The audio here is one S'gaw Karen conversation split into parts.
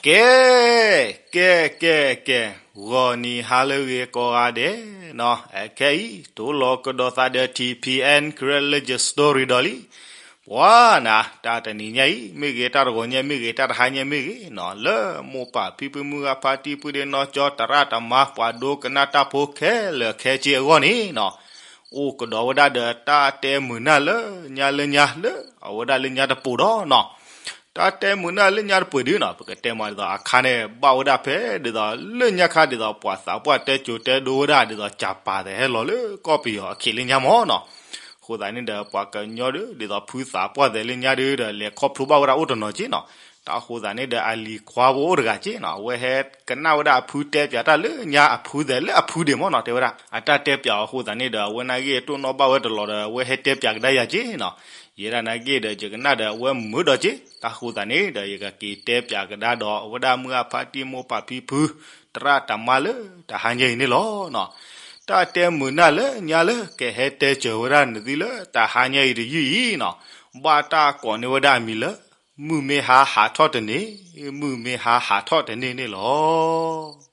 ကဲ, ကဲ, ကဲ, ကဲ, ဂီၤနံၤဟါလၢအဂ့ၤကိးဂၤဒဲးနီၤ, အခဲအံၤ တိၢ်လီၤကဒီးသးဒီး ထံၣ်ဖံးအဲၣ် Karen Legend Story ဒီးလံ. ပှၤနၤ တၢ်တနံၤညါအံၤမ့ၢ်ဂ့ၤ, တၢ်တဂီၤညါမ့ၢ်ဂ့ၤ, တၢ်တဟါညါမ့ၢ်ဂ့ၤနီၤ, လၢမိၢ်ပၢ်ဖံဖုမုၢ်ဂၤဖါတံၢ် ပုၢ်ဒ့နီၢ်ကၠီ သရၣ်သမါ ပှၤဒိကနၣ်တၢ်ဖိခဲလၢာ်ခဲဆ့အဂီၢ်န့ၣ်နီၤ, အိၣ်ကဒီးဝဲဒၣ်ဒီးတၢ်တဲမုာ်နၢ်လၢညါလၢညါ လၢအဝဲဒၣ်လၢညါတပူၤဒီးနီၤ. တၢ်တဲမုာ်နၢ်လၢညါတပူၤဒုနီၤ, ပကတဲမးဒ်သိးအခါန့ၣ် ဘၣ်ဝဲဒၣ်ဖဲဒ်သိးလၢညါခါ ဒ်သိးပှၤသးပှၢ်တဲစိၤတဲဒိဝဲဒၣ် ဒ်သိးကၠၤပၤသဲးဟဲလီၤလၢကီၢ်ပယီၤအခ့လၢညါမးနီၤ. အဃိသတးန့ၣ်ဒီး ပှၤကညီဒု ဒ်သိးဖုသးပှၢ်သဲးလၢညါဒုဒီး လဲၤခီဖျိဘၣ်ဝဲဒၣ်အိၣ်တနီၤက့နီၤ. တၢ်အဃိသတးန့ၣ်ဒီး အလံၤခွါဖိအိၣ်တဂၤက့နီၤ, အဝဲဟဲကနၣ်ဝဲဒၣ်အဖုတဲပၠးတၢ်လၢညါအဖုသဲး လၢအဖုဒံးမးနီၤ, တဲဝဲဒၣ် အတၢ်တဲပၠးအဃိသတးန့ၣ်ဒီး အဝဲနာ်က့တိၢ်နီၣ်ဘၣ်ဝဲတလီၤဒီး အဝဲဟဲတဲပၠးကဒါယၤက့နီၤ. ယဲဒၣ်နာ်က့ဒီး ယကနၣ်ဒီးအဝဲမုာ်ဒီးက့, တၢ်ဃိသတးန့ၣ်ဒီး ယကက့ၤတဲပၠးကဒါဒီး အဝဲဒၣ်မုၢ်ဂၤဖါတံၢ် မိၢ်ပၢ်ဖံဖု သရၣ်သမါလၢတဟါညါအံၤန့ၣ်လီၤနီၤ. တၢ်တဲမုာ်နၢ်လၢညါလၢကဟဲတဲစၢၤဝဲဒၣ်နသုလၢ တဟါညါအံၤတယုၢ်အံၤနီၤ, ဘၣ်တၢ်ကိးန့ၢ်ဝဲဒၣ်အမံၤလၢ မုၢ်မ့ၢ်ဟါဟးထီၣ်တန့ၢ်, မုၢ်မ့ၢ်ဟါဟးထီၣ်တန့ၢ်န့ၣ်လီၤ.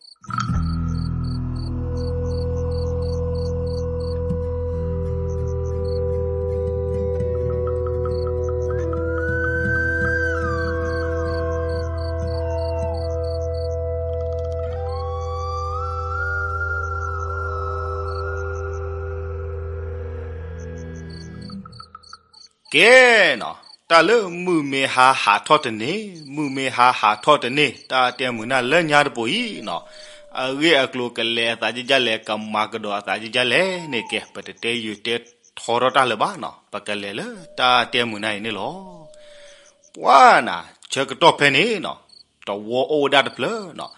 ကဲနီၤ, တၢ်လၢမုၢ်မ့ၢ်ဟါဟးထီၣ်တန့ၢ်, မုၢ်မ့ၢ်ဟါဟးထီၣ်တန့ၢ်, တၢ်တဲမုာ်နၢ်လၢညါတပူၤအံၤနီၤ, အဂ့ၢ်အကျိၤကလဲၤအသးကကလဲၣ်, ကမၤကဒီးအသးကကလဲၣ်န့ၣ် ကဲ ပတတဲယုာ်တဲထီထီၣ်တၢ်လၢၤဘၣ်နီၤ, ပကလဲၤလၢတၢ်တဲမုာ်နၢ်အံၤန့ၣ်လီၤ. ပှၤနၤ ဆၢကတီၢ်ဖဲန့ၣ်နီၤ, တဝီအိၣ်ဝဲဒၣ်တဖျၢၣ်နီၤ.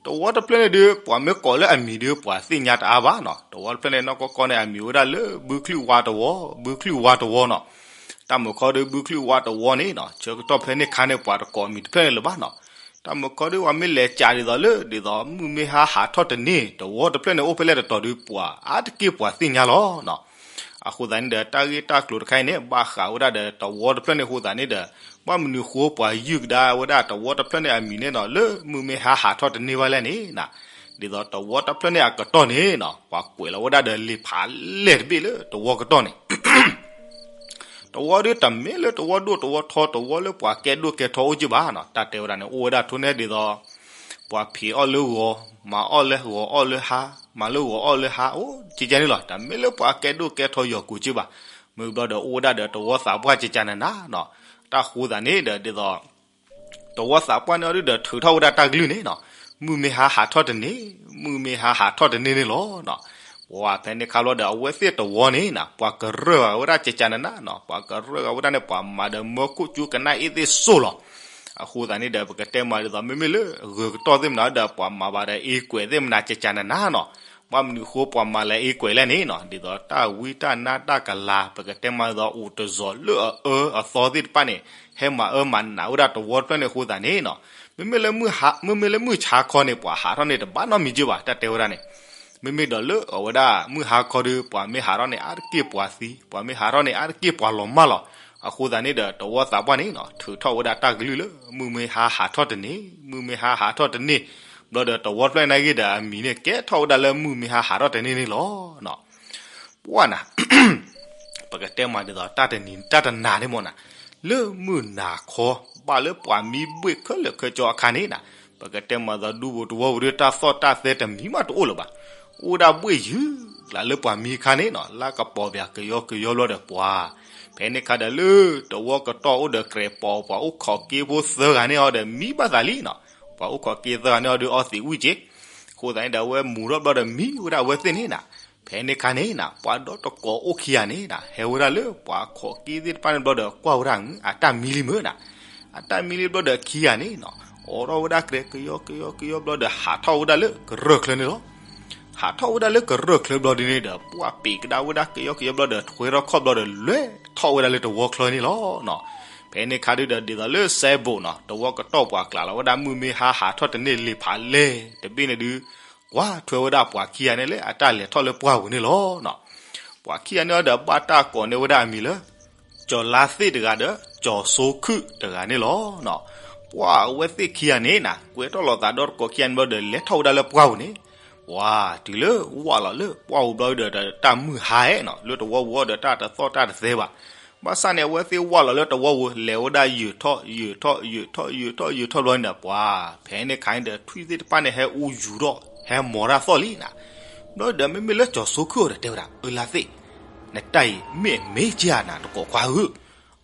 တဝီတဖျၢၣ်န့ၣ်ဒု ပှၤမ့ၢ်ကိးလၢအမံၤဒု ပှၤသ့ၣ်ညါတအါဘၣ်နီၤ. တဝီတဖျၢၣ်န့ၣ် နီၢ်ကီၢ်ကီၢ်န့ၣ် အမံၤဝဲဒၣ်လၢ ဘုချံၣ်ဝါတဝီ, ဘုချံၣ်ဝါတဝီနီၤ. တၢ်မုၢ်ခီဒု ဘုချံၣ်ဝါတဝီန့ၣ်နီၤ, ဆၢကတီၢ်ဖဲန့ၣ်ခါန့ၣ် ပှၤတကိးအမံၤတဖျၢၣ်န့ၣ်လၢၤဘၣ်နီၤ. တၢ်မုၢ်ခီဒု ပှၤမ့ၢ်လဲၤကးဒ်သိးလၢ ဒ်သိးမုၢ်မ့ၢ်ဟါဟးထီၣ်တန့ၢ် တဝီတဖျၢၣ်န့ၣ်အိၣ်ဖဲလဲၣ်တတီၤဒု ပှၤအါတက့ၢ်ပှၤသ့ၣ်ညါလီၤနီၤ. အဃိသတးန့ၣ်ဒီး တၢ်ဂ့ၢ်တၢ်ကျိၤတခါအံၤန့ၣ် ဘၣ်ဃးဝဲဒၣ်ဒီးတဝီတဖျၢၣ်န့ၣ်အဃိသတးန့ၣ်ဒီး ဘၣ်မနုၤဃိပှၤယုၢ်ကဒါဝဲဒၣ်တဝီတဖျၢၣ်န့ၣ်အမံၤန့ၣ်နီၤ လၢမုၢ်မ့ၢ်ဟါဟးထီၣ်တန့ၢ်ဘၣ်လဲၣ်န့ၣ်နီၤ, ဒ်သိးတဝီတဖျၢၣ်န့ၣ်အကတီၢ်န့ၣ်နီၤ ပှၤကွဲးလီၤဝဲဒၣ်ဒီးလံာ်ဖးလဲၢ်တဘ့ၣ်လၢတဝီကတီၢ်န့ၣ် တဝီဒုတမ့ၢ်လၢတဝီဒိၣ်တဝီထီ တဝီလၢပှၤကဲဒိၣ်ကဲထီအိၣ်က့ၢ်ဘၣ်နီၤ. တၢ်တဲဝဲဒၣ်န့ၣ် အိၣ်ဝဲဒၣ်ထိၣ်န့ၢ်ဒ်သိး ပှၤဖံးအီၣ်လၢဂီၤ, မၤအီၣ်လၢဂီၤအီၣ်လၢဟါ, မၤလၢဂီၤအီၣ်လၢဟါ အိၣ်ကကဲန့ၣ်လီၤ. တမ့ၢ်လၢပှၤကဲဒိၣ်ကဲထီယီၤကူာ်က့ၢ်ဘၣ်. မ့ၢ်ဘျီဒီးအိၣ်ဝဲဒၣ်ဒီးတဝီသးပှၢ်ကကနၤနၤနီၤ. တၢ်ဃိသတးန့ၣ်ဒီးဒ်သိး တဝီသးပှၢ်န့ၣ်အီၤဒုဒီးထုးထီၣ်ဝဲဒၣ်တၢ်ကလုၢ်န့ၣ်နီၤ, မုၢ်မ့ၢ်ဟါဟးထီၣ်တန့ၢ်, မုၢ်မ့ၢ်ဟါဟးထီၣ်တန့ၢ်န့ၣ်လီၤနီၤ. ပှၤဖဲန့ၣ်ခါဘျီဒီး အဝဲသ့ၣ်တဝီန့ၣ်နီၤ ပှၤကရၢၢ်ဂၤဝဲဒၣ်ကကနၤနၤနီၤ, ပှၤကရၢၢ်ဂၤဝဲဒၣ်န့ၣ် ပှၤမၤဒီးမၢခိၣ်ကၠူကနၣ်အ့ၣ်သ့ၣ်စိၢ်လီၤ. အဃိသတးန့ၣ်ဒီး ပကတဲမးဒ်သိး မ့မ့ၢ်လၢဂၢၤကတီၢ်သ့ၣ်မနၤဒီး ပှၤမၤဘၣ်ဒီးအ့ကွဲးသ့ၣ်မနၤကကနၤနၤနီၤ. ဘၣ်မနုၤဃိပှၤမၤလၢအ့ကွဲးလဲၣ်န့ၣ်နီၤ, ဒ်သိးတၢ်ဝံတၢ်နါတၢ်ကလၤ ပကတဲမးဒ်သိးအိၣ်တစီၤလၢအအၢအသီသ့ၣ်တဖၣ်န့ၣ် ဟဲမၤအၢမၤနးဝဲဒၣ်တဝီတဖျၢၣ်န့ၣ်အဃိသတးန့ၣ်နီၤ, မ့မ့ၢ်လၢမုၢ်ဟါ, မ့မ့ၢ်လၢမုၢ်ဆါခီန့ၣ် ပှၤဟးထီၣ်န့ၣ်တဘၣ်နီတမံၤက့ၢ်ဘၣ် တၢ်တဲဝဲဒၣ်န့ၣ်. မ့မ့ၢ်ဒီးလၢအဝဲဒၣ်မုၢ်ဟါခီဒီး ပှၤမ့ၢ်ဟးထီၣ်န့ၣ် အါတက့ၢ်ပှၤသံ, ပှၤမ့ၢ်ဟးထီၣ်န့ၣ်အါတက့ၢ်ပှၤလီၤမၢ်လီၤ. အဃိသတးန့ၣ်ဒီး တဝီသးပှၢ်န့ၣ်နီၤ ထုးထီၣ်ဝဲဒၣ်တၢ်ကလုၢ်လၢ မုၢ်မ့ၢ်ဟါဟးထီၣ်တန့ၢ်, မုၢ်မ့ၢ်ဟါဟးထီၣ်တန့ၢ်, ဘျီဒီးတဝီတဖျၢၣ်န့ၣ်ဂ့ၤဒီးအမံၤန့ၣ် ကဲထီၣ်ဝဲဒၣ်လၢမုၢ်မ့ၢ်ဟါဟးထီၣ်တန့ၢ်န့ၣ်လီၤနီၤ. ပှၤနၤ ပကတဲမးဒ်သိး တၢ်တနံၤတၢ်တနၤန့ၣ်မ့ၢ်နၤ, လၢမုၢ်နၤခီဘၣ်လၢပှၤမံဘှ့ၣ်ခဲလၢာ်ခဲဆ့အခါန့ၣ်နီၤ, ပကတဲမးဒ်သိးဒူပူၤတဝီပူၤဒီး တၢ်သီၣ်တၢ်သဲတမံၤမးတအိၣ်လၢၤဘၣ်. အိၣ်ဒၣ်ဘှ့ၣ်ယုၢ်ကျါလၢပှၤမံအခါန့ၣ်နီၤ, လၢကပီၤပၠးကယီကယီဘျီဒီးပှၤ ဖဲန့ၣ်ခါဒီးလၢတဝီကတီၢ်အိၣ်ဒီးကြဲးပီၤ ပှၤအိၣ်ခိးက့ဖိသၢဂၤန့ၣ်အီၤဒီးမံဘၣ်သးလံနီၤ, ပှၤအိၣ်ခိးက့သၢဂၤန့ၣ်အီၤဒီးအီသံးဝံၣ်က့ၤ အဃိသတးန့ၣ်ဒီး အဝဲမူၤထီၣ်ဘျီဒီးမံဝဲဒၣ်အဝဲသ့ၣ်န့ၣ်နီၤ. ဖဲန့ၣ်ခါန့ၣ်နီၤ ပှၤဒီတကိးအိၣ်ခံဂၤန့ၣ်နီၤ ဟဲဝဲဒၣ်လၢပှၤခိးက့သ့ၣ်တဖၣ်န့ၣ်ဘျီဒီး ကွၢ်ဝဲဒၣ်အတၢ်မံလံမ့ၢ်နီၤ, အတၢ်မံလံဘျီဒီးခံဂၤန့ၣ်နီၤ အိးထီၣ်ဝဲဒၣ်ကြဲးကယီကယီကယီဘျီဒီး ဟးထီၣ်ဝဲဒၣ်လၢကရၢၢ်ချၢန့ၣ်လီၤ. ဟးထီၣ်ဝဲဒၣ်လၢကရၢၢ်ချၢဘျီဒ်န့ၣ်ဒီး ပှၤပ့ၤကဒါဝဲဒၣ်ကယီကယီဘျီဒီး ထွဲထီၣ်ခီၣ်ဘျီဒီး လဲၤထီၣ်ဝဲဒၣ်လၢတဝီချၢန့ၣ်လီၤနီၤ. ဖဲန့ၣ်ခါဒုဒီး ဒ်သိးလၢစဲဘူးနီၤ တဝီကတီၢ်ပှၤကျးလီၤဝဲဒၣ် မုၢ်မ့ၢ်ဟါဟးထီၣ်တန့ၢ်လံာ်ဖးလဲၢ်တဘ့ၣ်န့ၣ်ဒု ကွၢ်ထွဲဝဲဒၣ်ပှၤခံဂၤန့ၣ်လၢအတၢ်လဲၤထီၣ်လၢပှၢ်ပူၤန့ၣ်လီၤနီၤ. ပှၤခံဂၤန့ၣ်အီၤဒီး ဘၣ်တၢ်ကိးန့ၢ်ဝဲဒၣ်အမံၤလၢ ကၠီၤလါသ့ၣ်တဂၤဒီး ကၠီၤစိခုၣ်တဂၤန့ၣ်လီၤနီၤ. ပှၢ်အဝဲသ့ၣ်ခံဂၤန့ၣ်နၤ ကွဲးထီၣ်လိာ်သးဒီတကိးခံဂၤန့ၣ်ဘျီဒီး လဲၤထီၣ်ဝဲဒၣ်လၢပှၢ်ပူၤန့ၣ်, ပှၢ်တုၤလၢဝၢ်လီၤလၢပှၢ်ပူၤဘျီဒီး တၢ်မုၢ်ဟါဧါနီၤ လၢတဝီပူၤအီၤဒီးတၢ်တသီၣ်တၢ်တသဲဘၣ်. ဘၣ်ဆၣ်န့ၣ် အဝဲသ့ၣ်ဝၢ်လီၤလၢတဝီပူၤ လဲၤဝဲဒၣ်ယုာ်ထီၣ်ယုာ်ထီၣ်ယုာ်ထီၣ်ယုာ်ထီၣ်ယုာ်ထီၣ်ဘျီန့ၣ်ဒီး ပှၢ်ဖဲန့ၣ်ခါန့ၣ်ဒီး ထွံၣ်သ့ၣ်တဖၣ်န့ၣ် ဟဲအူယူၤထီၣ် ဟဲမိာ်တၢ်သီၣ်လံနၤ. ဘျီဒီးမ့မ့ၢ်လၢကၠီၤစိခုၣ်အီၤဒီးတဲဝဲဒၣ် အၢ လါသ့ၣ်, နတၢ်အံၤမ့ၢ်အမ့ၢ်က့ဧါနၤ တကိးခွါဧၢ.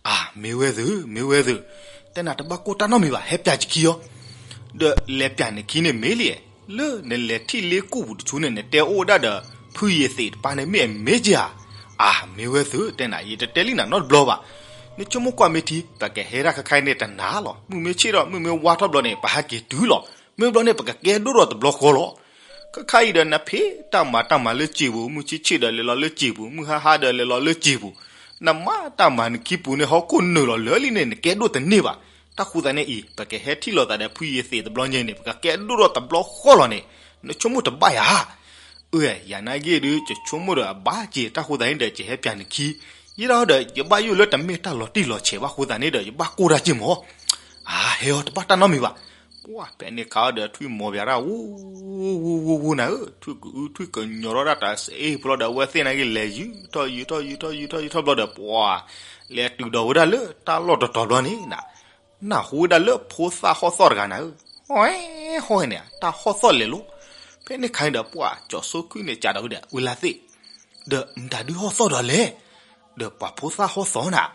အၢ မ့ၢ်ဝဲသု မ့ၢ်ဝဲသု, တဲနၤတဘၣ်ကိၢ်တၢ်နီတမံၤဘၣ် ဟဲပၠးယခံအီၤ. ဒီးလဲၤပၠးနခံန့ၣ်မ့ၢ်လံ, လၢနလဲၤထံၣ်လ့ကူၣ်ပူၤတဆူန့ၣ် နတဲအိၣ်ဝဲဒၣ်ဒီး ဖုယ့ၤသ့းတပၤန့ၣ်မ့ၢ်အမ့ၢ်က့ဧါ. အၢ မ့ၢ်ဝဲသု တဲနၤ ယတတဲလံနၤနီတဘျီဘၣ်. နဆိကမိၣ်ကွၢ်မ့ၢ်ထံ ပကဟဲဒၣ်ခဲခါအံၤန့ၣ်တနၤလီၤ. မုၢ်မ့ၢ်ဆ့ၣ်ဒီး မုၢ်မ့ၢ်ဝါထီၣ်ဘျီန့ၣ် ပဟဲက့ၤတုၤလီၤ. မ့ၢ်ဘျီန့ၣ် ပကကဲဒိၣ်ဒီးတဘျီဃီလီၤ. ခဲခါအံၤဒီး နဖံးတၢ်မၤတၢ်မၤလၢစ့ပူၤ, မုၢ်ဆ့ၣ်ဆ့ၣ်ဒီးလဲၤလီၤလၢစ့ပူၤ, မုၢ်ဟါဟါဒီးလဲၤလီၤလၢစ့ပူၤ, နမၤတၢ်မၤနခံပူၤန့ၣ် ဟီၣ်ခိၣ်နုာ်လီၤလၢာ်လံန့ၣ် နကဲဒိၣ်တန့ၢ်ဘၣ်. တၢ်ဃိသတးန့ၣ်အံၤ ပကဟဲထံၣ်လိာ်သးဒီးဖုယ့ၤသ့းတဘျီညါန့ၣ် ပကကဲဒိၣ်ဒီးတဘျီဃီလီၤန့ၣ် နဆိကမိၣ်တဘၣ်ဧါ. အၢ ယၤနာ်က့ဒီး ယဆိကမိၣ်ဒီးအဘၣ်က့ၤ တၢ်ဃိသတးန့ၣ်ဒီး ယဟဲပၠးနခံ, ယဲဒၣ်ဒီး ယဘၣ်ယိၣ်လၢတမ့ၢ်တၢ်လီၤတံၢ်လီၤဆဲးဘၣ်ဃိသတးန့ၣ်ဒီး ယဘၣ်ကိၢ်တၢ်က့ၤမး. အၢ ဟဲအီၤတဘၣ်တၢ်နီတမံၤဘၣ်. ပှၢ်ဖဲန့ၣ်ခါအီၤဒီး ထွံၣ်မိာ်ပၠးတၢ် ဝူဝူဝူဝူနၤဧၢ, ထွံၣ်ကအု ထွံၣ်ကညီၤထီၣ်ဒၣ်တၢ်စ့အ့ၣ်ဖိလီၤဒီး အဝဲသ့ၣ်နာ်က့ လဲၤယုာ်ထီၣ်ယုာ်ထီၣ်ယုာ်ထီၣ်ယုာ်ထီၣ်ယုာ်ထီၣ်ဘျီဒီး ပှၢ်လဲၤတုၤဒီးဝဲဒၣ်လၢတၢ်လီၢ်တတီၤဘျီန့ၣ်နၤ, နၢ်ဟူဝဲဒၣ်လၢဖိသၣ်ဟီၣ်သီၣ်တဂၤနၤဧၢ, ဟီၣ်ဟီၣ်န့ၣ် တၢ်ဟီၣ်သီၣ်လဲၤလိၤ. ဖဲန့ၣ်ခါန့ၣ်ဒီး ပှၢ်ကၠီၤစိခုၣ်န့ၣ် ကးဒီးဝဲဒီး အၢ လါသ့ၣ်, ဒီးမတၤဒုးဟီၣ်သီၣ်ဒီးလဲၣ်. ဒီးပှၤဖိသၣ်ဟီၣ်သီၣ်နၤ,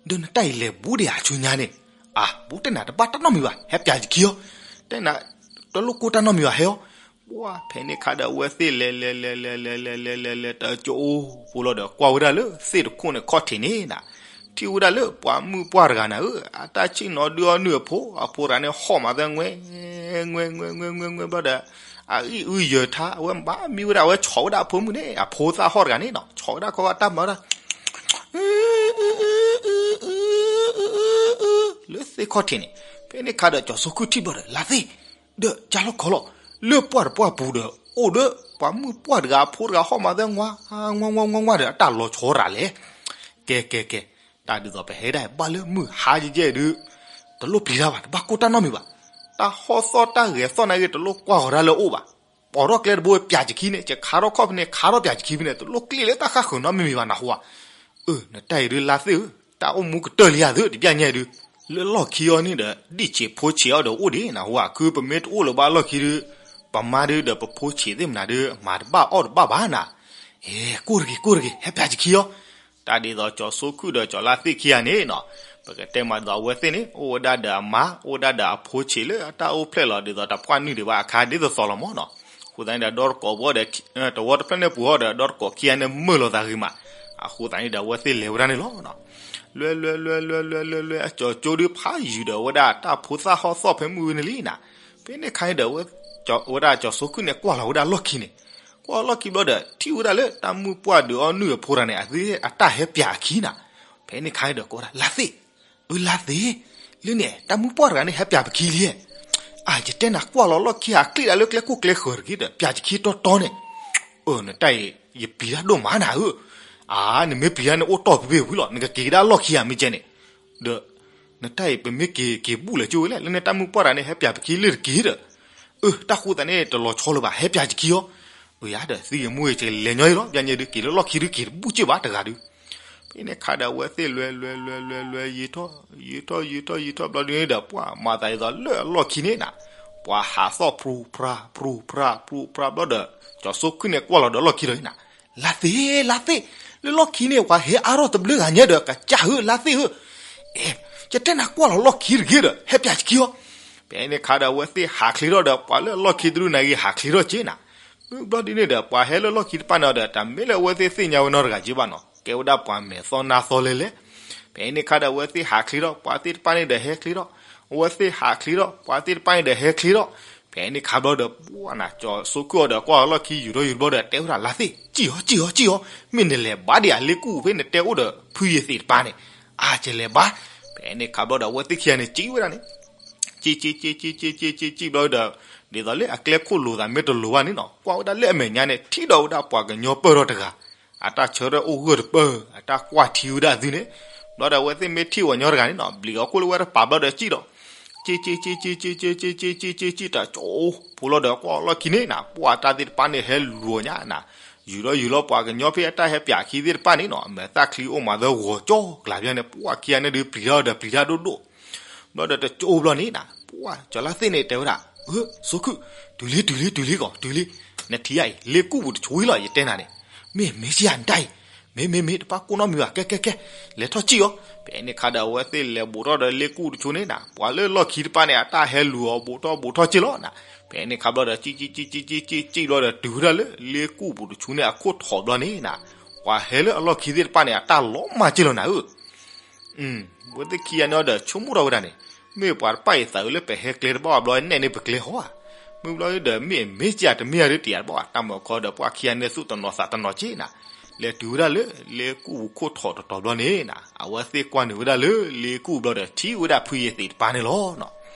ဒီးနတၢ်အံၤလဲၤဘူးဒံးဧါဆူညါန့ၣ်. အၢ ဘူးတဲနၤတဘၣ်တၢ်နီတမံၤဘၣ် ဟဲပၠးယခံအီၤ, တဲနၤတလိၣ်ကိၢ်တၢ်နီတမံၤဘၣ် ဟဲအီၤ. ပှၢ်ဖဲန့ၣ်ခါဒီး အဝဲသ့ၣ်လဲၤလဲၤလဲၤလဲၤလဲၤလဲၤလဲၤလဲၤလဲၤလဲၤ တကၠိအိၣ်ဖိလီၤဒီး ကွၢ်ဝဲဒၣ်လၢသ့ၣ်တခိၣ်န့ၣ်ခီၣ်ထံးန့ၣ်နၤ, ထံၣ်ဝဲဒၣ်လၢပှၤမုၣ်ပှၢ်တဂၤနၤဧၢ, အတၢ်ဆ့ၣ်နီၤဒုးအီနုၢ်အဖိ, အဖိတဂၤန့ၣ် ဟီၣ်မးသၢ ငွဲ ငွဲ ငွဲ ငွဲ ငွဲ ဘျီဒီး အအံၣ်အုယၢၤထါ အဝဲဘၣ်မံဝဲဒၣ် အဝဲဆီၣ်ဝဲဒၣ်အဖိမုၣ်န့ၣ် အဖိသၣ်ဟီၣ်တဂၤန့ၣ်နီၤ, ဆီၣ်ဝဲဒၣ်ခီဝဲတၢ်မၤဝဲဒၣ် လၢသ့ၣ်ခီၣ်ထံးန့ၣ်. ဖဲန့ၣ်ခါဒီး ကၠီၤစိခုၣ်ထံၣ်ဘျီဒီး လါသ့ၣ်, ဒီးကၢ်လီၢ်ခီလီၤ, လၢပှၢ်တပှၢ်ပူၤဒီး အိၣ်ဒီးပှၤမုၣ်ပှၢ်တဂၤ အဖိတဂၤ ဟီၣ်မးသၢ ငွဲ ငွဲ ငွဲ ငွဲ ဒီး အတၢ်လီၤဆီတဂၤလဲၣ်. ကဲ ကဲ ကဲ, တၢ်ဒ်သိးပဟဲဒၣ်ဘၣ်လၢမုၢ်ဟါယဲၢ်ယဲၢ်ဒုး တလိၣ်ပျံၤတၢ်ဘၣ် တဘၣ်ကိၢ်တၢ်နီတမံၤဘၣ်. တၢ်ဟီၣ်သီၣ်တၢ်ဂဲၤသီၣ်နာ်က့ တလိၣ်ကွၢ်ဃီၤတၢ်လၢအအိၣ်ဘၣ်. ပိာ်ထီၣ်ကျဲတဘိ ပၠးယခံန့ၣ် ယခါထီၣ်ခီၣ်ဖဲန့ၣ် ခါထီၣ်ပၠးယခံဖဲန့ၣ် တလိၣ်ကျ့လၢတၢ်ဃၣ်ဃုာ်နီတမံၤဘၣ် နၢ်ဟူဧါ. အၢ နတၢ်အံၤဒုး လါသ့ၣ်ဧၢ, တၢ်အိၣ်မူကတၢၢ်လံဧါသု တဘျီညါဒုး လၢလီၢ်ခံအီၤန့ၣ်ဒီး ဒံၣ်ဆံးဖိဆံးအီၤဒီးအိၣ်ဒံး နၢ်ဟူဧါ. ခုပမ့ၢ်တအိၣ်လၢၤဘၣ်လီၢ်ခံဒုး ပမါဒုးဒီးပဖိဆံးသ့ၣ်မနုၤဒုး မၤတဘၣ်အီၣ်တဘၣ်ဘၣ်နၤ. အဲ ကိၢ်တဂ့ၤ ကိၢ်တဂ့ၤ ဟဲပၠးယခံအီၤ. တၢ်ဒ်သိးကၠီၤစိခုၣ်ဒီးကၠီၤလါသ့ၣ်ခံဂၤန့ၣ်နီၤ, ပကတဲမးဒ်သိးအဝဲသ့ၣ်န့ၣ် အိၣ်ဝဲဒၣ်ဒီးအမါ အိၣ်ဝဲဒၣ်ဒီးအဖိဆံးလၢအတၢ်အိၣ်ဖျဲၣ်လီၤ ဒ်သိးတပှၢ်နုာ်ဒံးဘၣ်အခါဒ်သိးသိးလီၤမးနီၤ. အဃိသတးန့ၣ်ဒီး ဒီတကိးဘီဒီး တဝီတဖျၢၣ်န့ၣ်ပူၤဟီဒီး ဒီတကိးခံဂၤန့ၣ်မုာ်လိာ်သးဂ့ၤမး. အဃိသတးန့ၣ်ဒီး အဝဲသ့ၣ်လဲၤဝဲဒၣ်န့ၣ်လီၤ. လွဲလွဲလွဲလွဲလွဲလွဲလွဲ အကၠီၤကၠိဒုးဖးယုာ်ဒီးဝဲဒၣ်တၢ်ဖိသၣ်ဟီၣ်သီၣ်ဖဲမုၢ်ဝဲန့ၣ်လံနၤ. ဖဲန့ၣ်ခါန့ၣ်ဒီး ဝဲဒၣ်ကၠီၤစိခုၣ်န့ၣ်ကွၢ်လီၤဝဲဒၣ်လီၢ်ခံန့ၣ်, ကွၢ်လီၢ်ခံဘျီဒီး ထံၣ်ဝဲဒၣ်လၢတၢ်မုၣ်ပှၢ်ဒုးအီနုၢ်အဖိတဂၤန့ၣ် အသ့အတၢ်ဟဲပၠးအခံနၤ. ဖဲန့ၣ်ခါန့ၣ်ဒီးကိးဝဲဒၣ် လါသ့ၣ်, အၢ လါသ့ၣ်, လၢန့ၣ် တၢ်မုၣ်ပှၢ်တဂၤန့ၣ် ဟဲပၠးပခံလံ. အၢ ယတဲနၤကွၢ်လီၤလီၢ်ခံ ဟးကျံၣ်ဒၣ်လၢကျဲခိၣ်ကျဲဃၢၤတဂ့ၤဒီး ပၠးယခံတီတီန့ၣ်. အၢ နတၢ်အံၤ ယပျံၤတၢ်ဒိၣ်မးနၤဧၢ. အၢ နမ့ၢ်ပျံၤတၢ်န့ၣ် အိၣ်တီၢ်ဖံဖံဝံၤလီၤ နကက့ၤကဒါလီၢ်ခံဧါ မ့ၢ်ကဲန့ၣ်. ဒီး နတၢ်အံၤ ပမ့ၢ်က့ၤက့ၤဘူၣ်လၢကၠိဝဲလဲၣ် လၢန့ၣ်တၢ်မုၣ်ပှၢ်တဂၤန့ၣ် ဟဲပၠးပခံလၢတက့ၤဒီး. အၢ တၢ်ဃိသတးန့ၣ် တလီၤဆီလၢၤဘၣ် ဟဲပၠးယခံအီၤ. အၢ ယၤဒီး သုယမူယကလဲၤညီအံၤလီၤ ပျၢ်ညါဒုး က့ၤလၢလီၢ်ခံဒုး က့ၤတဘူၣ်စ့ၢ်ဘၣ်တဂၤဒုး. ဖဲန့ၣ်ခါဒီး အဝဲသ့ၣ်လွဲလွဲလွဲလွဲလွဲ ယံာ်ထီၣ် ယံာ်ထီၣ်ယံာ်ထီၣ်ယံာ်ထီၣ်ဘျီဒုးန့ၣ်ဒီး ပှၤမၤသးဒ်သိးလၢအလီၢ်ခံန့ၣ်နၤ, ပှၤဟးသီၣ်ဖြူဖြါ ဖြူဖြါ ဖြူဖြါဘျီဒီး ကၠီၤစိခုၣ်န့ၣ်ကွၢ်လီၤဒီးလီၢ်ခံဒီးန့ၣ်နၤ, လါသ့ၣ် လါသ့ၣ်, လၢလီၢ်ခံန့ၣ် ပှၤဟဲအါထီၣ်တဘျုးဂၤညါဒီး ကစၢ်ဧၢ လါသ့ၣ်ဧၢ. အဲ ယတဲနၤကွၢ်လီၤလီၢ်ခံတဂ့ၤဒီး ဟဲပၠးယခံအီၤ. ဖဲန့ၣ်ခါဒီး အဝဲသ့ၣ်ဟးချ့ထီၣ်ဒီး ပှၤလၢအလီၢ်ခံတဒုန့ၣ်ဂ့ၤ ဟးချ့ထီၣ်က့နၤ. မုၢ်ဘျီဒ်န့ၣ်ဒီး ပှၤဟဲလၢလီၢ်ခံတဖၣ်န့ၣ်ဒီး တမ့ၢ်လၢအဝဲသ့ၣ်သ့ၣ်ညါဝဲနီတဂၤက့ဘၣ်နီၤ, ကဲဝဲဒၣ်ပှၤမဲာ်သီနါသီလဲလဲ. ဖဲန့ၣ်ခါဒီး အဝဲသ့ၣ်ဟးချ့ထီၣ် ပှၤသ့ၣ်တဖၣ်န့ၣ်ဒီးဟဲချ့ထီၣ်, အဝဲသ့ၣ်ဟးချ့ထီၣ် ပှၤသ့ၣ်တဖၣ်န့ၣ်ဒီးဟဲချ့ထီၣ်. ဖဲန့ၣ်ခါဘျီဒီး ပှၢ်နၤ ကၠီၤစိခုၣ်အီၤဒီး ကွၢ်လီၢ်ခံယူၤထီၣ်ယူၤဘျီဒီး တဲဝဲဒၣ်လါသ့ၣ် ကံၣ်အီၤ ကံၣ်အီၤ ကံၣ်အီၤ, မ့ၢ်နလဲၤဘါဒံးဧါလ့ကူၣ် ဖဲနတဲအိၣ်ဒီးဖုယသံးတပၤန့ၣ်, အါ ကလဲၤဘါ. ဖဲန့ၣ်ခါဘျီဒီး အဝဲသ့ၣ်ခံဂၤန့ၣ် ကံၣ်ဝဲဒၣ်န့ၣ် ကံၣ် ကံၣ် ကံၣ် ကံၣ် ကံၣ် ကံၣ် ကံၣ်ဘျီဒီး ဒ်သိးလၢအကျဲခိၣ်လိၤသးမ့ၢ်တလိၤဘၣ်န့ၣ်နီၤ, ကွၢ်ဝဲဒၣ်လၢအမဲာ်ညါန့ၣ် ထံၣ်ဒီးဝဲဒၣ်ပှၤကညီပၢၢ်ထီၣ်တဂၤ, အတၢ်ဆၢထၢၣ်အိၣ်ဂၢၢ်တပၢၢ် အတၢ်ကွၢ်ထံဝဲဒၣ်သုန့ၣ်. ဘျီဒီး အဝဲသ့ၣ်မ့ၢ်ထံၣ်ပှၤကညီတဂၤန့ၣ်နီၤ ဘျံးအီၤခိၣ်လၢဝဲတပၤဘျီဒီး ကံၣ်ဒီး က့ၤက့ၤက့ၤက့ၤက့ၤက့ၤက့ၤက့ၤက့ၤက့ၤက့ၤက့ၤ တၢ်ကၠိဖိလီၤဒီးကွၢ်လီၢ်ခံန့ၣ်နၤ ပှၢ်တၢ်သ့ၣ်တဖၣ်န့ၣ်ဟဲလူၤအီၤညါနၤ, ယူၤဒီးယူၤလီၤ ပှၤကညီဖဲအတၢ်ဟဲပၠးခံသ့ၣ်တဖၣ်န့ၣ်နီၤ အမဲာ်သၣ်ချံအိၣ်မးသၢဂီၤကၠီကျးဖဲန့ၣ် ပှၢ်ခံဂၤန့ၣ်ဒုးပျံၤထီၣ်ဒီးပျံၤတၢ်ဒိၣ်ဒိၣ် ဘျီဒီးတကၠိဘျီန့ၣ်နၤ ပှၢ်ကၠီၤလါသ့ၣ်န့ၣ်တဲဝဲဒၣ်, စိခုၣ်, တုၤလံတုၤလံတုၤလံကီး တုၤလံ, နထံၣ်ဧါအံၤ လ့ကူၣ်ပူၤတဆိအံၤလီၤ ယတဲနၤန့ၣ်, မ့ၢ်မ့ၢ်ကယၤနတၢ်အံၤ, မ့ၢ်မ့ၢ်မ့ၢ် တဘၣ်ကိၢ်နီတမံၤဘၣ် ကဲကဲကဲ, လဲၤထီၣ်စံၣ်အီၤ, ဖဲန့ၣ်ခါဒီးအဝဲသ့ၣ်လဲၤဘူးထီၣ်ဒီးလ့ကူၣ်တဆိန့ၣ်နၤ ပှၤလၢလီၢ်ခံတဖၣ်န့ၣ် အတၢ်ဟဲလူၤအီၤဘူးထီၣ်ဘူးထီၣ်စ့ၢ်လီၤနၤ, ဖဲန့ၣ်ခါဘျီဒီး စံၣ်စံၣ်စံၣ်စံၣ်စံၣ်စံၣ်စံၣ်ဘျီဒီးတုၤဝဲဒၣ်လၢလ့ကူၣ်ပူၤတဆိန့ၣ်အခိၣ်ထီးဘျီန့ၣ်နၤ, ပှၤဟဲလၢအလီၢ်ခံသ့ၣ်တဖၣ်န့ၣ် အတၢ်လီၤမၢ်စ့ၢ်လီၤနၤဧၢ အဝဲသ့ၣ်ခံဂၤန့ၣ်ဒီးဆိကမိၣ်ထီၣ်ဝဲဒၣ်န့ၣ်, မ့ၢ်ပှၤတဖၣ်အံၤသးအုးလၢပဟဲကျဲတဘၣ်ဘၣ်ဘျီ နဲၣ်န့ၢ်ပကျဲဟီဧါ, မ့ၢ်ဘျီဒီး မ့ၢ်အမ့ၢ်စ့ၢ်တမ့ၢ်ဧါဒုးတယၤတဘၣ်ဘၣ် တၢ်မၢခီဒီးပှၢ်ခံဂၤန့ၣ်သူၣ်တနီၤသးတနီၤက့နၤ, လဲၤတုၤဝဲဒၣ်လၢလ့ကူၣ်ပူၤခိၣ်ထီးတတီၤဘျီန့ၣ်နၤ အဝဲသ့ၣ်ကွၢ်န့ၢ်ဝဲဒၣ်လၢလ့ကူၣ်ဘျီဒီး ထံၣ်ဝဲဒၣ်ဖုယသံးတပၤန့ၣ်လီၤ.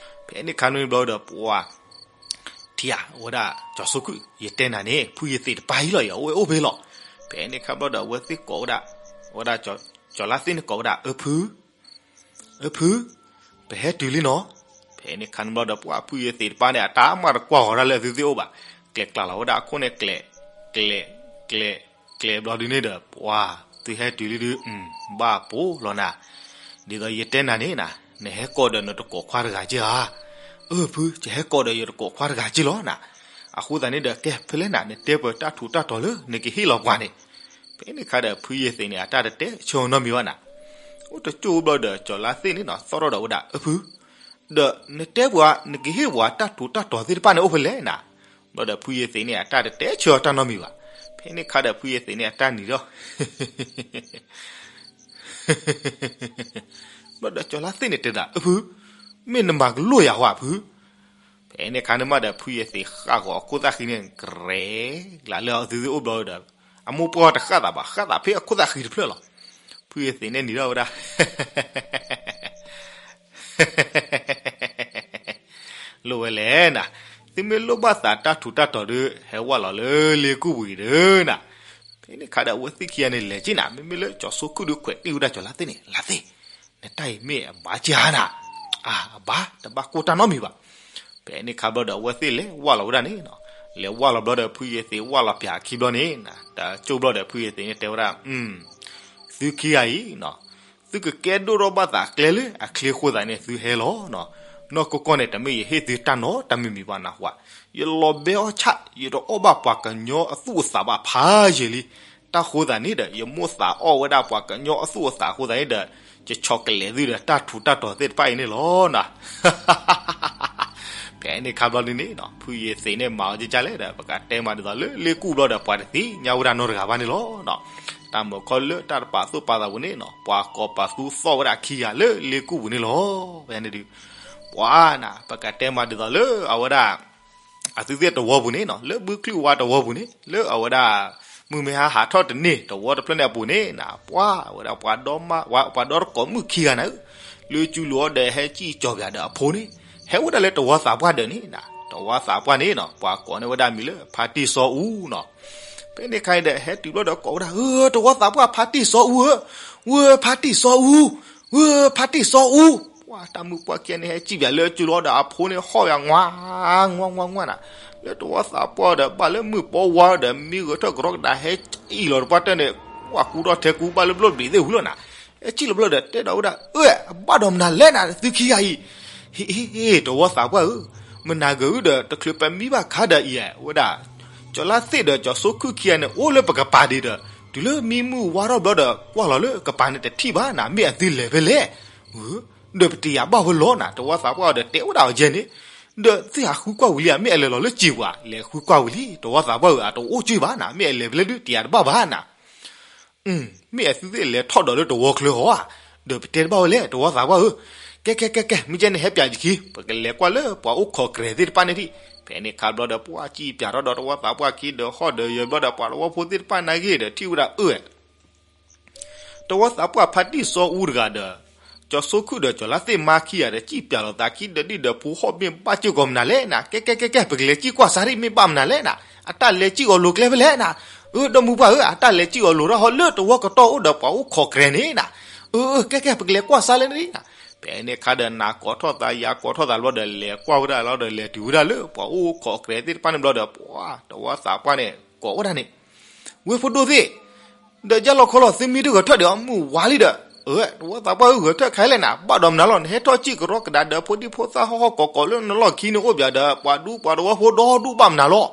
ဖဲန့ၣ်ခါန့ၣ်ဘျီဒီးပှၢ် ထံၣ်ဧါ ဝဲဒၣ်ကၠီၤစိခုၣ် ယတဲနၤန့ၣ် ဖုယသံးတပၤအံၤလီၤ ယအိၣ်ဝဲအိၣ်ဖဲလီၤ. ဖဲန့ၣ်ခါဘျီဒီးအဝဲသ့ၣ်ကိးဝဲဒၣ်, ဝဲဒၣ်ကၠီၤလါသ့ၣ်န့ၣ်ကိးဝဲဒၣ် အၢဖု, အၢဖု, ပဟဲတုၤလံနီၤ. ဖဲန့ၣ်ခါန့ၣ်ဘျီဒီးပှၢ်ဖုယသံးတပၤန့ၣ် အတၢ်မၤတကွၢ်ဃီၤဒၣ်လၢအသုသ့ၣ်အိၣ်ဘၣ်, ကျဲးကျါလီၤဝဲဒၣ်အခိၣ်န့ၣ် ကျဲး, ကျဲး, ကျဲး, ကျဲးဘျီဒုန့ၣ်ဒီး ပှၢ်သုဟဲတုၤလံဒုး ဘၣ်ပိာ်လီၤနၤ ဒ်သိးယတဲနၤန့ၣ်နၤ နဟဲကိးဒီးနတကိးခွါတဂၤက့ဧါ. အၢဖု ယဟဲကိးဒီးယတကိးခွါတဂၤက့လီၤနၤ. အဃိသတးန့ၣ်ဒီး ကဲဖဲလဲၣ်နၤ နတဲပတၢ်ထူးတၢ်တီၤလၢနကဟ့ၣ်လီၤပှၤန့ၣ်. ဖဲန့ၣ်ခါဒီးဖုယသံးန့ၣ် အတၢ်တတဲဆၢနီတမံၤဘၣ်နၤ. အိၣ်တကၠိၢ်ဘျီဒီး ကၠီၤလါသ့ၣ်န့ၣ်နီၤ သီၣ်ထီၣ်ဒီးဝဲဒၣ် အၢဖု ဒီးနတဲပှၤ နကဟ့ၣ်ပှၤတၢ်ထူးတၢ်တီၤသ့ၣ်တဖၣ်န့ၣ်အိၣ်ဖဲလဲၣ်နၤ. ဘျီဒီးဖုယသံးန့ၣ် အတၢ်တတဲဆၢအီၤတၢ်နီတမံၤဘၣ်. ဖဲန့ၣ်ခါဒီးဖုယသံးန့ၣ် အတၢ်နံၤထီၣ် ဘျီဒီးကၠီၤလါသ့ၣ်န့ၣ်တဲဒၣ် အၢဖု, မ့ၢ်နမၤကလိာ်ယၤဟီဧါဖု. ဖဲန့ၣ်ခါန့ၣ်မးဒီး ဖုယသံးဃၣ်ဂီၤအခိၣ်သၣ်ဃံန့ၣ် ကရဲး လၢအသုသ့ၣ်အိၣ်ဘျီဒီး အမိၢ်ပှၢ်တဃၣ်သးဘၣ် ဃၣ်သးဖဲအခိၣ်သၣ်ဃံတဖျၢၣ်လီၤ. ဖုယသံးန့ၣ်နံၤထီၣ်ဝဲဒၣ် လိၣ်ဝဲလဲၣ်နၤ, သုမ့ၢ်လိၣ်ဘၣ်သးတၢ်ထူးတၢ်တီၤဒီး ဟဲဝဲလီၤလၢလ့ကူၣ်ပူၤအံၤဒီးနၤ. ဖဲန့ၣ်ခါဒီးအဝဲသ့ၣ်ခံဂၤန့ၣ်လဲၤက့နၤ, မ့မ့ၢ်လၢကၠီၤစိခုၣ်ဒီးခွဲးတံၢ်ဝဲဒၣ်ကၠီၤလါသ့ၣ်န့ၣ် လါသ့ၣ်, နတၢ်အံၤမ့ၢ်အဘၣ်က့ဧါနၤ. အါ အဘၣ် တဘၣ်ကိၢ်တၢ်နီတမံၤဘၣ်. ဖဲန့ၣ်ခါဘျီဒီးအဝဲသ့ၣ်လဲၤဝဲလီၤဝဲဒၣ်န့ၣ်နီၤ, လဲၤဝဲလီၤဘျီဒီးဖုယသံးဝဲလီၤပၠးခံဘျီန့ၣ်နၤ, တကၠိၢ်ဘျီဒီးဖုယသံးန့ၣ်တဲဝဲဒၣ် သုခံဂၤအံၤနီၤ, သုကကဲဒိၣ်ထီၣ်ဘၣ်သးကျဲလၢအချ့အဃိသတးန့ၣ် သုဟဲလီၤနီၤ. နီၢ်ကီၢ်ကီၢ်န့ၣ် တမ့ၢ်ယဟ့ၣ်သုတၢ်နီတမံၤမံၤဘၣ်နၢ်ဟူဧါ, ယလီၤဘဲအီၣ်ဆၣ် ယတအီၣ်ဘၣ်ပှၤကညီအသူၣ်အသးဘၣ်ဖးယံာ်လံ. တၢ်ဃိသတးန့ၣ်ဒီး ယမိၣ်သးအီၣ်ဝဲဒၣ်ပှၤကညီအသူၣ်အသးအဃိသတးန့ၣ်ဒီး ယဆီၣ်ကလဲာ်သုဒီးတၢ်ထူးတၢ်တီၤသ့ၣ်တဖၣ်အံၤန့ၣ်လီၤနၤ. ဖဲန့ၣ်ခါဘျီဒ်န့ၣ်နီၤ ဖုယသံးန့ၣ်မၤအီၤကကလဲၣ်ဒီး ပကတဲမးဒ်သိးလၢလ့ကူၣ်ဘျီဒီးပှၤတသ့ၣ်ညါဝဲဒၣ်နီတဂၤဘၣ်န့ၣ်လီၤနီၤ. တၢ်မၢခီလၢတၢ်တပာ်သူၣ်ပာ်သးပူၤန့ၣ်နီၤ ပှၤကိးပာ်သူသီၣ်ဝဲဒၣ်ခံဂၤလၢလ့ကူၣ်ပူၤန့ၣ်လီၤ. ဖဲန့ၣ်ဒုး ပှၤနၤ ပကတဲမးဒ်သိးလၢအဝဲဒၣ် အသုသ့ၣ်တဝီပူၤန့ၣ်နီၤ လၢဘုချံဝါတဝီပူၤန့ၣ် လၢအဝဲဒၣ် မုၢ်မ့ၢ်ဟါဟးထီၣ်တန့ၢ်တဝီတဖျၢၣ်န့ၣ်အပူၤန့ၣ်နၤ ပှၤဝဲဒၣ်ပှၤဒီမါ ပှၤဒီတကိးမုၣ်ခံဂၤနၤဧၢ, လၢကၠူလိာ်အီၤဒီးဟဲစံၣ်ကၠီၤပၠးဒီးအဖိန့ၣ် ဟဲဝဲဒၣ်လၢတဝီသးပှၢ်ဒၢးန့ၣ်နၤ, တဝီသးပှၢ်န့ၣ်နီၤ ပှၤကိးန့ၢ်ဝဲဒၣ်မံၤလၢဖါတံၢ်စီအူနီၤ. ဖဲန့ၣ်ခါအံၤဒီး ဟဲတုၤဘျီဒီးကိးဝဲဒၣ် ဧၢ တဝီသးပှၢ်ဖါတံၢ်စီအူဧၢ, ဝၢ ဖါတံၢ်စီအူ, ဝၢ ဖါတံၢ်စီအူ, ပှၤတၢ်မုၣ်ပှၢ်ခံဂၤန့ၣ် ဟဲစံၣ်ပၠးလၢကၠူလိာ်အီၤဒီးအဖိန့ၣ် ဟီၣ်ယၤ ငွါ ငွါ ငွါ ငွါ နၤ, လၢတဝီသးပှၢ်ဒီးဘၣ်လၢမုၢ်ပီဝါဒီးမံဂဲၤထၢၣ်ကရီကဒါ ဟဲစံၣ်လီၤတပှၢ်တၢၢ်န့ၣ် ပှၤကူထီၣ်ထဲကူဘၣ်လၢဘျီၣ်ဘျံးသ့ၣ်ဝံၤလီၤနၤ, ဟဲစံၣ်လီၤဘျီၣ်ဒီးတဲဒီးဝဲဒၣ် အၢ ဘၣ်ဒီးမနုၤလဲၣ်နၤ သုခံဂၤအံၤ ဟ့ၣ် တဝီသးပှၢ်ဧၢ, မနၤဂ့ၤဧၢဒီး တချုးပမံဘၣ်ခါဒီးအံၤ ဝဲဒၣ် ကၠီၤလါသ့ၣ်ဒီးကၠီၤစိခုၣ်ခံဂၤန့ၣ် အိၣ်လၢပကပၤဒံးဒီး တုၤလၢမံမုၢ်ဝါထီၣ်ဘျီဒီး ကွၢ်လီၤလၢကပၤန့ၣ်တထံၣ်ဘၣ်နၤ မ့ၢ်အသုလဲၤဖဲလဲၣ်, ဒီးပတယာ်ဘၣ်ဝဲလီၤနၤ တဝီသးပှၢ်ဒီးတဲဝဲဒၣ်အီၤယဲန့ၣ်, ဒီးသ့ၣ်ဟးဃုကွၢ်ဝံၤလံ မ့ၢ်အလဲၤလီၤလၢစံာ်ပူၤဧါ လဲၤဃုကွၢ်ဝံၤလံ တဝီသးပှၢ်ဧၢ အတအိၣ်ကၠ့ၢ်ဘၣ်နၤ မ့ၢ်အလဲၤဖဲလဲၣ်ဒုး တယာ်တဘၣ်ဘၣ်နၤ မ့ၢ်အသုသ့ၣ်လဲၤထီၣ်ဒီးလၢတဝီချၢဧါ, ဒီးပတဲတဘၣ်ဝဲလဲၣ် တဝီသးပှၢ်ဧၢ, ကဲ ကဲ ကဲ ကဲ မ့ၢ်ကဲန့ၣ် ဟဲပၠးယခံ ပကလဲၤကွၢ်လၢပှၤအိၣ်ခိးကြဲးသ့ၣ်တဖၣ်န့ၣ်ထံၣ်, ဖဲန့ၣ်ခါဘျီဒီး ပှၤစံၣ်ပၠးထီၣ်ဒီးတဝီသးပှၢ်ခံဒီးဟီၣ်ဒီးယၢၤဘျီဒီး ပှၤတဝီဖိသ့ၣ်တဖၣ်နာ်က့ဒီး ထံၣ်ဝဲဒၣ်အၢ တဝီသးပှၢ်ဖါတံၢ်စီအူတဂၤဒီး ကၠီၤစိခုၣ်ဒီးကၠီၤလါသ့ၣ်မါခံဂၤဒီး စံၣ်ပၠးလိာ်သးခံဒီးဒံၣ်ဒီးဖုဟီၣ်မ့ၢ်ဘၣ်ကၠ့ၢ်ကီးမနုၤလဲၣ်နၤ, ကဲ ကဲ ကဲ ကဲ ပကလဲၤစံၣ်ကွၢ်စးထံၣ် မ့ၢ်ဘၣ်မနုၤလဲၣ်နၤ, အတၢ်လဲၤစံၣ်အီၤလိၤကျဲဖဲလဲၣ်နၤ, အၢ ဒီမုၢ်ပှၢ်ဧၢ အတၢ်လဲၤစံၣ်အီၤလိၤထီၣ်ဟီၣ်လၢတဝီကတီၢ်အိၣ်ဒီးပှၤအိၣ်ခိးကြဲးန့ၣ်နၤ, အၢ အၢ ကဲ ကဲ ပကလဲၤကွၢ်စးလၢနၤ ဖဲန့ၣ်အခါဒီးနၤကိးထီၣ်သးယၤကိးထီၣ်သးဘျီဒီး လဲၤကွၢ်ဝဲဒၣ်လီၤဒီး လဲၤတုၤဝဲဒၣ်လၢပှၤအိၣ်ခိးကြဲးသ့ၣ်တဖၣ်န့ၣ်ဘျီဒီး ပှၤတဝီသးပှၢ်န့ၣ်ကိးဝဲဒၣ်န့ၣ်, ဝ့ၢ်ဖိဒိၣ်သ့ၣ်, ဒီးယလီၢ်ခီလီၤ သုမံတဂဲၤထၢၣ်ဒီး မုၢ်ဝါလံဒီး, အၢ တဝီသးပှၢ်ဧၢ ဂဲၤထၢၣ်ခါလဲၣ်နၤ ဘၣ်ဒီးမနုၤလီၤ နဟဲထီၣ်စံၣ်ကရီကဒါဒီး ဖိဒံဖိသၣ်ဟီၣ်ဟီၣ်ကိးကိးလၢနလီၢ်ခံန့ၣ် အိၣ်ပၠးဒီးပှၤဒူပှၤတဝီဖိဒီဒူၣ် ဘၣ်မနုၤလီၤ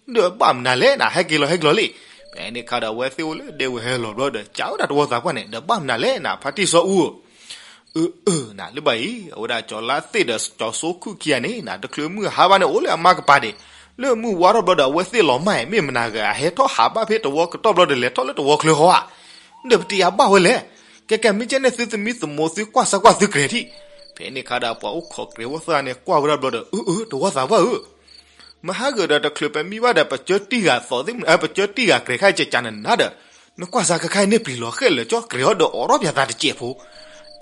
ဒီးဘၣ်မနုၤလဲၣ်နၤ ဟဲက့ၤလီၤဟဲက့ၤလီၤလံ. ဖဲန့ၣ်အခါဒီး အဝဲသ့ၣ်အိၣ်လၢဒဲဝဲဟဲလီၤဘျီဒီး ကးဝဲဒၣ်တဝီသးပှၢ်န့ၣ် ဒီးဘၣ်မနုၤလဲၣ်နၤ ဖါတံၢ်စီၤအူဧၢ, အၢ အၢ နၤလၢဘၣ်အံၤ အဝဲဒၣ်ကၠီၤလါသ့ၣ်ဒီးကၠီၤစိခုၣ်ခံဂၤန့ၣ်နၤ တချုးမုၢ်ဟါဘၣ်န့ၣ် အိၣ်လၢအမါကပၤဒံး, လၢမုၢ်ဝါထီၣ်ဘျီဒီး အဝဲသ့ၣ်လီၤမၢ်အံၤ မ့ၢ်မနၤဂ့ၤ အဟဲထီၣ်ဟးဘၣ်ဖဲတဝီကတီၢ်ဘျီဒီး လဲၤထီၣ်လၢတဝီချၢဃီဧါ, ဒီးပတယၤဘၣ်ဝဲလဲၣ်, ကဲကဲ မ့ၢ်ကဲန့ၣ် သုသမံသမိး သုကွၢ်စၢ်ကွၢ်သုကြဲးထံၣ်. ဖဲန့ၣ်အခါဒီး ပှၤအိၣ်ခိးကြဲးဝဲသၢဂၤန့ၣ် ကွၢ်ဝဲဒၣ်ဘျီဒီး အၢ အၢ တဝီသးပှၢ်ဧၢ မဟါဂ့ၤဒီး တချုးပမံဘၣ်ဒီး ပကၢတံၢ်ဂၤသီးသ့ၣ်မနုၤ ပကၢတံၢ်ဂၤကြဲးခါ ကကးနနၤဒီး နကွၢ်စၢ်ခဲခါအံၤန့ၣ် ပျံၤလီၤဃဲၣ်လၢာ်ကၠီ ကြဲးအီၤဒီး အိးထီၣ်ပၠးသးတစဲးဖိ,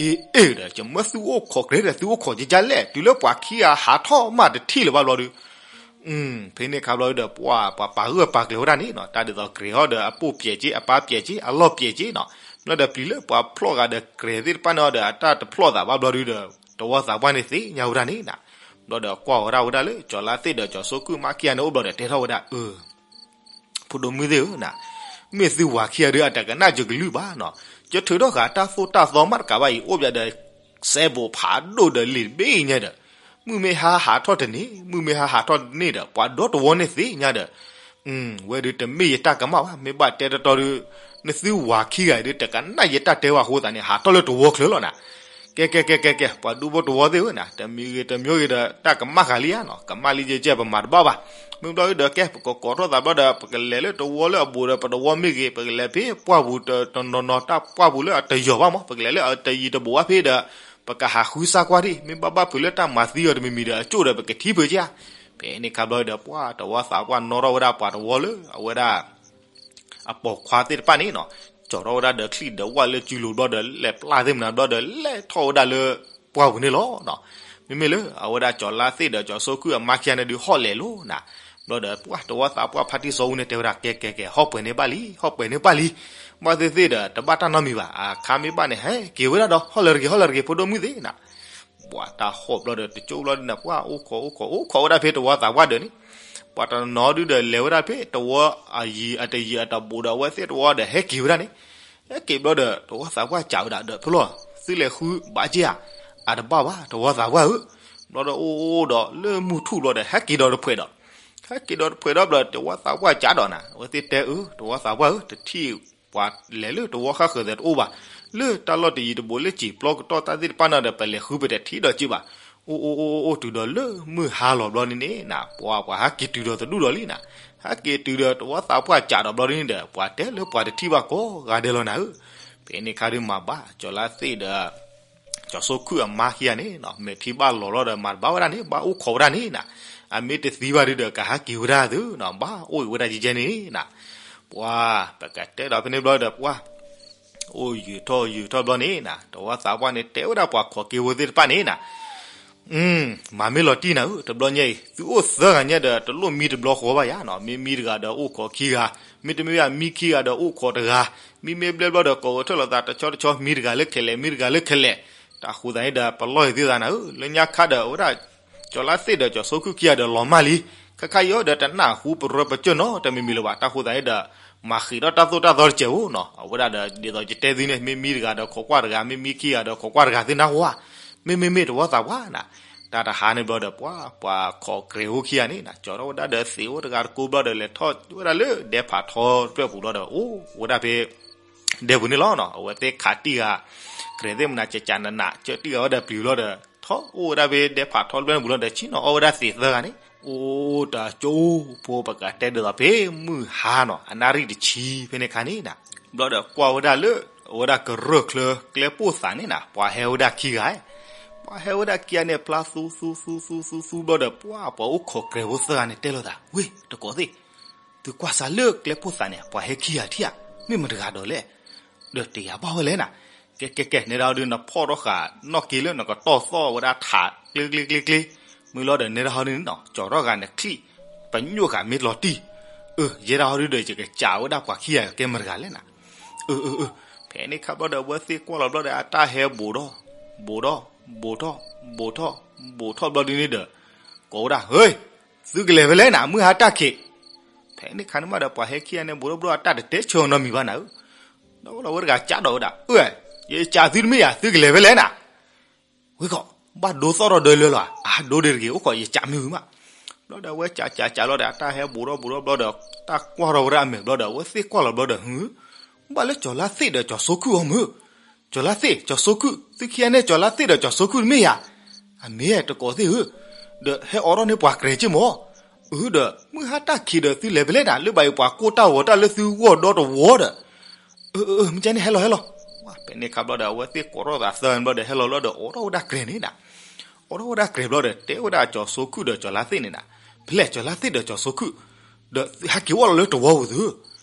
အ့ အ့ ဒီး ကမၢသုအိၣ်ခိးကြဲးဒီး သုအိၣ်ခိးကကးလဲၣ် တုၤလၢပှၤခံဂၤဟးထီၣ်မးတထံၣ်လၢၤဘၣ်ဘျီဒီး ဖဲန့ၣ်အခါဘျီဒီး ပှၤ ပှၤပာ်ဂၢၢ်ပာ်ကျၢၤဝဲဒၣ်န့ၣ်နီၤ တၢ်ဒ်သိးကြဲးအီၤဒီး အပိၢ်ပျဲးက့ အပၢ်ပျဲးက့ အလီၢ်ပျဲးက့နီၤ, ဘျီဒီးပျံၤလၢပှၤဖျီၣ်ဂၤဒီး ကြဲးသ့ၣ်တဖၣ်န့ၣ်ဒီး အတၢ်တဖျီၣ်သးဘၣ်ဘျီဒီး တဝီသးပှၢ်န့ၣ်သ့ၣ်ညါဝဲဒၣ်န့ၣ်နၤ, ဘျီဒီးကွၢ်ဝဲဒၣ်ဝဲဒၣ်လၢ ကၠီၤလါသ့ၣ်ဒီးကၠီၤစိခုၣ်မါခံဂၤန့ၣ်အိၣ်ဘျီဒီး တဲထီၣ်ဝဲဒၣ် အၢ ဖိဒိၣ်မုၣ်သ့ၣ်ဧၢနၤ, မ့ၢ်သုဝၤခံဂၤဒီး အတကနၣ်စၢၤကလုၢ်ဘၣ်နီၤ, ကၠၢထၢထီၣ်ဃာ်တၢ်သိၣ်တၢ်သီမးတကးဘၣ်အံၤ အိၣ်ပၠးဒီး စဲဘူးဖးဒိၣ်ဒီးလံာ်တဘ့ၣ်အံၤညါဒီး, မုၢ်မ့ၢ်ဟါဟးထီၣ်တန့ၢ် မုၢ်မ့ၢ်ဟါဟးထီၣ်တန့ၢ်ဒီး ပှၤဒီတဝီန့ၣ်သ့ၣ်ညါဒီး, ဝဲဒုးတမ့ၢ်ယတၢ်ကမၣ်ဘၣ် မ့ၢ်ဘၣ်တဲတတီဒီး, နသုဝၤခံဂၤအံၤဒီး တကနၣ်ယတၢ်တဲဘၣ်အဃိသတးန့ၣ် ဟးထီၣ်လၢတဝီချၢလီၤနၤ, ကဲကဲကဲကဲကဲ ပှၤဒူဖိတဝီသ့ၣ်ဧၢနၤ, တမံၤဂ့ၤတမံၤဂ့ၤဒီး တၢ်ကမၣ်ဃာ်လံဧါနီၤ, ကမၣ်လံယကဲ ပမၤတဘၣ်ဘၣ်, မ့ၢ်ဘျီဒီး ကဲ ပကကိးထီၣ်သးဘျီဒီး ပကလဲၤလၢတဝီလၢအဘူးဒီး ပတဝီမ့ၢ်ဂ့ၤ ပကလဲၤဖဲပှၢ်ပူၤတနီၤနီၤ တၢ်ပှၢ်ပူၤလၢအတယီၤဘၣ်မး ပကလဲၤလၢအတယံၤတဘူးဘၣ်ဖဲဒီး ပကဟးဃုစၢ်ကွၢ်ဒံး မ့ၢ်ဘၣ်ဘၣ်ဖုးလၢတၢ်မၤသံအီၤတမံၤမံၤဒီး အကၠိၣ်ဒီး ပကထံၣ်ဖုးက့ဧါ. ဖဲန့ၣ်အခါဘျီဒီး ပှၤတဝီသးပှၢ်နီၣ်ထီၣ်ဝဲဒၣ်ပှၤတဝီလၢအဝဲဒၣ် အပိာ်ခွါသ့ၣ်တဖၣ်န့ၣ်နီၤ, ကၠီၤထီၣ်ဝဲဒၣ်ဒီးချံၣ်ဒီးဝၣ်လၢကုလိၤဘျီဒီး လဲၤပျၢ်သ့ၣ်မနၤဘျီဒီး လဲၤထီၣ်ဝဲဒၣ်လၢပှၢ်ပူၤန့ၣ်လီၤ. မ့မ့ၢ်လၢအဝဲဒၣ်ကၠီၤလါသ့ၣ်ဒီးကၠီၤစိခုၣ်အမါခံဂၤန့ၣ်ဒုး ဟီၣ်လဲၤလိၤနၤ, ဘျီဒီးပှၤတဝီသးပှၢ်ဖါတံၢ်စီၤအူန့ၣ် တဲဝဲဒၣ် ကဲကဲကဲ ဟီၣ်ပှဲၤန့ၢ်ဘၣ်လံ ဟီၣ်ပှဲၤန့ၢ်ဘၣ်လံ, ဘၣ်သ့ၣ်သ့ၣ်ဒီး တဘၣ်တၢ်နီတမံၤဘၣ် အခါမ့ၢ်ဘၣ်န့ၣ် ဟဲက့ၤဝဲဒၣ်ဒီး ဟီၣ်လၢၤတဂ့ၤ ဟီၣ်လၢၤတဂ့ၤ ဖိဒိၣ်မုၣ်သ့ၣ်နၤ ပှၤတၢ်ဟီၣ်ဘျီဒီး တကၠိၣ်ဘျီဒီးန့ၣ် ပှၤအိၣ်ခိးအိၣ်ခိးအိၣ်ခိးဝဲဒၣ်ဖဲတဝီသးပှၢ်ဒီးန့ၣ်, ပှၤတနီၤဒုးဒီးလဲၤဝဲဒၣ်ဖဲတဝီအယံၤအတယံၤအတဘူးဒီး အဝဲသ့ၣ်တဝီဒီး ဟဲက့ၤဝဲဒၣ်န့ၣ်, ဟဲက့ၤဘျီဒီး တဝီသးပှၢ်စံးဝဲဒၣ်ဒီး ဖဲလီၤ သုလဲၤဃုဘၣ်က့ဧါ, အတဘၣ်ဘၣ် တဝီသးပှၢ်ဧၢ, ဘျီဒီးအိၣ်ဒီးလၢမုၢ်ထူၣ်ဘျီဒီး ဟဲက့ၤဒီးတဖှဲးဒီး ဟဲက့ၤဒီးတဖှဲးဒီးဘျီ တဝီသးပှၢ်စံးဒီးနၤ အဝဲသ့ၣ်တဲအၢ တဝီသးပှၢ်ဧၢ တထံၣ် ပှၤလဲၤလၢတဝီဃၣ်ဃၢၤသဲးတအိၣ်ဘၣ်, လၢတၢ်လီၢ်တယံၤတဘူးလၢစံာ်ပျီကတီၢ်တၢ်သ့ၣ်တဖၣ်န့ၣ်ဒီး ပလဲၤဃုပတထံၣ်ဒီးက့ဘၣ်, အိၣ်အိၣ်အိၣ်အိၣ်တုၤဒီးလၢမုၢ်ဟါလီၤဘျီန့ၣ်န့ၣ်နၤ ပှၤပှၤဟဲက့ၤတုၤဒီးတဒူၣ်ဒီးလံနၤ, ဟဲက့ၤတုၤဒီးတဝီသးပှၢ်စံးဒီးဘျီန့ၣ်ဒီး ပှၤတဲလၢပှၤတထံၣ်ဘၣ်ကိးဂၤဒဲးလီၤနၤဧၢ, ဖဲန့ၣ်ခါဒုးမၤဘၣ် ကၠီၤလါသ့ၣ်ဒီး ကၠီၤစိခုၣ်အမါခံဂၤန့ၣ်နီၤ မဲာ်ထံဘၣ်လီၤလီၤဒီး မၤတဘၣ်ဝဲဒၣ်န့ၣ် ဘၣ်အိၣ်ခိးဝဲဒၣ်န့ၣ်နၤ, အမ့ၢ်တသံဘၣ်ဒုးဒီး ကဟဲက့ၤဝဲဒၣ်သုနီၤ ဘၣ်အိၣ်အံၤဝဲဒၣ်ကဲကဲန့ၣ်နၤ, ပှၤ ပကတဲဒီးဖဲန့ၣ်ဘျီဒီး ပှၤ အိၣ်ယုာ်ထီၣ်ယုာ်ထီၣ်ဘျီန့ၣ်နၤ တဝီသးပှၢ်န့ၣ် တဲဝဲဒၣ်ပှၤခိးက့ၤဝဲသ့ၣ်တဖၣ်န့ၣ်နၤ မၤမ့ၢ်လီၤတံၢ်နၤဧၢ တဘျီညါအံၤ သုအိၣ်သၢဂၤညါဒီး တလိၣ်မံတဘျီဃီဘၣ်ယါနီၤ မ့ၢ်မံတဂၤဒီးအိၣ်ခိးခံဂၤ, မ့တမ့ၢ်ဘၣ်မံခံဂၤဒီးအိၣ်ခိးတဂၤ, မံမ့ၢ်ဘျဲဘျီဒီး ကိးဂဲၤထၢၣ်လိာ်သးတဆီတဆီ မံတဂၤလၢခဲလဲၣ် မံတဂၤလၢခဲလဲၣ်, တၢ်ဃိသးန့ၣ်ဒီး ပလီၢ်အံၤသ့ၣ်သးနၤဧၢ လၢညါခါဒီး အဝဲဒၣ် ကၠီၤလါသ့ၣ်ဒီးကၠီၤစိခုၣ်ခံဂၤဒီးလီၤမၢ်လံ, ခဲခါအံၤဒီးတနၢ်ဟူပရၢပကၢၢ်နီတမံၤမံၤလၢၤဘၣ် တၢ်ဃိသးန့ၣ်ဒီး မၤဃံးထီၣ်တၢ်သိၣ်တၢ်သီတစဲးဧိၤနီၤ အဝဲဒၣ်ဒီး ဒ်သိးယတဲသုန့ၣ် မ့ၢ်မံတဂၤဒီးခိးကွၢ်တဂၤ မ့ၢ်မံခံဂၤဒီးခိးကွၢ်တဂၤ သုနၢ်ဟူဧါ, မ့မ့ၢ်မ့ၢ်တဝီသးပှၢ်နၤ, တၢ်တဟါန့ၣ်ဘျီဒီး ပှၤ ပှၤခိးကြဲးဖိခံဂၤန့ၣ်နၤ ကၠီၤထီၣ်ဝဲဒၣ်ဒီးသ့ၣ်အိၣ်တဂၤတကိးဘျီဒီး လဲၤထီၣ်ဝဲဒၣ်လၢဒဲဖးထီတဖျၢၣ်ပူၤဘျီဒီး အိၣ်ဝဲဒၣ်ဖဲ ဒဲပူၤန့ၣ်လီၤနီၤ အဝဲသ့ၣ်ခးတံၢ်ဂၤ ကြဲးသ့ၣ်မနၤ ကကးနးနး ကၢတံၢ်ဂၤဝဲဒီးပျံၤဘျီဒီး ထီၣ်အိၣ်ဝဲဒၣ်ဖဲဒဲဖးထီတဖျၢၣ်န့ၣ်ပူၤလီၤဒီး ဆ့ၣ်နီၤအီၣ်ဝဲဒၣ်သ့ၣ်သၢဂၤန့ၣ် အိၣ်တကၠိဖိ ပကတဲဒ်သိးဖဲမုၢ်ဟါနီၤ အနၣ်ရံၣ်တဆံဖဲန့ၣ်ခါန့ၣ်နၤ ဘျီဒီးကွၢ်ဝဲဒၣ်လၢ အဝဲဒၣ်ကရၢၢ်ချၢကျဲပိၢ်သးန့ၣ်နၤ ပှၤဟဲဝဲဒၣ်ခံဂၤ ပှၤဟဲဝဲဒၣ်ခံဂၤန့ၣ် ဖျါသူသူသူသူသူသူဘျီဒီး ပှၤ ပှၤအိၣ်ခိးကြဲးဖိသၢဂၤန့ၣ်တဲလိာ်သး ဝ့ၢ် တကိးသ့ၣ် သုကွၢ်စၢ်လၢကျဲပိၢ်သးန့ၣ် ပှၤဟဲခံဂၤထံၣ်ဧါ, မ့ၢ်မတၤတဂၤဒီးလဲၣ်, ဒီးတယၤဘၣ်ဝဲလဲၣ်နၤ, ကဲကဲကဲ နဲဒၣ်ဟီဒုး နဖီၣ်ထီၣ်ဃာ်နီၣ်က့ၤလၢနကတီၢ်သီၣ်ဝဲဒၣ်ထး ကျ့ကျ့ကျ့ကျ့, မုၢ်လီၤဒီး နဲဒၣ်ဟီဒုးန့ၣ်နီၤ ကၠီၤထီၣ်ဂၤနချံၣ် ပညိၣ်ဃာ်မ့ၢ်လီၤတံၢ်, အၢ ယဲဒၣ်ဟီဒုးဒီး ယကစံးဝဲဒၣ်ပှၤခံဂၤကဲမတၤတဂၤလဲၣ်နၤ, အၢ အၢ အၢ ဖဲန့ၣ်ခါဘျီဒီး အဝဲသ့ၣ်ကွၢ်လီၤဘျီဒီး အတၢ်ဟဲဘူးဒီး ဘူးဒီး ဘူးထီၣ်, ဘူးထီၣ်, ဘူးထီၣ်ဘျီဒ်န့ၣ်ဒီး ကိးဝဲဒၣ်, ဟ့, သုကလဲၤဖဲလဲၣ်နၤ, မုၢ်ဟါတၢ်ခံး. ဖဲန့ၣ်ခါန့ၣ်မးဒီး ပှၤဟဲခံဂၤန့ၣ် ဘူးထီၣ်ဘျီ အတၢ်တတဲဆၢနီတမံၤဘၣ်နၤဧၢ. ဒီးဝဲဒၣ်ဝဲတဂၤကးဒီးဝဲဒၣ်, အၢ, ယကးသုတမ့ၢ်ယၤ, သုကလဲၤဖဲလဲၣ်နၤ. ဝဲခီ, ဘၣ်ဒိသီၣ်ထီၣ်ဒီလၢလီၤ, အဒိဒ်တဂ့ၤ, အိၣ်ခိးယကးမ့ၢ်ဝံၤမး. ဘျီဒီးအဝဲကးကးကးဘျီဒီး အတၢ်ဟဲဘူးထီၣ်ဘူးထီၣ်ဘျီဒီး တၢ်ကွၢ်ထီၣ်ဝဲဒၣ်အမဲာ်ဘျီဒီး အဝဲသ့ၣ်ကွၢ်လီၤဘျီဒီး ဟ့ၣ်, ဘၣ်လၢကၠီၤလါသ့ၣ်ဒီးကၠီၤစိခုၣ်အီၤမ့ၢ်, ကၠီၤလါသ့ၣ်, ကၠီၤစိခုၣ်, သုခံဂၤန့ၣ် ကၠီၤလါသ့ၣ်ဒီးကၠီၤစိခုၣ်တမ့ၢ်ယၤ. အမ့ၢ်တကိးသ့ၣ်ဧၢ, ဒီးဟဲအိးထီၣ်န့ၢ်ပှၤကြဲးက့ၢ်မး. အၢ ဒီး မုၢ်ဟါတၢ်ခံးဒီးသုလဲၤဖဲလဲၣ်နၤ, လၢဘၣ်အံၤပှၤကိၢ်တၢ်ဂီၤတၢ်လၢသုဂီၢ်ဒီတဝီဒီး. အၢ အၢ မ့ၢ်ကဲန့ၣ် ဟဲလီၤဟဲလီၤ. ဖဲန့ၣ်ခါဘျီဒီး အဝဲသ့ၣ်ကိးထီၣ်သးသၢဂၤန့ၣ်ဘျီဒီး ဟဲလီၤလီၤဒီး အိးထီၣ်ဝဲဒၣ်ကြဲးန့ၣ်နၤ. အိးထီၣ်ဝဲဒၣ်ကြဲးဘျီဒီး တဲဝဲဒၣ်ကၠီၤစိခုၣ်ဒီးကၠီၤလါသ့ၣ်န့ၣ်နၤ, ဖဲလဲၣ် ကၠီၤလါသ့ၣ်ဒီးကၠီၤစိခုၣ်, ဒီးသုဟဲက့ၤအိၣ်လီၤလၢတဝီပူၤသု.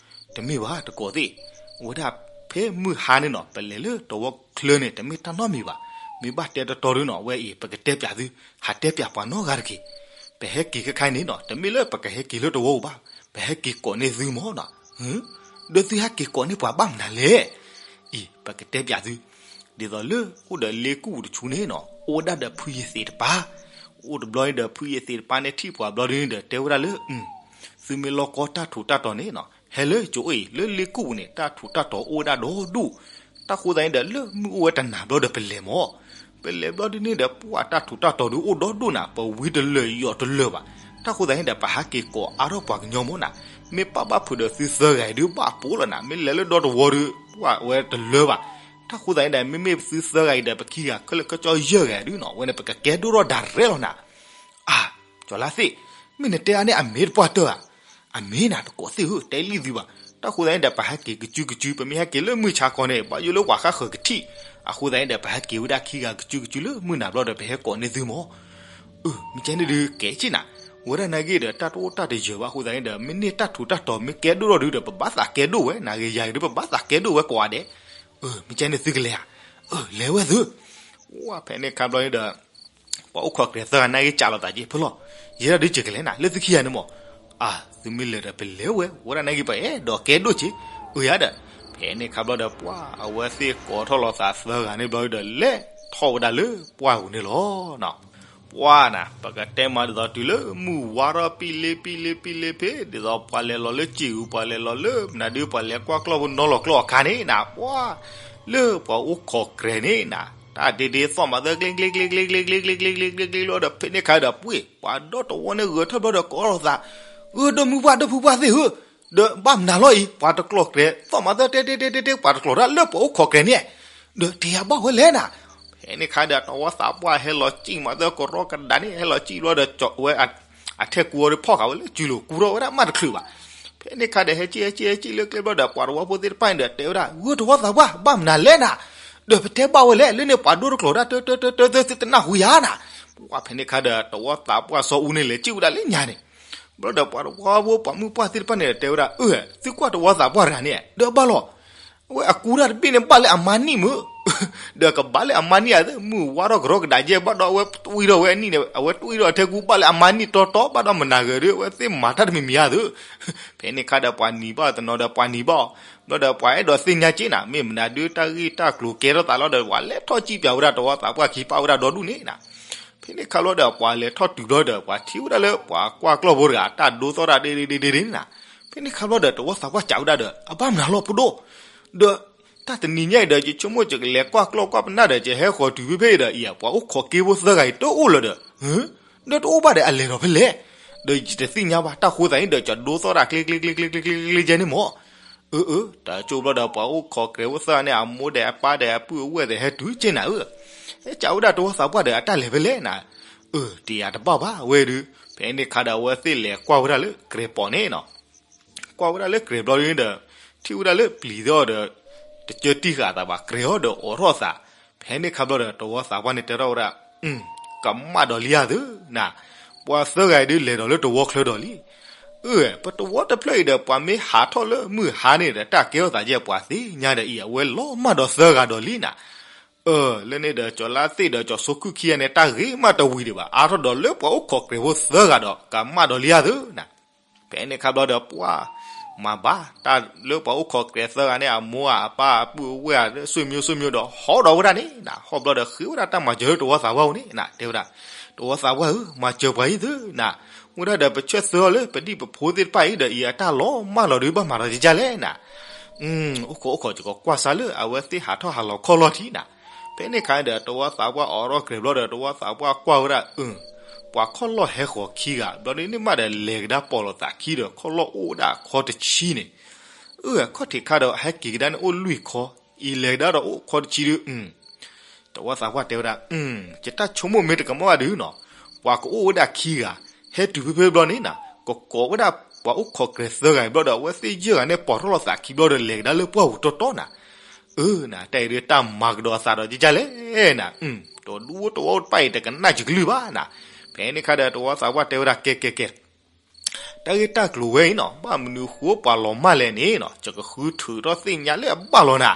တမ့ၢ်ဘၣ်တကိးသ့ၣ်, အဝဲဒၣ်ဖဲမုၢ်ဟါန့ၣ်နီၤ ပလဲၤလၢတဝီချၢန့ၣ် တမ့ၢ်တၢ်နီတမံၤဘၣ်. မ့ၢ်ဘၣ်တဲတတီၤဒုနီၤ အဝဲအံၤ ပကတဲပၠးသု, ဟးတဲပၠးပှၤနီတဂၤတက့ၢ်. ပဟဲက့ၤခဲခါန့ၣ်နီၤ တမ့ၢ်လၢပကဟဲက့ၤလၢတဝီပူၤဘၣ်, ပဟဲက့ၤကိးန့ၢ်သုမးနီၤ. ဒီးသုဟဲက့ၤကိးန့ၢ်ပှၤဘၣ်မနုၤလဲၣ်. အံၤ ပကတဲပၠးသု, ဒ်သိးလၢအိၣ်ဒီးလ့ကူၣ်ပူၤတဆူန့ၣ်နီၤ အိၣ်ဝဲဒၣ်ဒီးဖုယသ့းတပၤ. အိၣ်တဘျီန့ၣ်ဒီး ဖုယသ့းတပၤန့ၣ် ထံၣ်ပှၤဘျီဒ်န့ၣ်ဒီး တဲဝဲဒၣ်လၢ သုမ့ၢ်လီၢ်ကီတၢ်ထူးတၢ်တီၤန့ၣ်နီၤ ဟဲလၢယအိၣ်အံၤ, လၢလ့ကူၣ်ပူၤန့ၣ် တၢ်ထူးတၢ်တီၤအိၣ်ဝဲဒၣ်ဒီဒူၣ်. တၢ်ဃိသတးန့ၣ်ဒီး လၢမုၢ်အိၣ်ဝဲတနၤဘျီဒီးပလဲၤမး. ပလဲၤဘျီဒ်န့ၣ်ဒီး ပှၢ်တၢ်ထူးတၢ်တီၤဒုးအိၣ်ဒီဒူၣ်နၤ, ပဝံတလၢာ်ယိးတလၢာ်ဘၣ်. တၢ်ဃိသတးန့ၣ်ဒီး ပဟဲက့ၤကိးအါထီၣ်ပှၤကညီမးနၤ. မ့ၢ်ပာ်ဘၣ်ဖုးဒီးသုသၢဂၤအံၤဒုးဘၣ်ပိာ်လီၤနၤ, မ့ၢ်လဲၤလၢဒီတဝီဒုး ပှၢ်ဝဲတလၢာ်ဘၣ်. တၢ်ဃိသတးန့ၣ်ဒီး မ့မ့ၢ်သုသၢဂၤအံၤဒီး ပခံဂၤခဲလၢာ်ခဲဆ့ယဲၢ်ဂၤဒုးနီၤ အဝဲန့ၣ် ပကကဲဒိၣ်ထီၣ်ဒၣ်ရဲလီၤနၤ. အၢ ကၠီၤလါသ့ၣ်, မ့ၢ်နတဲအါန့ၢ်အမ့ၢ်တပှၢ်တၢၢ်ဧါ. အမ့ၢ်နၤတကိးသ့ၣ်ဧၢ, တဲလံသုဘၣ်. တၢ်ဃိသတးန့ၣ်ဒီး ပဟဲက့ၤကစုကစု, ပမ့ၢ်ဟဲက့ၤလၢမုၢ်ဆါခီန့ၣ် ဘၣ်ယိၣ်လၢပှၤဃၣ်ဃၢၤကထံၣ်. အဃိသတးန့ၣ်ဒီး ပဟဲက့ၤဝဲဒၣ်ခံဂၤကစုကစုလၢမုၢ်နၤဘျီဒီး ပဟဲကိးန့ၢ်သုမး. အၢ မ့ၢ်ကဲန့ၣ်ဒုးကဲက့ၢ်နၤ, ဝဲဒၣ်နာ်က့ဒီး တၢ်တအိၣ်တၢ်တယၢၤဘၣ်အဃိသတးန့ၣ်ဒီး မ့ၢ်န့ၢ်တၢ်ထူးတၢ်တီၤမ့ၢ်ကဲဒိၣ်ထီၣ်ဒုးဒီး ပဘၣ်သးကဲဒိၣ်ဝဲ, နာ်က့ယၤက့ၤဒုး ပဘၣ်သးကဲဒိၣ်ဝဲကိးဂၤဒဲး. အၢ မ့ၢ်ကဲန့ၣ်သုကလဲၤဧါ. အၢ လဲၤဝဲသု. ဝဲဖဲန့ၣ်ခါဘျီန့ၣ်ဒီး ပှၤအိၣ်ခိးကြဲးသၢဂၤနာ်က့ ကးလိာ်သးက့ၤ ဖဲလီၤ, ယဲဒၣ်ဒုးကကလဲၤနၤ လၢသုခံဂၤန့ၣ်မး. အၢ သုမ့ၢ်လဲၤဒီးပလဲၤဝဲ, ဝဲဒၣ်နာ်က့ ပအဲၣ်ဒိးကဲဒိၣ်က့ၤ. အၢ ယၤဒီး, ဖဲန့ၣ်ခါဘျီဒီး ပှၢ်အဝဲသ့ၣ်ကိးထီၣ်လိာ်သးသၢဂၤန့ၣ်ဘျီဒီး လဲၤထီၣ်ဝဲဒၣ်လၢပှၢ်ပူၤန့ၣ်လီၤ. ပှၢ်နၤ ပကတဲမးဒ်သိးတုၤလၢမုၢ်ဝါထီၣ်ပံလ့ပံလ့ပံလ့ဖဲ ဒ်သိးပှၤလဲၤလီၤလၢစံာ်အူ ပှၤလဲၤလီၤလၢမနုၤဒုး ပှၤလဲၤကွၢ်ကျီၢ်ဖိနီလီၤကျီၢ်အခါန့ၣ်နၤ ပှၢ် လၢပှၤအိၣ်ခိးကြဲးန့ၣ်နၤ တၢ်ဒ့ဒ့သီၣ်မၤသၢ ကျ့ကျ့ကျ့ကျ့ကျ့ကျ့ကျ့ကျ့ကျ့ကျ့ကျ့ကျ့လီၤဒီး ဖဲန့ၣ်ခါဒီးပှ့ၢ် ပှၤဒီတဝီန့ၣ်ဂဲၤထၢၣ်ဘျီဒီးကိးလိာ်သး, ဧၢ ဒီမုၢ်ပှၢ် ဒီဖုပှၢ်သ့ၣ်ဧၢ, ဒီးဘၣ်မနုၤလီၤအံၤ ပှၤတကျီၢ်ကြဲး သီၣ်မၤသၢ တဲတဲတဲတဲတဲ ပှၤတကျီၢ်တၢ်လၢပှၤအိၣ်ခိးကြဲးန့ၣ်, ဒီးတယၤဘၣ်ဝဲလဲၣ်နၤ. ဖဲန့ၣ်ခါဒီးတဝီသးပှၢ်ဟဲလီၤစံၣ်မၤသၢကရီကဒါန့ၣ် ဟဲလီၤစံၣ်ဘျီဒီး ကၠီဝဲ အထဲကူအီၤဒီးဖီၣ်ဃာ်ဝဲလၢစုလိၤ ကူထီၣ်ဝဲဒၣ်မးတချုးဘၣ်. ဖဲန့ၣ်ခါဒီး ဟဲက့ၤဟဲက့ၤဟဲက့ၤလၢကျဲဘျီဒီး ပှၤတဝီဖိသ့ၣ်တဖၣ်န့ၣ်ဒီး တဲဝဲဒၣ် ဂုၢ်တဝီသးပှၢ် ဘၣ်မနုၤလဲၣ်နၤ, ဒီးပတဲဘၣ်ဝဲလဲၣ် လၢန့ၣ်ပှၤဒိၣ်တကျိၤတၢ် တၢတၢတၢတၢ သုတနၢ်ဟူယၤနၤ. ပှၢ်ဖဲန့ၣ်ခါဒီး တဝီသးပှၢ်စီၤအူန့ၣ် လဲၤစံၣ်ဝဲဒၣ်လၢညါန့ၣ် ဘျီဒီးပှၤတဝီဖိပှၤမုၢ်ပှၢ်သ့ၣ်တဖၣ်န့ၣ်ဒီး တဲဝဲဒၣ် အၢ သုကွၢ်တဝီသးပှၢ်တဂၤန့ၣ် ဒီးဘၣ်လီၤ အဝဲအကူတၢ်တဘ့ၣ်န့ၣ် ဘၣ်လၢအမါနံၣ်မုၢ်, ဒီးကဘၣ်လၢအမါနံၣ်ဧါ မုၢ်ဝါထီၣ်ကရီကဒါယဲၢ် ဘၣ်ဒီးအဝဲတွံၢ်ထီၣ်ဝဲအနံၣ်န့ၣ် အဝဲတွံၢ်ထီၣ်အထဲကူ ဘၣ်လၢအမါနံၣ်တီတီ ဘၣ်ဒီးမနၤဂ့ၤဒီး အဝဲသ့ၣ်မၤတၢ်တမံၤမံၤဧါသု. ဖဲန့ၣ်ခါဒီးပှၤနံၤဘၣ်တနီၤဒီးပှၤနံၤဘၣ်အီၤ, ဘျီဒီးပှၤအဲၣ်ဒိးသ့ၣ်ညါက့ၤနၤ မ့ၢ်မနုၤဒုးတၢ်ဂ့ၢ်တၢ်ကျိၤကဲထီၣ်သးလီၤဒီး ပှၤလဲၤထီၣ်စံၣ်ပၠးဝဲဒၣ်တဝီသးပှၢ်ခံပၢ်ဝဲဒၣ်ဒီဒူၣ်န့ၣ်နၤ. ဖဲန့ၣ်ခါဘျီဒီးပှၤလဲၤထီၣ်တုၤဘျီဒီး ပှၤထံၣ်ဝဲဒၣ်လၢပှၤကွၢ်ကျီၢ်ဖိတဂၤ တၢ်ဒိသီၣ်တၢ်ဒ့ဒ့ဒ့ဒ့ဒ့န့ၣ်နၤ. ဖဲန့ၣ်ခါဘျီဒီးတဝီသးပှၢ်စံးဝဲဒၣ်ဒီး အဘၣ်မနုၤလီၤဖိဒိၣ်, ဒီး တၢ်တနံၤညါအံၤဒီး ယဆိကမိၣ်ယကလဲၤကွၢ်ကျီၢ်ကွၢ်ပနၢ်ဒီး ယဟဲဃီၤတုၤဖဲဖဲအံၤဒီး အံၤ ပှၤအိၣ်ခိးက့ဖိသၢဂၤအံၤတအိၣ်လၢၤဒီး, ဒီးတအိၣ်ဘၣ်ဒီးအလဲၤဒီးဖဲလဲၣ်, ဒီးယတသ့ၣ်ညါဘၣ် တၢ်ဃိသးန့ၣ်ဒီး ကဒိသီၣ်တၢ်ကျ့ကျ့ကျ့ကျ့ကျ့ကျ့ကျ့ကျ့န့ၣ်မး. အၢ အၢ တၢ်ကၠိဘျီဒီး ပှၤအိၣ်ခိးကြဲးဖိသၢဂၤန့ၣ် အမိၢ်ဒီးအပၢ်ဒီးအပုၢ်အဝဲၢ်သ့ၣ်ဟဲတုၤက့ၤနၤဧၢ, ဟဲစံးဝဲဒၣ်တဝီသးပှၢ်ဒီး အတၢ်လဲၤဖဲလဲၣ်နၤ. အၢ တယၤတဘၣ်ဘၣ်ဝဲဒုး, ဖဲန့ၣ်ခါဒီး အဝဲသ့ၣ်လဲၤကွၢ်ဝဲဒၣ်လၢကြဲးပိာ်န့ၣ်နီၤ. ကွၢ်ဝဲဒၣ်လၢကြဲးဘျီဒုးဒီး ထံၣ်ဝဲဒၣ်လၢပျံၤသ့ၣ်အီၤဒီး တကၢတံၢ်ဃာ်အသးဘၣ် ကြဲးအီၤဒီးအိးထီၣ်သး. ဖဲန့ၣ်ခါဘျီဒီး တဝီသးပှၢ်န့ၣ်တဲထီၣ်ဝဲဒၣ်, ကမၣ်ဒီးလံဧါသုနၤ, ပှၤသၢဂၤအံၤဒုးလဲၤဒီးလၢတဝီချၢဒီးလံ. အၢ ပတဝီတဖျၢၣ်အံၤဒီး ပှၤမ့ၢ်ဟးထီၣ်လၢမုၢ်ဟါန့ၣ်ဒီး တၢ်ကဲထီၣ်သးယဲၢ်ပှၤသ့ၣ်ညါဒီးအံၤ အဝဲလီၤမၢ်ဒီးသၢဂၤဒီးလံနၤ. အၢ လၢန့ၣ်ဒီး ကၠီၤလါသ့ၣ်ဒီးကၠီၤစိခုၣ်ခံဂၤန့ၣ် တၢ်ဂ့ၤမးတဝံၤဒံးဘၣ် အါထီၣ်ဒီးလၢပှၤအိၣ်ခိးကြဲးဖိသၢဂၤဒီး ကမၣ်ဒီးလံဧါသုနၤ. ဖဲန့ၣ်ခါဘျီဒီးပှၤ မၤဘၣ်တၢ်လၢပှၤအိၣ်ခိးကျဲသၢဂၤန့ၣ် အမိၢ်ဧါ အပၢ် အပုၢ်အဝဲၢ်ဧါ ဆွေမျိုးဆွေမျိုးဒီး ဟီဒီးဝဲဒၣ်န့ၣ်နၤ, ဟီဘျီဒီးဃ့ဝဲဒၣ်တၢ်မၤစၢၤလၢတဝီသးပှၢ်အအိၣ်န့ၣ်နၤ, တဲဝဲဒၣ်, တဝီသးပှၢ်ဧၢ, မၤစၢၤပှၤအံၤသုနၤ, မ့ၢ်ဒၣ်ဒီးပဆၢၣ်သၢအီၤလၢ ပဒံၣ်ပဖိသ့ၣ်တဖၣ်အံၤဒီး အံၤအတၢ်လီၤမၢ်လီၤဒီး ဘၣ်မၤဒီးကကၢ်လဲၣ်နၤ. အိၣ်ခိးအိၣ်ခိး ယကကွၢ်စၢ်လၢအဝဲသ့ၣ်ဟးထီၣ်ဟးလီၤခီၣ်လီၢ်ထံနၤ. ဖဲန့ၣ်အခါဒီး တဝီသးပှၢ်အိးထီၣ်ကျဲၤဘျီဒီး တဝီသးပှၢ်ကွၢ်ဝဲဒၣ် အၢ ပှၤခီၣ်လီၢ်ဟဲဃီၤခံဂၤ ဘျီဒ်န့ၣ်မးဒီး လဲၤကဒါပိာ်လိာ်သးခံဒီးခီၣ်လီၢ်အိၣ်ဝဲဒၣ်ခီတဆံန့ၣ်, အၢ ခီၣ်ထံးခါဒီး ဟဲက့ၤကဒါန့ၣ်အိၣ်လွံၢ်ခီ, အံၤလဲၤကဒါဒီးအိၣ်ခီတဆံဒီး တဝီသးပှၢ်တဲဝဲဒၣ်, ယတၢ်ဆိကမိၣ်မ့ၢ်တကမၣ်ဘၣ်ဒုးနီၤ, ပှၤကအိၣ်ဝဲဒၣ်ခံဂၤ, ဟဲတုၤဖဲဖဲဘျီန့ၣ်နၤ, ကကိးဝဲဒၣ်ပှၤအိၣ်ခိးကျဲၤသၢဂၤဘျီဒီး အဝဲသ့ၣ်ယဲၢ်ဂၤန့ၣ် ပိာ်ထီၣ်လိာ်သးခံဘျီဒီး လဲၤကဒါလၢပှၢ်ပူၤတီတီနၤ. အၢ နၤ တၢ်အံၤဒုးတၢ်မၤကဒီးအသးဒီးကကၢ်လဲၣ်နၤ, တဒူဖိတဝီတဖၣ်အံၤ တကနၣ်ယကလုၢ်ဘၣ်နၤ. ဖဲန့ၣ်အခါဒီး တဝီသးပှၢ်တဲဝဲဒၣ် ကဲကဲကဲ တၢ်ဂ့ၢ်တၢ်ကျိၤဝဲအံၤနီၤ ဘၣ်မနုၤဃိပှၤလီၤမၢ်လဲၣ်န့ၣ်နီၤ, ယကဃုထုးထီၣ်သ့ၣ်ညါလၢအဘၣ်လီၤနၤ.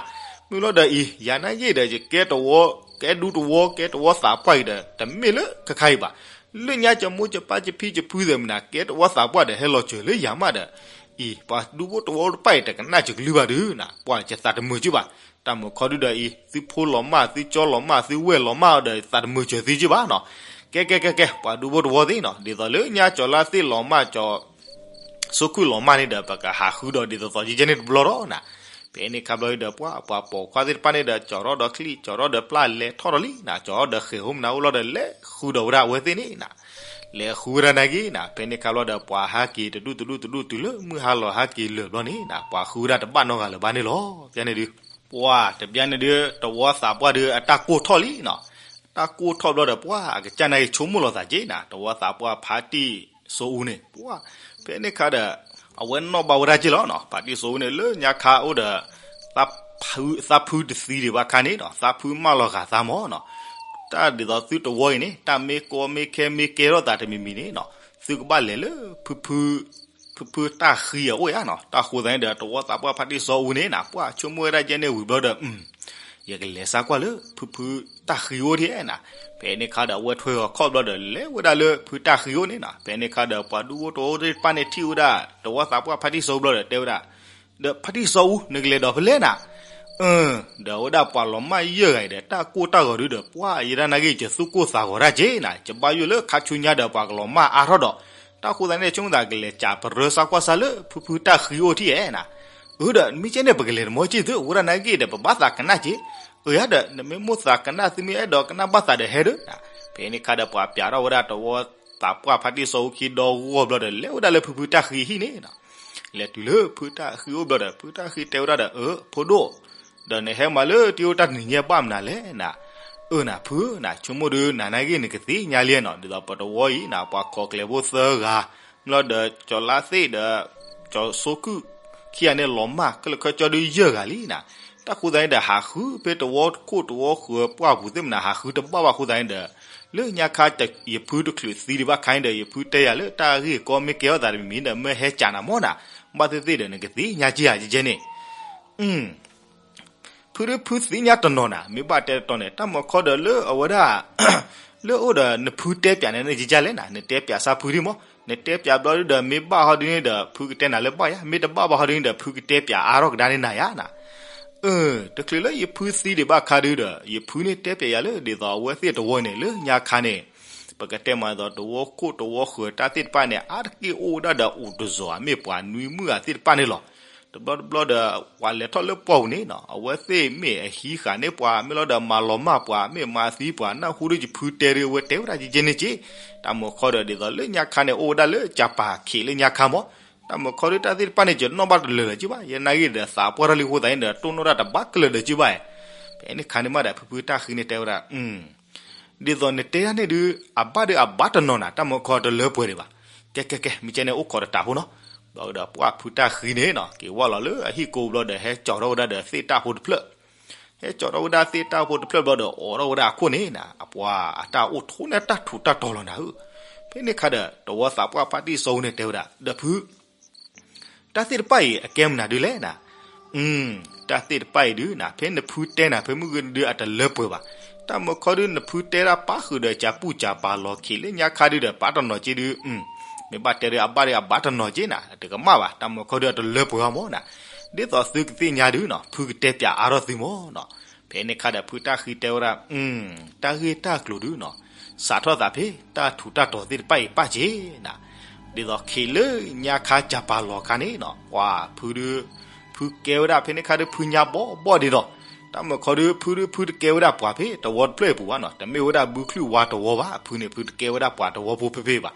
မ့ၢ်လီၤဒီးအံၤ ယၤနာ်ယ့ၢ်ဒီး ယကဲတဝီ ကဲဒူတဝီ ကဲတဝီသးပှၢ်အံၤဒီး တမ့ၢ်လၢခါခါအံၤဘၣ်. လၢညါယမိၢ်ယပၢ်ယဖံယဖုသ့ၣ်မနၤ ကဲတဝီသးပှၢ်ဒီး ဟဲလီၤစၢၤလၢယၤမးဒီး အံၤ ပှၤဒူဖိတဝီတဖၣ်အံၤ တကနၣ်ယကလုၢ်ဘၣ်ဒုးနၤ, ပှၤယသးတမုာ်က့ဘၣ်. တၢ်မုာ်ခီဒုဒီးအံၤ သုဖိလီၤမၢ် သုကၠီလီၤမၢ် သုဝဲၢ်လီၤမၢ်ဒီး သးတမုာ်စၢၤသုက့ဘၣ်နီၤ. ကဲကဲကဲကဲ ပှၤဒူဖိတဝီသ့ၣ်နီၤ, ဒ်သိးလၢညါကၠီၤလါသ့ၣ်လီၤမၢ် ကၠီၤ စိခိၣ်လီၤမၢ်န့ၣ်ဒီး ပကဟးဃုဒီးဒ်သိးသိးကဲကဲန့ၣ်တဘျီဒီးနၤ. ဖဲန့ၣ်ခါဘျီဒီး ပှၤပှၤပိာ်ခွါသ့ၣ်တဖၣ်န့ၣ်ဒီး ကၠီၤထီၣ်ဒီးချံ ကၠီၤထီၣ်ဒီးပျၢ် လဲၤထီၣ်ဒီးလံနၤ, ကၠီၤထီၣ်ဒီးဃဲၤဟိမနၤအိၣ်လီၤဒီး လဲၤဃုဒီးဝဲဒၣ်အဝဲသ့ၣ်န့ၣ်နၤ. လဲၤဃုဝဲဒၣ်နာ်က့နၤ, ဖဲန့ၣ်ခါဘျီဒီး ပှၤဟးက့ၤတဒူၣ်တဒူၣ်တဒူၣ်တုၤလၢမုၢ်ဟါလီၤဟးက့ၤလၢာ်ဘျီန့ၣ်နၤ, ပှၤဃုဝဲဒၣ်တဘၣ်နီတဂၤလၢၤဘၣ်န့ၣ်လီၤ. ပျၢ်န့ၣ်ဒုး ပှၤတပျၢ်န့ၣ်ဒုး တဝီသးပှၢ်ဒုးအတၢ်ကိၢ်ထီၣ်လံနီၤ. တၢ်ကိၢ်ထီၣ်ဘျီဒီး ပှၤအကစၢ်နာ်က့ၤဆိကမိၣ်လီၤသးက့နၤ, တဝီသးပှၢ်ဖါတံၢ်စီအူန့ၣ် ပှၤ ဖဲန့ၣ်ခါဒီး အဝဲနီၣ်ဘၣ်ဝဲဒၣ်က့လီၤနီၤ. ဖါတံၢ်စီအူန့ၣ် လၢညါခါအိၣ်ဒီး သးဖုတသံဒံးဘၣ်ခါန့ၣ်နီၤ, သးဖုမၢလီၤဂာ်သးမၢ်နီၤ. တၢ်ဒ်သိးသုတဝီအံၤန့ၣ် တၢ်မ့ၢ်ကီမ့ၢ်ခဲမ့ၢ်ကဲထီၣ်သးတမံၤမံၤန့ၣ်နီၤ, သုကဘၣ်လဲၤလၢ ဖုဖုတၢ်ဃံအအိၣ်ဧါနီၤ. တၢ်ဃိသးန့ၣ်ဒီး တဝီသးပှၢ်ဖါတံၢ်စီအူန့ၣ်နၤ ပှၤဆိကမိၣ်ဝဲဒၣ်ကဲန့ၣ်ဝံၤဘျီဒီး ယကလဲၤစါကွၢ်လၢ ဖုဖုတၢ်ဃံအိၣ်ဒ်နၤ. ဖဲန့ၣ်ခါဒီး အဝဲထွဲဂီၤခီၣ်ဘျီဒီး လဲၤဝဲဒၣ်လၢဖုတၢ်ဃံအိၣ်န့ၣ်နၤ. ဖဲန့ၣ်ခါဒီး ပှၤဒူဖိတဝီသ့ၣ်တဖၣ်န့ၣ်ထံၣ်ဝဲဒၣ် တဝီသးပှၢ်ဖါတံၢ်စီအူဘျီဒီး တဲဝဲဒၣ် ဒီးဖါတံၢ်စီအူ နကလဲၤဒီးဖဲလဲၣ်နၤ. အၢ ဒီးအဝဲဒၣ်ပှၤလီၤမၢ်ယဲၢ်ဂၤအံၤဒီး တၢ်ကိၢ်တၢ်ဂီၤဒုဒီး ပှၤယဲဒၣ်နာ်က့ၤ ယသူၣ်ကိၢ်သးဂီၤဒၣ်က့နၤ, ယဘၣ်ယိၣ်လၢခါဆူညါဒီး ပှၤကလီၤမၢ်အါထီၣ်ဒီး တၢ်ဃိသးန့ၣ် ဆိကမိၣ်သးကလဲၤကးပရၢစါကွၢ်စါလၢ ဖုဖုတၢ်ဃံအိၣ်ထံၣ်ဧါနၤ. အၢ ဒီးမ့ၢ်ကဲန့ၣ် ပကလဲၤတမီၤက့သု အဝဲဒၣ်နာ်က့ၤဒီး ပဘၣ်သးကနၣ်က့ၤ. အၢ ယၤဒီး နမ့ၢ်မိၣ်သးကနၣ် သုမ့ၢ်အဲၣ်ဒိးကနၣ်ဘၣ်သးဒီးဟဲဒီးနၤ. ဖဲန့ၣ်ခါဒီး ပှၤပျးထီၣ်ဝဲဒၣ်တဝီသးပှၢ်ဖါတံၢ်စီအူခံဒီဂီၢ်ဘျီဒီး လဲၤဝဲဒၣ်လၢဖုဖုတၢ်ဃံဟံၣ်န့ၣ်နၤ. လဲၤတုၤလၢဖုတၢ်ဃံအိၣ်ဘျီဒီး ဖုတၢ်ဃံတဲဝဲဒၣ်ဒီး အၢ ဖိဒိၣ် ဒီးနဟဲမၤလၢတံၤအိၣ်တၢ်တနံၤညါဘၣ်မနုၤလဲၣ်နၤ. အၢ နၤဖု နဆိကမိၣ်ဒု နၤနာ်က့ၤ နကသ့ၣ်ညါလံနီၤ, ဒ်သိးပတဝီအံၤနၤ ပှၤခိးကျဲၤဖိသၢဂၤ မ့ၢ်လီၤဒီး ကၠီၤလါသ့ၣ်ဒီး ကၠီၤစိကုၢ် ခံဂၤန့ၣ်လီၤမၢ် ခဲလၢာ်ခဲဆ့ဒုယဲၢ်ဂၤလံနၤ. တၢ်ဃိသးန့ၣ်ဒီး ဟးဃုဖဲတဝီခိၣ်တဝီဃၢၤပှၢ်ပူၤသ့ၣ်မနၤ ဟးဃုတဘၣ်ဘၣ်ဃိသးန့ၣ်ဒီး လၢညါခါ ယဖုတချုးသံဒံးဘၣ်ခါန့ၣ်ဒီး ယဖုတဲယၤလၢတၢ်ဂ့ၢ်ကီမ့ၢ်ကဲထီၣ်သးတမံၤမံၤဒီး မၢဟဲကးနၤမၢ်နၤ, ဘၣ်သ့ၣ်သ့ၣ်ဒီး နကသ့ၣ်ညါက့ၤဧါ ကဲကဲန့ၣ် ဖုဒု ဖုသ့ၣ်ညါတနီၤနၤ, မ့ၢ်ဘၣ်တဲတတီၤန့ၣ် တၢ်မၤခီဒီးလၢအဝဲဒၣ် လၢအိၣ်ဒီးနဖုတဲပၠးနၤန့ၣ် ကဲကဲလဲၣ်နၤ, နတဲပၠးစၢ်ဖုဒံးမၢ်, နတဲပၠးဘျီဒုဒီး မ့ၢ်ဘၣ်ဟီဒုန့ၣ်ဒီး ဖုကတဲနၤလၢဘၣ်ယါ, မ့ၢ်တဘၣ်ဘၣ်ဟီဒုန့ၣ်ဒီး ဖုကတဲပၠးအါထီၣ်ကဒါန့ၢ်နၤယါနၤ. အၢ တချုးလၢယဖုသံဒံးဘၣ်ခါဒုဒီး ယဖုန့ၣ်တဲပၠးယၤလၢ ဒ်သိးအဝဲသ့ၣ်တဝီန့ၣ် လၢညါခါန့ၣ် ပကတဲမးဒ်သိး တဝီခိၣ်တဝီဃၢၤတၢ်သ့ၣ်တဖၣ်န့ၣ် အါတက့ၢ်အိၣ်ဝဲဒၣ်ဒီးအိၣ်တစီၤ မ့ၢ်ပှၤနွံမုၣ်ဂၤသ့ၣ်တဖၣ်န့ၣ်လီၤ. တဘျီတဘျီဒီး ပှၤလဲၤထီၣ်လၢပှၢ်ပူၤန့ၣ်နီၤ အဝဲသ့ၣ်မ့ၢ်အဟံးဃာ်န့ၢ်ပှၤ မ့ၢ်လီၤဒီးမၤလီၤမၢ်ပှၤ မ့ၢ်မၤသံပှၤ နၢ်ဟူဒုယဖုတဲဒု အဝဲတဲဝဲဒၣ်ကဲကဲန့ၣ်က့, တၢ်မၤခီဒီးဒ်သိးလၢညါခါန့ၣ် အိၣ်ဝဲဒၣ်လၢကၢ်ပၤခံးလၢညါခါမၢ်, တၢ်မၤခီဒုတၢ်သ့ၣ်တဖၣ်န့ၣ် ယနီၣ်ဘၣ်တလၢာ်လၢၤက့ဘၣ်, ယနာ်ဂ့ၤဒီးသးပှၢ်ထီၣ်လံအဃိသတးန့ၣ်ဒီး တိၢ်နီၣ်တၢ်တဘၣ်ကလၢာ်ဒီးက့ဘၣ်, ဖဲန့ၣ်ခါန့ၣ်မးဒီး ဖုဖုတၢ်ဃံန့ၣ်တဲဝဲဒၣ် ဒ်သိးနတဲဒၣ်န့ၣ်ဒု အဘၣ်ဒုအဘၣ်တနီၤနၤ တၢ်မၤခီတလၢပှဲၤဒံးဘၣ်, ကဲကဲကဲ မ့ၢ်ကဲန့ၣ်အိၣ်ခိးတတးဖိနီၤ, ဘျီဒီးပှၢ်ဖုတၢ်ဃံန့ၣ်နီၤ က့ၤဝဲလီၤလၢအဟံၣ်ကိဘျီဒီး ဟဲကၠီၤထီၣ်ဝဲဒၣ်ဒီးသ့ၣ်တၢ်ဖိတဖျၢၣ်, ဟဲကၠီၤထီၣ်ဝဲဒၣ်သ့ၣ်တၢ်ဖိတဖျၢၣ်ဘျီဒီး အိးထီၣ်ဝဲဒၣ်အခိၣ်န့ၣ်နၤ အပှၤအတၢ်အိၣ်ထူၣ်န့ၣ်တၢ်ထူးတၢ်တီၤလီၤနၤဧၢ, ဖဲန့ၣ်ခါဒီး တဝီသးပှၢ်ဖါတံၢ်စီၤအူန့ၣ်တဲဝဲဒၣ် ဒီးဖု တၢ်သ့ၣ်တဖၣ်အံၤအကဲမနုၤဒုလဲၣ်နၤ, တၢ်သ့ၣ်တဖၣ်အံၤဒုနၤ ဖဲနဖုတဲနၤ ဖဲမုၢ်ဂ့ၤဒုအတလၢပှဲၤဘၣ်, တၢ်မၤခီဒုနဖုတဲဒၣ်ပၣ်ဃုာ်ဒီးကၢ်ပူၣ်ကၢ်ပၤလီၤခံးလၢညါခါဒုဒီး ပာ်တနီၤက့ဒု မ့ၢ်ဘၣ်တဲဒီးအဘၣ်ဒီးအဘၣ်တနီၤက့နၤ, တကမၣ်ဘၣ်, တၢ်မုၢ်ခီဒီးတလၢပှဲၤအီၤမၢ်နၤ. ဒ်သိးသုကသ့ၣ်ညါဒုးနီၤ, ဖုကတဲပၠးအါထီၣ်သုမၢ်နီၤ. ဖဲန့ၣ်ခါဒီးဖုတၢ်ဃံတဲဝဲဒၣ်, တၢ်ဂ့ၢ်တၢ်ကျိၤဒုးနီၤ, စးထီၣ်သးဖဲတၢ်ထူးတၢ်တီၤသ့ၣ်တဖၣ်အံၤပၣ်က့နၤ. ဒ်သိးခံးလၢညါခါ ကၢ်ပာ်လီၤခါန့ၣ်နီၤ, ပှၤဖုဒုး, ဖုကဲဝဲဒၣ်ဖဲန့ၣ်ခါဒုး ဖုညါဘီဘီဒ်ဒီး, တၢ်မုၢ်ခီဒုး ဖုဒုး ဖုတကဲဝဲဒၣ်ပှၤဖဲတဝီတဖျၢၣ်အပူၤဘၣ်နီၤ, တမ့ၢ်ဝဲဒၣ်ဘုချုၣ်ဝါတဝီဘၣ်, ဖုန့ၣ် ဖုတကဲဝဲဒၣ်ပှၤတဝီဖိဖဲဖဲဘၣ်.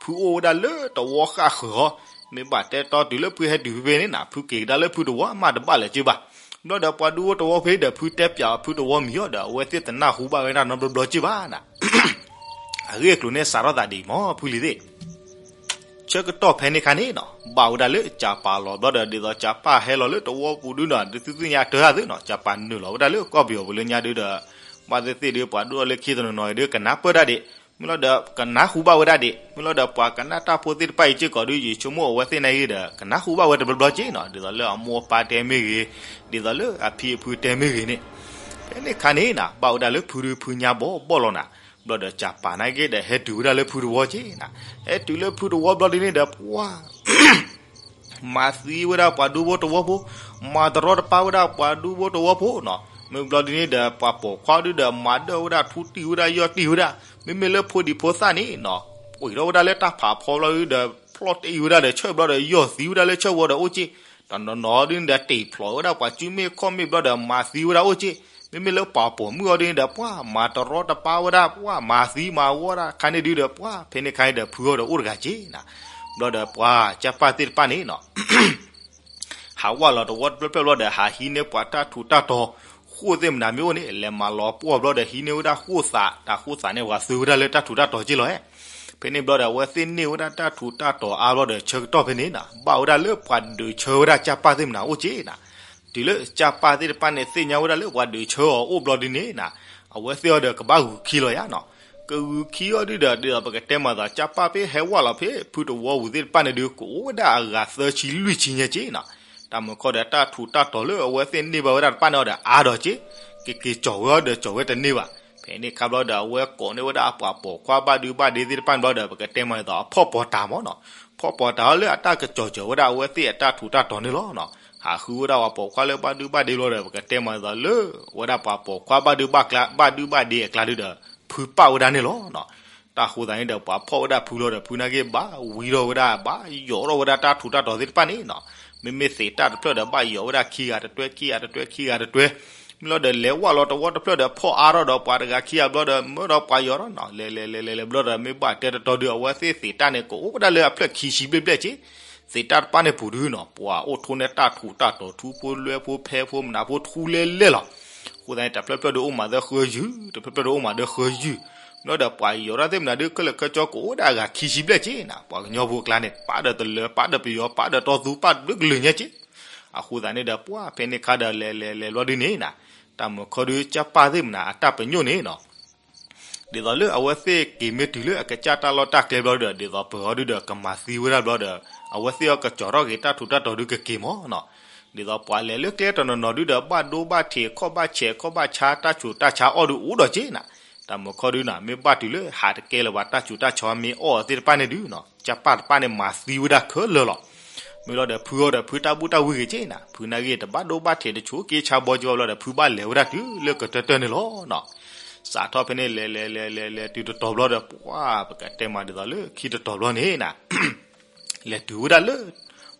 ဖုအိၣ်ဝဲဒၣ်လၢတဝီဃၣ်ဃၢၤအီၤ, မ့ၢ်ဘၣ်တဲတီတုၤလၢဖုဟဲတုၤဖဲဖဲန့ၣ်နၤ, ဖုက့ၤကဒါလၢဖုတဝီမးတဘၣ်လၢၤက့ဘၣ်. ဘျီဒီးပှၤဒူဖိတဝီဖဲဒီး ဖုတဲပၠးအီၤဖုတဝီမံၤအီၤဒီး အဝဲသ့ၣ်တနၢ်ဟူဘၣ်ဝဲဒၣ်နီတဘျီဘျီက့ဘၣ်နၤ. အဂ့ၢ်အကျိၤန့ၣ် စးထီၣ်သးဒ်အံၤမၢ် ဖုလံၤသ့ၣ်. ဆၢကတီၢ်ဖဲန့ၣ်ခါန့ၣ်နီၤ, ဘၣ်ဝဲဒၣ်လၢကၢ်ပာ်လီၤဘျီဒီး ဒ်သိးကၢ်ပာ်ဟဲလီၤလၢတဝီပူၤဒုးနီၤ, ဒုးသုသ့ၣ်ညါတၢ်သ့ၣ်နီၤ, ကၢ်ပာ်နုာ်လီၤဝဲဒၣ်လၢကီၢ်ပယီၤပူၤလၢညါဒုးဒီး, ဘၣ်သ့ၣ်သ့ၣ်ဒုး ပှၤဒူၣ်ထီၣ်လၢခံတနီၤနီၤအံၤဒုး ကနၢ်ပၢၢ်တၢ်ဒံး, မ့ၢ်လီၤဒီးကနၢ်ဟူဘၣ်ဝဲဒၣ်ဒံး, မ့ၢ်လီၤဒီးပှၤကနၣ်တၢ်ဖိသ့ၣ်တဖၣ်အံၤစ့ၢ်ကီးဒုး ယဆိကမိၣ်အဝဲသ့ၣ်နာ်က့ဒီး ကနၢ်ဟူဘၣ်ဝဲတဘျီဘျီက့နီၤ, ဒ်သိးလၢအမိၢ်အပၢ်တဲမ့ၢ်ဂ့ၤ, ဒ်သိးလၢအဖံအဖုတဲမ့ၢ်ဂ့ၤန့ၣ်. ဖဲန့ၣ်ခါန့ၣ်နၤ, ဘၣ်ဝဲဒၣ်လၢဖုဒုးဖုညါဘီဘီလီၤနၤ. ဘျီဒီးကၢ်ပာ်နာ်က့ဒီး ဟဲတုၤဝဲဒၣ်လၢဖုတဝီက့နၤ. ဟဲတုၤလၢဖုတဝီဘျီဒုးန့ၣ်ဒီး ပှၤ မၤသံဝဲဒၣ်ပှၤဒူဖိတဝီဖိ, မၤတရီတပါဝဲဒၣ်ပှၤဒူဖိတဝီဖိနီၤ. မ့ၢ်ဘျီဒုးန့ၣ်ဒီး ပှၤပိာ်ခွါဒုးဒီး မၤဒၢၣ်ဝဲဒၣ် ထူတံၢ်ဝဲဒၣ် ယီၢ်တံၢ်ဝဲဒၣ်, မ့မ့ၢ်လၢဖိဒံဖိသၣ်န့ၣ်နီၤ, ပှ့ၤထီၣ်ဝဲဒၣ်လၢတၢ်ဖးဖီဘျီဒုးဒီး ဖျီၣ်တံၢ်ဝဲဒၣ်ဒီးဆၢၣ်ဘျီဒီး ယီၢ်သံဝဲဒၣ်လၢဆၢၣ်ဝီဒီးအိၣ်က့, တနီၤနီၤဒုးန့ၣ်ဒီး တ့ၢ်ဖျိးဝဲဒၣ်ပှၤစုမ့ၣ်ခီၣ်မ့ၣ်ဘျီဒီး မၤသံဝဲဒၣ်အိၣ်က့. မ့မ့ၢ်လၢပှၤပိာ်မုၣ်အီၤဒုးန့ၣ်ဒီး ပှၤမၤတရီတပါဝဲဒၣ် ပှၤမၤသံမၤဝီဒၣ်ခါန့ၣ်ဒုးဒီး ပှၤဖဲန့ၣ်ခါန့ၣ်ဒီး ဖုအီၤဒီးအိၣ်တဂၤက့နၤ. ဘျီဒီးပှၤကၢ်ပၢ်သ့ၣ်တဖၣ်န့ၣ်နီၤ ဟးဝးလီၤတဝီတဖျၢၣ်ဖျၢၣ်ဘျီဒီး ဟးဟံးန့ၢ်ပှၤတၢ်ထူးတၢ်တီၤဃိၣ်သ့ၣ်မနၤမ့ၢ်အိၣ်န့ၣ် လဲၤမၤလီၤပှီၢ်ဘျီဒီး ဟံးန့ၢ်ဝဲဒၣ်ဃိၣ်သး, တၢ်ဃိၣ်သးန့ၣ် ပှၤသုဝဲဒၣ်လၢတၢ်ထူးတၢ်တီၤက့လီၤ. ဖဲန့ၣ်ဘျီဒီး အဝဲသ့ၣ်န့ၢ်ဝဲဒၣ်တၢ်ထူးတၢ်တီၤအါဘျီဒီး ဆၢကတီၢ်ဖဲန့ၣ်နၤ ဘၣ်ဝဲဒၣ်လၢပှၤဒုးဆၢဝဲဒၣ်ကၢ်ပၢ်သ့ၣ်မနၤအိၣ်က့နၤ. တုၤလၢကၢ်ပၢ်သ့ၣ်တဖၣ်န့ၣ် သ့ၣ်ညါဝဲဒၣ်လၢပှၤဒုးဆၢအီၤအိၣ်ဘျီဒုးန့ၣ်နၤ, အဝဲသ့ၣ်အီၤဒီးကဘၣ်ဂုာ်ခံလီၤယါနီၤ. ကဂုာ်ခံအီၤဒုးဒီး ဒ်သိးပကတဲမၤသး ကၢ်ပၢ်ဖဲဟဲဝးလီၤဖဲဖုတဝီပူၤသ့ၣ်တဖၣ်န့ၣ်ဒုး ကအိၣ်ဝဲဒၣ်အဂၤသၢဆံလွံၢ်ဆံညါက့နၤ. တၢ်မုၢ်ခီဒီးတၢ်ထူးတၢ်တီၤလၢအဝဲသ့ၣ်န့ၢ်ဘၣ်ဝဲဒၣ်တဖၣ်န့ၣ်အီၤဒီးအါဒီးက့, ကက့ၤကၠီၤဝဲအီၤဒီးကၠီၤဝဲတန့ၢ်ဘၣ်. ဖဲန့ၣ်ခါဘျီဒီး အဝဲကိးန့ၢ်ဝဲဒၣ်အပှၤပိာ်ခွါဘၣ်ဒုဘၣ်ဒ့သ့ၣ်တဖၣ်န့ၣ်ဘျီဒီး ပကတဲမၤသးအဖီၣ်ပီၤတၢ်မၢ်နီၤ. ဖီၣ်ပီၤတၢ်အီၤလၢအတၢ်ကကၠီၤကၠီၤဝဲဒၣ်အဝဲသ့ၣ်အတၢ်ထူးတၢ်တီၤန့ၣ်လီၤနီၤ. ဟးဃုဝဲဒၣ်ပှၤပိာ်ခွါလၢဘၣ်ဒုဘၣ်ဒ့ဘျီဒီး ပကတဲမၤသးလၢ ဝဲဒၣ်ပှၤပိာ်ခွါဘၣ်ဒုဘၣ်ကျါ ဘၣ်ဒုဘၣ်ဒ့အကျါဒုဒီး ဖုပာ်ဝဲဒၣ်န့ၣ်လီၤနီၤ. တၢ်ဃိသးန့ၣ်ဒီး ပှၤဖီၣ်ဝဲဒၣ်ဖုလီၤဒီး ဖုနာ်က့ဘၣ်ဝံထီၣ်ဝဲဒၣ် ဘၣ်ယိးထီၣ်ဝဲဒၣ်တၢ်ထူးတၢ်တီၤသ့ၣ်တဖၣ်န့ၣ်နီၤ. မ့မ့ၢ်သ့းတၢ်တဖျၢၣ်ဒီး ဘၣ်ယိးဝဲဒၣ်ခံဂၤတတွဲ ခံဂၤတတွဲ ခံဂၤတတွဲ. မ့ၢ်လီၤဒီး လဲၤဝးလီၤတဝီတဖျၢၣ်ဒီး ဖီၣ်အါထီၣ်ဒီးပှၤတဂၤခံဂၤဘျီဒီး မၢဒီးပှၤယိးထီၣ်နီၤ. လဲၤလဲၤလဲၤလဲၤလဲၤဘျီဒီး မ့ၢ်ဘၣ်တဲတတီၤဒုး အဝဲသ့ၣ်သ့းတၢ်န့ၣ် ကအိၣ်ဝဲဒၣ်လၢအဖျၢၣ်ခံဆံဘျဲၣ်ဘျဲၣ်က့ သ့းတၢ်တဖၣ်န့ၣ်ပူၤဒုနီၤ ပှၤအိၣ်ထိးန့ၢ်တၢ်ထူးတၢ်တီၤ ထူဖိလွဲဖိဖဲဖိမနၤဖိထူလဲလဲလီၤ. အဃိသတးန့ၣ် တဖျၢၣ်ဖျၢၣ်ဒုအိၣ်မးသၢဃၢယုၢ် တဖျၢၣ်ဖျၢၣ်ဒုအိၣ်မးသၢဃၢယုၢ်. မ့ၢ်လီၤဒီးပှၤယိးတၢ်သ့ၣ်မနၤဒု ခဲလၢာ်ခဲဆ့ကအိၣ်ဒၣ်အဂၤခံဆံဘျဲၣ်က့နၤ ပှၤကညီဖိအကျါန့ၣ် ပာ်ဒီးတလၢၤ ပာ်ဒီးပယီၤ ပာ်ဒီးတီသူ ပာ်ဒီးကလုာ်ညါက့. အဃိသတးန့ၣ်ဒီး ပှၤဖဲန့ၣ်ခါဒီး လဲၤလဲၤလဲၤဘျီဒုန့ၣ်နၤ တၢ်မုၢ်ခီဒု ကၢ်ပၢ်သ့ၣ်မနၤအတၢ်ပညိၣ်န့ၣ်နီၤ ဒ်သိးလၢအဝဲသ့ၣ်က့ၤမ့ၢ်တုၤလၢအကစၢ်တၢ်လီၢ်တၢ်ကျဲဘျီဒီး ဒ်သိးပၢၤအီၤဒုဒီး ကမၤသံဝဲဒၣ်ဘျီဒီး အဝဲသ့ၣ်အီၤကကၠီၤထီၣ်က့ၤတၢ်ထူးတၢ်တီၤဒုကက့ၤမၢ်နီၤ. ဒ်သိးပှၤလဲၤလၢကျဲတနီၤနီၤဒုဒီး ဘၣ်ဒိဘၣ်ထံး ခီၣ်ဘၣ်ဆဲး ခီၣ်ဘၣ်ဆါ တၢ်ဆူးတၢ်ဆါအီၣ်ဒုအိၣ်ဒီးက့နၤ. တၢ်မုၢ်ခီဒုနၤ မ့ၢ်ဘၣ်တုၤလၢဟးတကဲလၢၤဘၣ် တၢ်ဆူးတၢ်ဆါမ့ၢ်အီၣ်သ့ၣ်တဖၣ်န့ၣ်ဒုနီၤ ကၢ်ပၢ်တဖၣ်န့ၣ် မၤသံဝဲဒၣ်ခဲလၢာ်လီၤ. မ့ၢ်လီၤဒီးဖုအီၤဒီး ဖုတၢ်ဘူၣ်တၢ်ဝံဂ့ၤက့နၤ ဖုနာ်ဂ့ၤ တဘၣ်ဒိဘၣ်ထံး တဆူးက့ဆါဘီက့ဘၣ်ဘျီဒီး ဖုဘၣ်လဲၤဝဲဒၣ်တုၤလၢကတၢၢ်တၢၢ်န့ၣ်လီၤနီၤ. စးထီၣ်ဖဲန့ၣ် လဲၤလဲၤလဲၤလဲၤလဲၤတုၤတတီၤဘျီဒီး ပှၤ ပကတဲမးဒ်သိးလၢခံတတီၤဘျီန့ၣ်နၤ လဲၤတုၤဝဲဒၣ်လၢ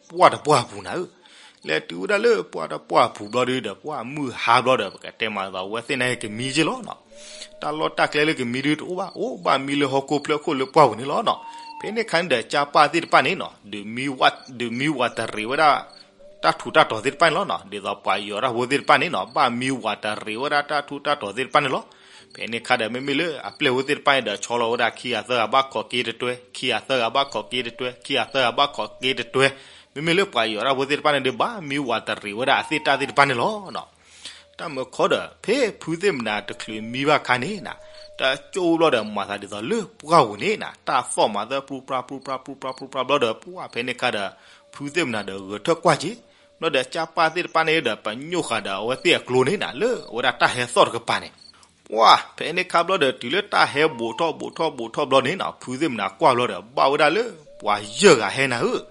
ပှၢ်တပှၢ်ပူၤနၤဧၢ. လဲၤတုၤဝဲဒၣ်လၢပှၢ်တပှၢ်ပူၤဘျီဒုဒီး ပှၢ်မုၢ်ဟါဘျီဒီး ပကတဲမးဒ်သိး အဝဲသ့ၣ်နာ်ဂ့ၤကမံက့လီၤနီၤ. တၢ်လီၢ်တၢ်ကျဲလၢကမံဒုတအိၣ်ဘၣ် အိၣ်ဘၣ်မံလၢဟီၣ်ခိၣ်ဖျၢၣ်ခိၣ်လၢပှၢ်ပူၤန့ၣ်လီၤနီၤ. ဖဲန့ၣ်ခါန့ၣ်ဒီး ကၢ်ပၢ်သ့ၣ်တဖၣ်န့ၣ်နီၤ ဒုးမံဝးတရံးဝဲဒၣ် တၢ်ထူးတၢ်တီၤသ့ၣ်တဖၣ်န့ၣ်လီၤနီၤ. ဒ်သိးပှၤယိးတၢ်ဖိသ့ၣ်တဖၣ်န့ၣ်နီၤ ဘၣ်မံဝးတရံးဝဲဒၣ်တၢ်ထူးတၢ်တီၤသ့ၣ်တဖၣ်န့ၣ်လီၤ. ဖဲန့ၣ်ခါဒီး မ့မ့ၢ်လၢအပျဲၢ်ဖိသ့ၣ်တဖၣ်န့ၣ်ဒီး ဆီလီၤဝဲဒၣ်ခံဂၤသၢဂၤဘၣ်ခိးက့တတွဲ ခံဂၤသၢဂၤဘၣ်ခိးက့တတွဲ ခံဂၤသၢဂၤဘၣ်ခိးက့တတွဲ. မ့မ့ၢ်လၢပှၤယိးတၢ်ဖိသ့ၣ်တဖၣ်န့ၣ်ဒီး ဘၣ်မံဝးတရံးဝဲဒၣ်အသ့ၣ်တၢ်သ့ၣ်တဖၣ်န့ၣ်လီၤနီၤ. တၢ်မုၢ်ခီဒီး ဖဲဖုသ့ၣ်မနၤတချုးမံဘၣ်ခါန့ၣ်နၤ တၢ်ကၠိဘျီဒီး မၤသးဒ်သိးလၢပှၢ်ပူၤန့ၣ်နၤ တၢ်သီၣ်မၤသၢ ပြူပြါ ပြူပြါ ပြူပြါ ပြူပြါဘျီဒီး ပှၢ်ဖဲန့ၣ်ခါဒီး ဖုသ့ၣ်မနၤဒီးဂဲၤထၢၣ်ကွၢ်က့ ဘျီဒီး ကၢ်ပၢ်သ့ၣ်တဖၣ်န့ၣ်ဒီး ပညိၣ်ဃာ်ဒီးအဝဲသ့ၣ်အကျိန့ၣ်နၤ လၢအဝဲဒၣ်တၢ်ဟဲသီၣ်တကပၤန့ၣ် ပှၢ်ဖဲန့ၣ်ခါဘျီဒီး တုၤလၢတၢ်ဟဲဘူးထီၣ်ဘူးထီၣ်ဘူးထီၣ်ဘျီန့ၣ်နၤ ဖုသ့ၣ်မနၤကွၢ်ဘျီဒီး ဘၣ်ဝဲဒၣ်လၢ ပှၤယဲၢ်ဂၤဟဲနၤဧၢ,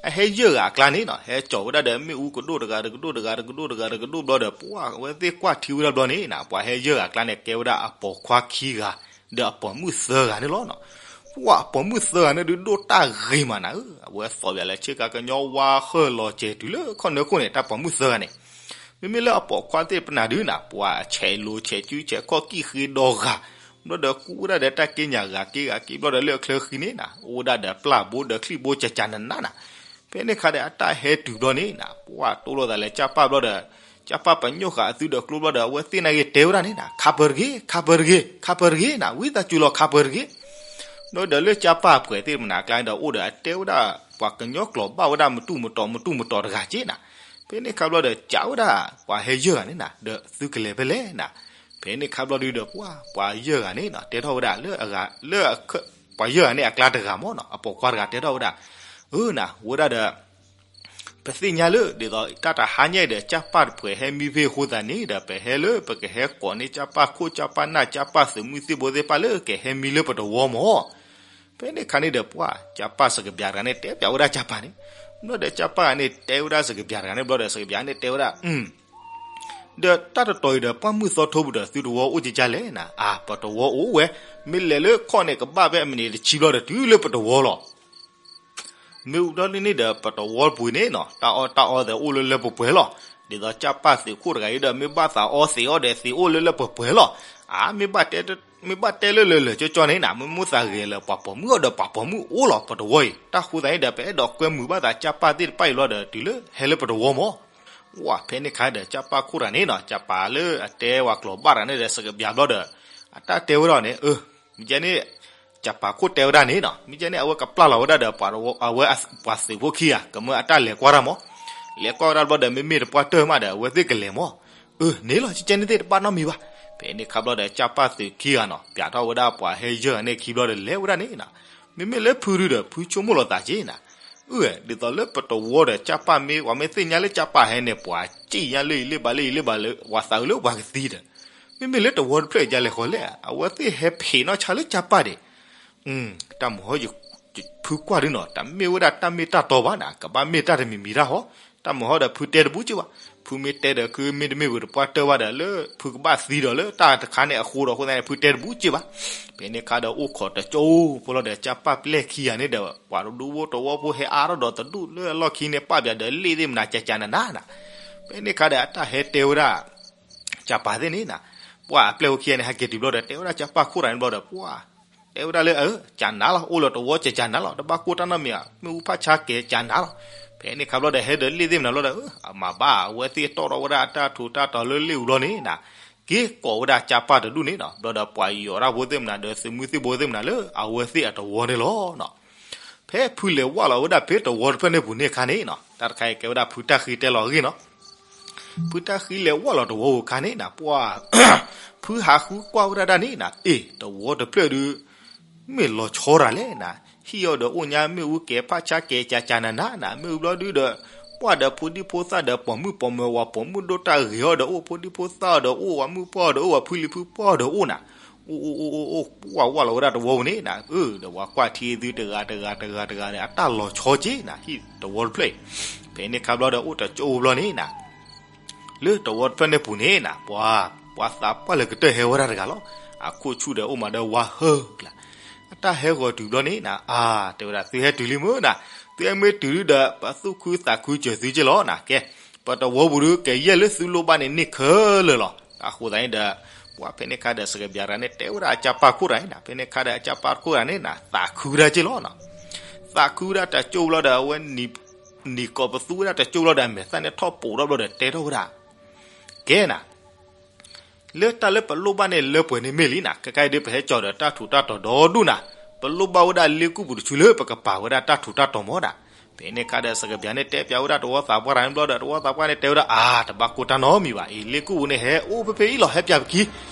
အဟဲယဲၢ်ဂၤအကျါန့ၣ်နီၤ ဟဲကၠီၤဝဲဒၣ်ဒီးမ့ၣ်အူကဒိၣ်တဂၤတကဒိၣ်တဂၤတကဒိၣ်တဂၤတကဒိၣ်ဘျီဒီး ပှၤအဝဲသ့ၣ်ကွၢ်ထံဝဲဒၣ်ဘျီန့ၣ်နီၤ ပှၤဟဲယဲၢ်ဂၤအကျါန့ၣ် ကဲဝဲဒၣ်အပိာ်ခွါခံဂၤ ဒီးအပိာ်မုၣ်သၢဂၤန့ၣ်လီၤနီၤ. ပှၤအပိာ်မုၣ်သၢဂၤန့ၣ်ဒုးဒိၣ်တၢ်ဂ့ၤမးနၤဧၢ, အဝဲသိးပၠးလၢဆ့ကၤကညီဝါဃၢၣ်လီၤစဲၤတုၤလၢခီၣ်နၢခိၣ်န့ၣ် တၢ်ပိာ်မုၣ်သၢဂၤန့ၣ် မ့မ့ၢ်လၢအပိာ်ခွါသ့ၣ်တဖၣ်နၤဒုးနၤ ပှၤဆဲးလိၤဆဲးစုဆဲးခီၣ်ကံၣ်ဃ့ဒီဂၤ, ဘျီဒီးကူဝဲဒၣ်ဒီးတၢ်က့ညၣ်ဂၤက့ဂၤက့ဘျီဒီးလၢအချၢဃံန့ၣ်နၤ အိၣ်ဝဲဒၣ်ဒီးပျၢ်ဘိဒီးချံၣ်ဘိကၠးကၠးနးနးနၤ. ဖဲန့ၣ်ခါဒီးအတၢ်ဟဲတုၤဘျီန့ၣ်နၤ ပှၤတိလိာ်သးလၢကၠၢ်ပၢ်ဘျီဒီး ကၠၢ်ပၢ်ပညိၣ်ဃာ်အသုဒီးကျိဘျီဒီး အဝဲသ့ၣ်နာ်က့ၤတဲဝဲဒၣ်န့ၣ်နၤ ခးပၢၤတဂ့ၤ ခးပၢၤတဂ့ၤ ခးပၢၤတဂ့ၤနၤ ဝံသးစူၤလီၤခးပၢၤတဂ့ၤ. ဘျီဒီးလၢကၠၢ်ပၢ်ပှဲၤသ့ၣ်တဖၣ်နၤအကျါဒီးအိၣ်ဒီးအတဲဝဲဒၣ် ပှၤကညီကျိာ်ဘၣ်ဝဲဒၣ်မတူၢ်မတီၤမတူၢ်မတီၤတဂၤက့နၤ. ဖဲန့ၣ်ခါဘျီဒီးကးဝဲဒၣ် ပှၤဟဲယဲၢ်ဂၤန့ၣ်နၤ ဒီးသုကလဲၤဖဲလဲၣ်နၤ. ဖဲန့ၣ်ခါဘျီဒုးဒီးပှၤ ပှၤယဲၢ်ဂၤန့ၣ်နၤ တဲထီၣ်ဝဲဒၣ်လၢအဂၤ လၢ ပှၤယဲၢ်ဂၤန့ၣ်အကျါတဂၤမ့ၢ်နီၤ အပိာ်ခွါတဂၤတဲထီၣ်ဝဲဒၣ် အၢနၤ ဝဲဒၣ်ဒီး ပသ့ၣ်ညါလၢ ဒ်သိးတၢ်တဟါညါအံၤဒီး ကၠၢ်ပၢ်တပှဲၤဟဲမံဖဲအဃိသတးန့ၣ်ဒီး ပဟဲလၢပကဟဲကိးန့ၢ်ကၠၢ်ပၢ်ခိၣ်ကၠၢ်ပၢ်နၢ်ကၠၢ်ပၢ်သုးမုၢ်သံၣ်ဘိသ့ၣ်တဖၣ်လၢကဟဲမံလၢပတဝီမ့ၢ်. ဖဲန့ၣ်ခါန့ၣ်ဒီးပှၤ ကၠၢ်ပၢ်စကဘျးတဂၤန့ၣ် တဲပၠးဝဲဒၣ်ကၠၢ်ပၢ်န့ၣ်, ဘျီဒီးကၠၢ်ပၢ်န့ၣ် တဲဝဲဒၣ်စကဘျးတဂၤန့ၣ် ဘျီဒီး စကဘျးန့ၣ် တဲဝဲဒၣ် ဒီးတၢ်တတီၤအံၤဒီး ပှၢ်မုၢ်သီထိပူၤဒီး သုတဝီအိၣ်ကကလဲၣ်နၤ, အၢ ပတဝီအိၣ်ဝဲ, မ့ၢ်လဲၤလၢခီၣ်န့ၣ် ကဘၣ်ဖဲအမံးနံးတဆံဘျီဒီး တုၤလၢပတဝီလီၤ. မ့ၢ်အူဒီးလၢန့ၣ်ဒီး ပတဝီပူၤန့ၣ်နီၤ တၢ်အီၣ်တၢ်အီသ့ၣ်အိၣ်လၢလၢပှဲၤပှဲၤလီၤ. ဒ်သိးကၠၢ်ပၢ်သုးခိၣ်တဂၤအံၤဒီး မ့ၢ်ဘၣ်သးအီသ့ၣ်အီဒီးသ့ၣ်အိၣ်လၢလၢပှဲၤပှဲၤလီၤ. အၢ မ့ၢ်ဘၣ်တဲ မ့ၢ်ဘၣ်တဲလၢလၢာ်လၢာ်ကၠီကၠီန့ၣ်နၤ မ့ၢ်မိၣ်သးဂဲၤလၢပှၤပိာ်မုၣ်အီၤဒီးပှၤပိာ်မုၣ်အိၣ်လီၤ ပတဝီအံၤ. တၢ်ဃိသတးန့ၣ်ဒီး ပအဲၣ်ဒိးကွဲမုာ်ဘၣ်သးကၠၢ်ပၢ်သ့ၣ်တဖၣ်အံၤဘျီဒီး တုၤလၢဟဲလၢပတဝီမ့ၢ်. ဝဲဖဲန့ၣ်ခါဒီး ကၠၢ်ပၢ်ခိၣ်တဂၤန့ၣ်နီၤ ကၠၢ်ပၢ်လၢအတဲဝဲကျိာ်ဘၣ်တဂၤန့ၣ်ဒီး စကဘျးဘျီဒီး အတၢ်တဲဝဲဒၣ်န့ၣ် အၢ မ့ၢ်ကဲန့ၣ် ကၠၢ်ပၢ်ခိၣ်တဲဝဲဒၣ်န့ၣ်နီၤ မ့ၢ်ကဲန့ၣ် အဝဲကပျၢ်လီၤဝဲဒၣ်ဒီး ပှၤအဝဲပှၤသုးဖိခံဂၤ ကမၢအတၢ်လဲၤကွၢ်တၢ်မ့ၢ်. လဲၤကွၢ်ဝဲဒၣ်ဘျီဒီး မ့မ့ၢ်တပှၢ်တၢၢ်မးဒီး အဝဲသ့ၣ်ကလဲၤမ့ၢ်. အၢ န့ၣ်လီၤ ကကဲန့ၣ်သ့ၣ်တဘၣ်နီတမံၤဘၣ်. ဖဲန့ၣ်ခါဘျီဒီး ကၠၢ်ပၢ်သုးခံဂၤနီၤ ပျးထီၣ်ဝဲဒၣ်ပှၤဟဲယဲၢ်ဂၤန့ၣ်ခံဘျီဒီး လဲၤဝဲဒၣ်န့ၣ်နီၤ. မ့မ့ၢ်လၢဖုဒုဒီး ဖုဆိကမိၣ်လီၤသးက့နၤ အၢ ဒ်သိးလၢပတဝီဒီးကၠၢ်ပၢ်မ့ၢ် ပှၤမ့ၢ်သ့ၣ်ညါလၢကၠၢ်ပၢ်ဟဲန့ၣ် ပှၤစံၣ်ညါလၢအံၤလၢဘၣ်လၢအံၤလၢဘၣ်လၢ ပှၤသးအုးလၢပှၤကသံဒီး မ့မ့ၢ်လၢတဝီတဖျၢၣ်အံၤဒ်လဲၣ်ဃီလဲၣ် အဝဲသ့ၣ်ဟဲဖံးနီၢ်ဆါလၢကၠၢ်ပၢ်ဒံး. တၢ်မုၢ်ဟီ ဖုကွၢ်ဒုနီၤ တမ့ၢ်ဝဲဒၣ်တၢ်မ့ၢ်တၢ်တီဘၣ်နၤ ကဘၣ်မ့ၢ်တၢ်တမံၤမံၤတၢ်ဟီ. တၢ်မုၢ်ဟီဒီးဖုတဲတဘူၣ်က့ဘၣ်. ဖုမ့ၢ်တဲဒီး ခုမ့တမ့ၢ်ဝံၤတပှၢ်တၢၢ်ဘၣ်ဒီး လၢဖုကဘၣ်သံဒီးလၢတၢ်တခါန့ၣ်အဃိဒီးအဃိသတးန့ၣ် ဖုတဲတဘူၣ်က့ဘၣ်. ဖဲန့ၣ်ခါဒီးအိၣ်ခိးတကၠိဖိလီၤဒီး ကၠၢ်ပၢ်ပျဲၢ်ခံဂၤန့ၣ်ဒီး ပှၤတဒူဖိတဝီဖိဟဲအါထီၣ်ဒီးတဒူၣ်လၢအလီၢ်ခံန့ၣ် ပာ်ပၠးဒီးလ့ၣ်သ့ၣ်မနၤကကနနၤနၤ. ဖဲန့ၣ်ခါဒီးအတၢ်ဟဲတဲဝဲဒၣ် ကၠၢ်ပၢ်သ့ၣ်န့ၣ်နၤ ပှၤအပျဲၢ်ဖိခံဂၤန့ၣ် ဟဲက့ၤတုၤဘျီဒီး တဲဝဲဒၣ်ကၠၢ်ပၢ်ခိၣ်တဂၤန့ၣ်ဘျီဒီး ပှၤ တဲဝဲဒၣ်လၢ အၢ ကနၤလီၤ အိၣ်လၢတဝီကကနၤလီၤ တဘၣ်ကိၢ်တၢ်နီတမံၤဧါ မ့ၣ်အူဖးဆါကဲကနၤလီၤ. ဖဲန့ၣ်ခါဘျီဒီး ဟဲဒီးလ့ၣ်သ့ၣ်မနၤဘျီဒီး အၢ အမၤဘၣ် အဝဲသ့ၣ်တီၣ်ထီၣ်ဝဲဒၣ်အတၢ်ထူးတၢ်တီၤလၢလ့ၣ်အူဘျီန့ၣ်နၤ က့ၤကိးဝဲဒၣ်ကၠၢ်ပၢ်တဒူၣ်န့ၣ်နီၤ ဘျီဒီးပှၤယီၤတၢ်ဖိသ့ၣ်မနၤဒီးသုးမုၢ်သံၣ်ဘိသ့ၣ်မနၤလၢအဝဲသ့ၣ်အတဝီန့ၣ်လီၤနီၤ. ဖဲဖုလဲၤဝဲလီၤဝဲဒၣ်ဖဲတဝီတဖျၢၣ်န့ၣ်ပူၤန့ၣ်အခါန့ၣ်နီၤ တၢ်တခါအံၤကဲဝဲဒၣ်ဖုတၢ်ဃံတဲလီၤအဂ့ၢ်နီၤ. ဖုတၢ်ဃံလဲၤဝဲလီၤတဝီပူၤအခါန့ၣ်နၤ ပှၤ ဖုဟးဃုကွၢ်ဝဲဒၣ်ဒၣ်န့ၣ်နၤ အ့ၣ် တဝီတဖျၢၣ်ဒုး မ့ၢ်လီၤဆီတၢ်လဲၣ်နၤ, ဟံၣ်အီၤဒီးအိၣ်ညါ မ့ၣ်အူကဲဖးဆါကဲကကနၤနၤနၤ, မ့ၣ်အူဘျီဒုဒီး ပှၢ်ဒီးဖိဒံဖိသၣ်ဒီးပိာ်မုၣ်ပိာ်မၢၤ ဝၤပိာ်မုၣ်ဒိၣ်တၢ်ဂ့ၤအီၤဒီးအိၣ် ဖိဒံဖိသၣ်အီၤဒီးအိၣ် ဝၤမုၣ်ပှၢ်အီၤဒီးအိၣ် ဝၤဖုလံၤဖုပှၢ်အီၤဒီးအိၣ်နၤ, အိၣ်အိၣ်အိၣ်အိၣ်အိၣ် ပှၢ်ဝဲလီၤဝဲဒၣ်တဝီပူၤန့ၣ်နၤ, အၢ ဒီးပှၤကွၢ်ထံသုတဂၤတဂၤတဂၤတဂၤန့ၣ် အတၢ်လီၤဆီက့နၤ ဟံၣ်တဝီတဖျၢၣ်အံၤ, ဖဲန့ၣ်ခါဘျီဒီးအိၣ်တကၠိၢ်ဘျီန့ၣ်နၤ လၢတဝီတဖျၢၣ်န့ၣ်ပူၤန့ၣ်နၤ ပှၤ ပှၤသးပှၢ်လၢကတၢၢ်ဟဲဝဲဒၣ်တဂၤလီၤ. အခိၣ်ဆူၣ်ဒီးအိၣ်မးဒီးဝါဟၢကျါ, အတၢ်ဟဲဂီၤတုၤဘျီန့ၣ်နၤ အါ တဲဝဲဒၣ် သုဟဲတုၤလံမုၢ်နၤ, သုဟဲမ့ၢ်တုၤဒုဒီး ပသူၣ်ခုသးခုစၢၤသုက့လီၤနၤ, ကဲ ပတဝီပူၤဒု ကယဲၢ်လၢသုလိၣ်ဘၣ်န့ၣ်န့ၢ်ခဲလၢာ်လီၤ. အဃိသတးန့ၣ်ဒီး ပှၤဖဲန့ၣ်ခါဒီးစကဘျးတဂၤန့ၣ် တဲဝဲဒၣ်အကၢ်ပၢ်ခိၣ်တဂၤန့ၣ်နၤ, ဖဲန့ၣ်ခါဒီးအကၢ်ပၢ်ခိၣ်တဂၤန့ၣ်နၤ သးခုဒၣ်က့လီၤနၤ, သးခုဒၣ်တကၠိၢ်ဘျီဒီး အဝဲ နံၤကိးပသူဝဲဒၣ်တကၠိၢ်ဘျီဒီး အမဲာ်သၣ်န့ၣ်ထီၣ်ပိာ်ထီၣ်ဘျီဒီး တဲထီၣ်ဝဲဒၣ် ကဲနၤ, လၢတၢ်လၢပလိၣ်ဘၣ်န့ၣ်လၢပှဲၤန့ၣ်မ့ၢ်လံနၤ, ခဲခါအံၤဒုးပဟဲကၠီၤဒီးတၢ်ထူးတၢ်တီၤဒီဒူၣ်နၤ, ပလိၣ်ဘၣ်ဝဲဒၣ်လ့ကူၣ်ပူၤတဆူလၢပကပာ်ဝဲဒၣ်တၢ်ထူးတၢ်တီၤမ့ၢ်ဒၣ်. ဖဲန့ၣ်ခါဒီးစကဘျးန့ၣ်တဲပၠးဝဲဒၣ်တဝီသးပှၢ်တဂၤန့ၣ်ဘျီဒီး တဝီသးပှၢ်န့ၣ်တဲဝဲဒၣ် အါ တဘၣ်ကိၢ်တၢ်နီတမံၤဘၣ်အံၤ လ့ကူၣ်ပူၤန့ၣ်ဟဲအိၣ်ဖဲဖဲအံၤလီၤ ဟဲပၠးပခံ,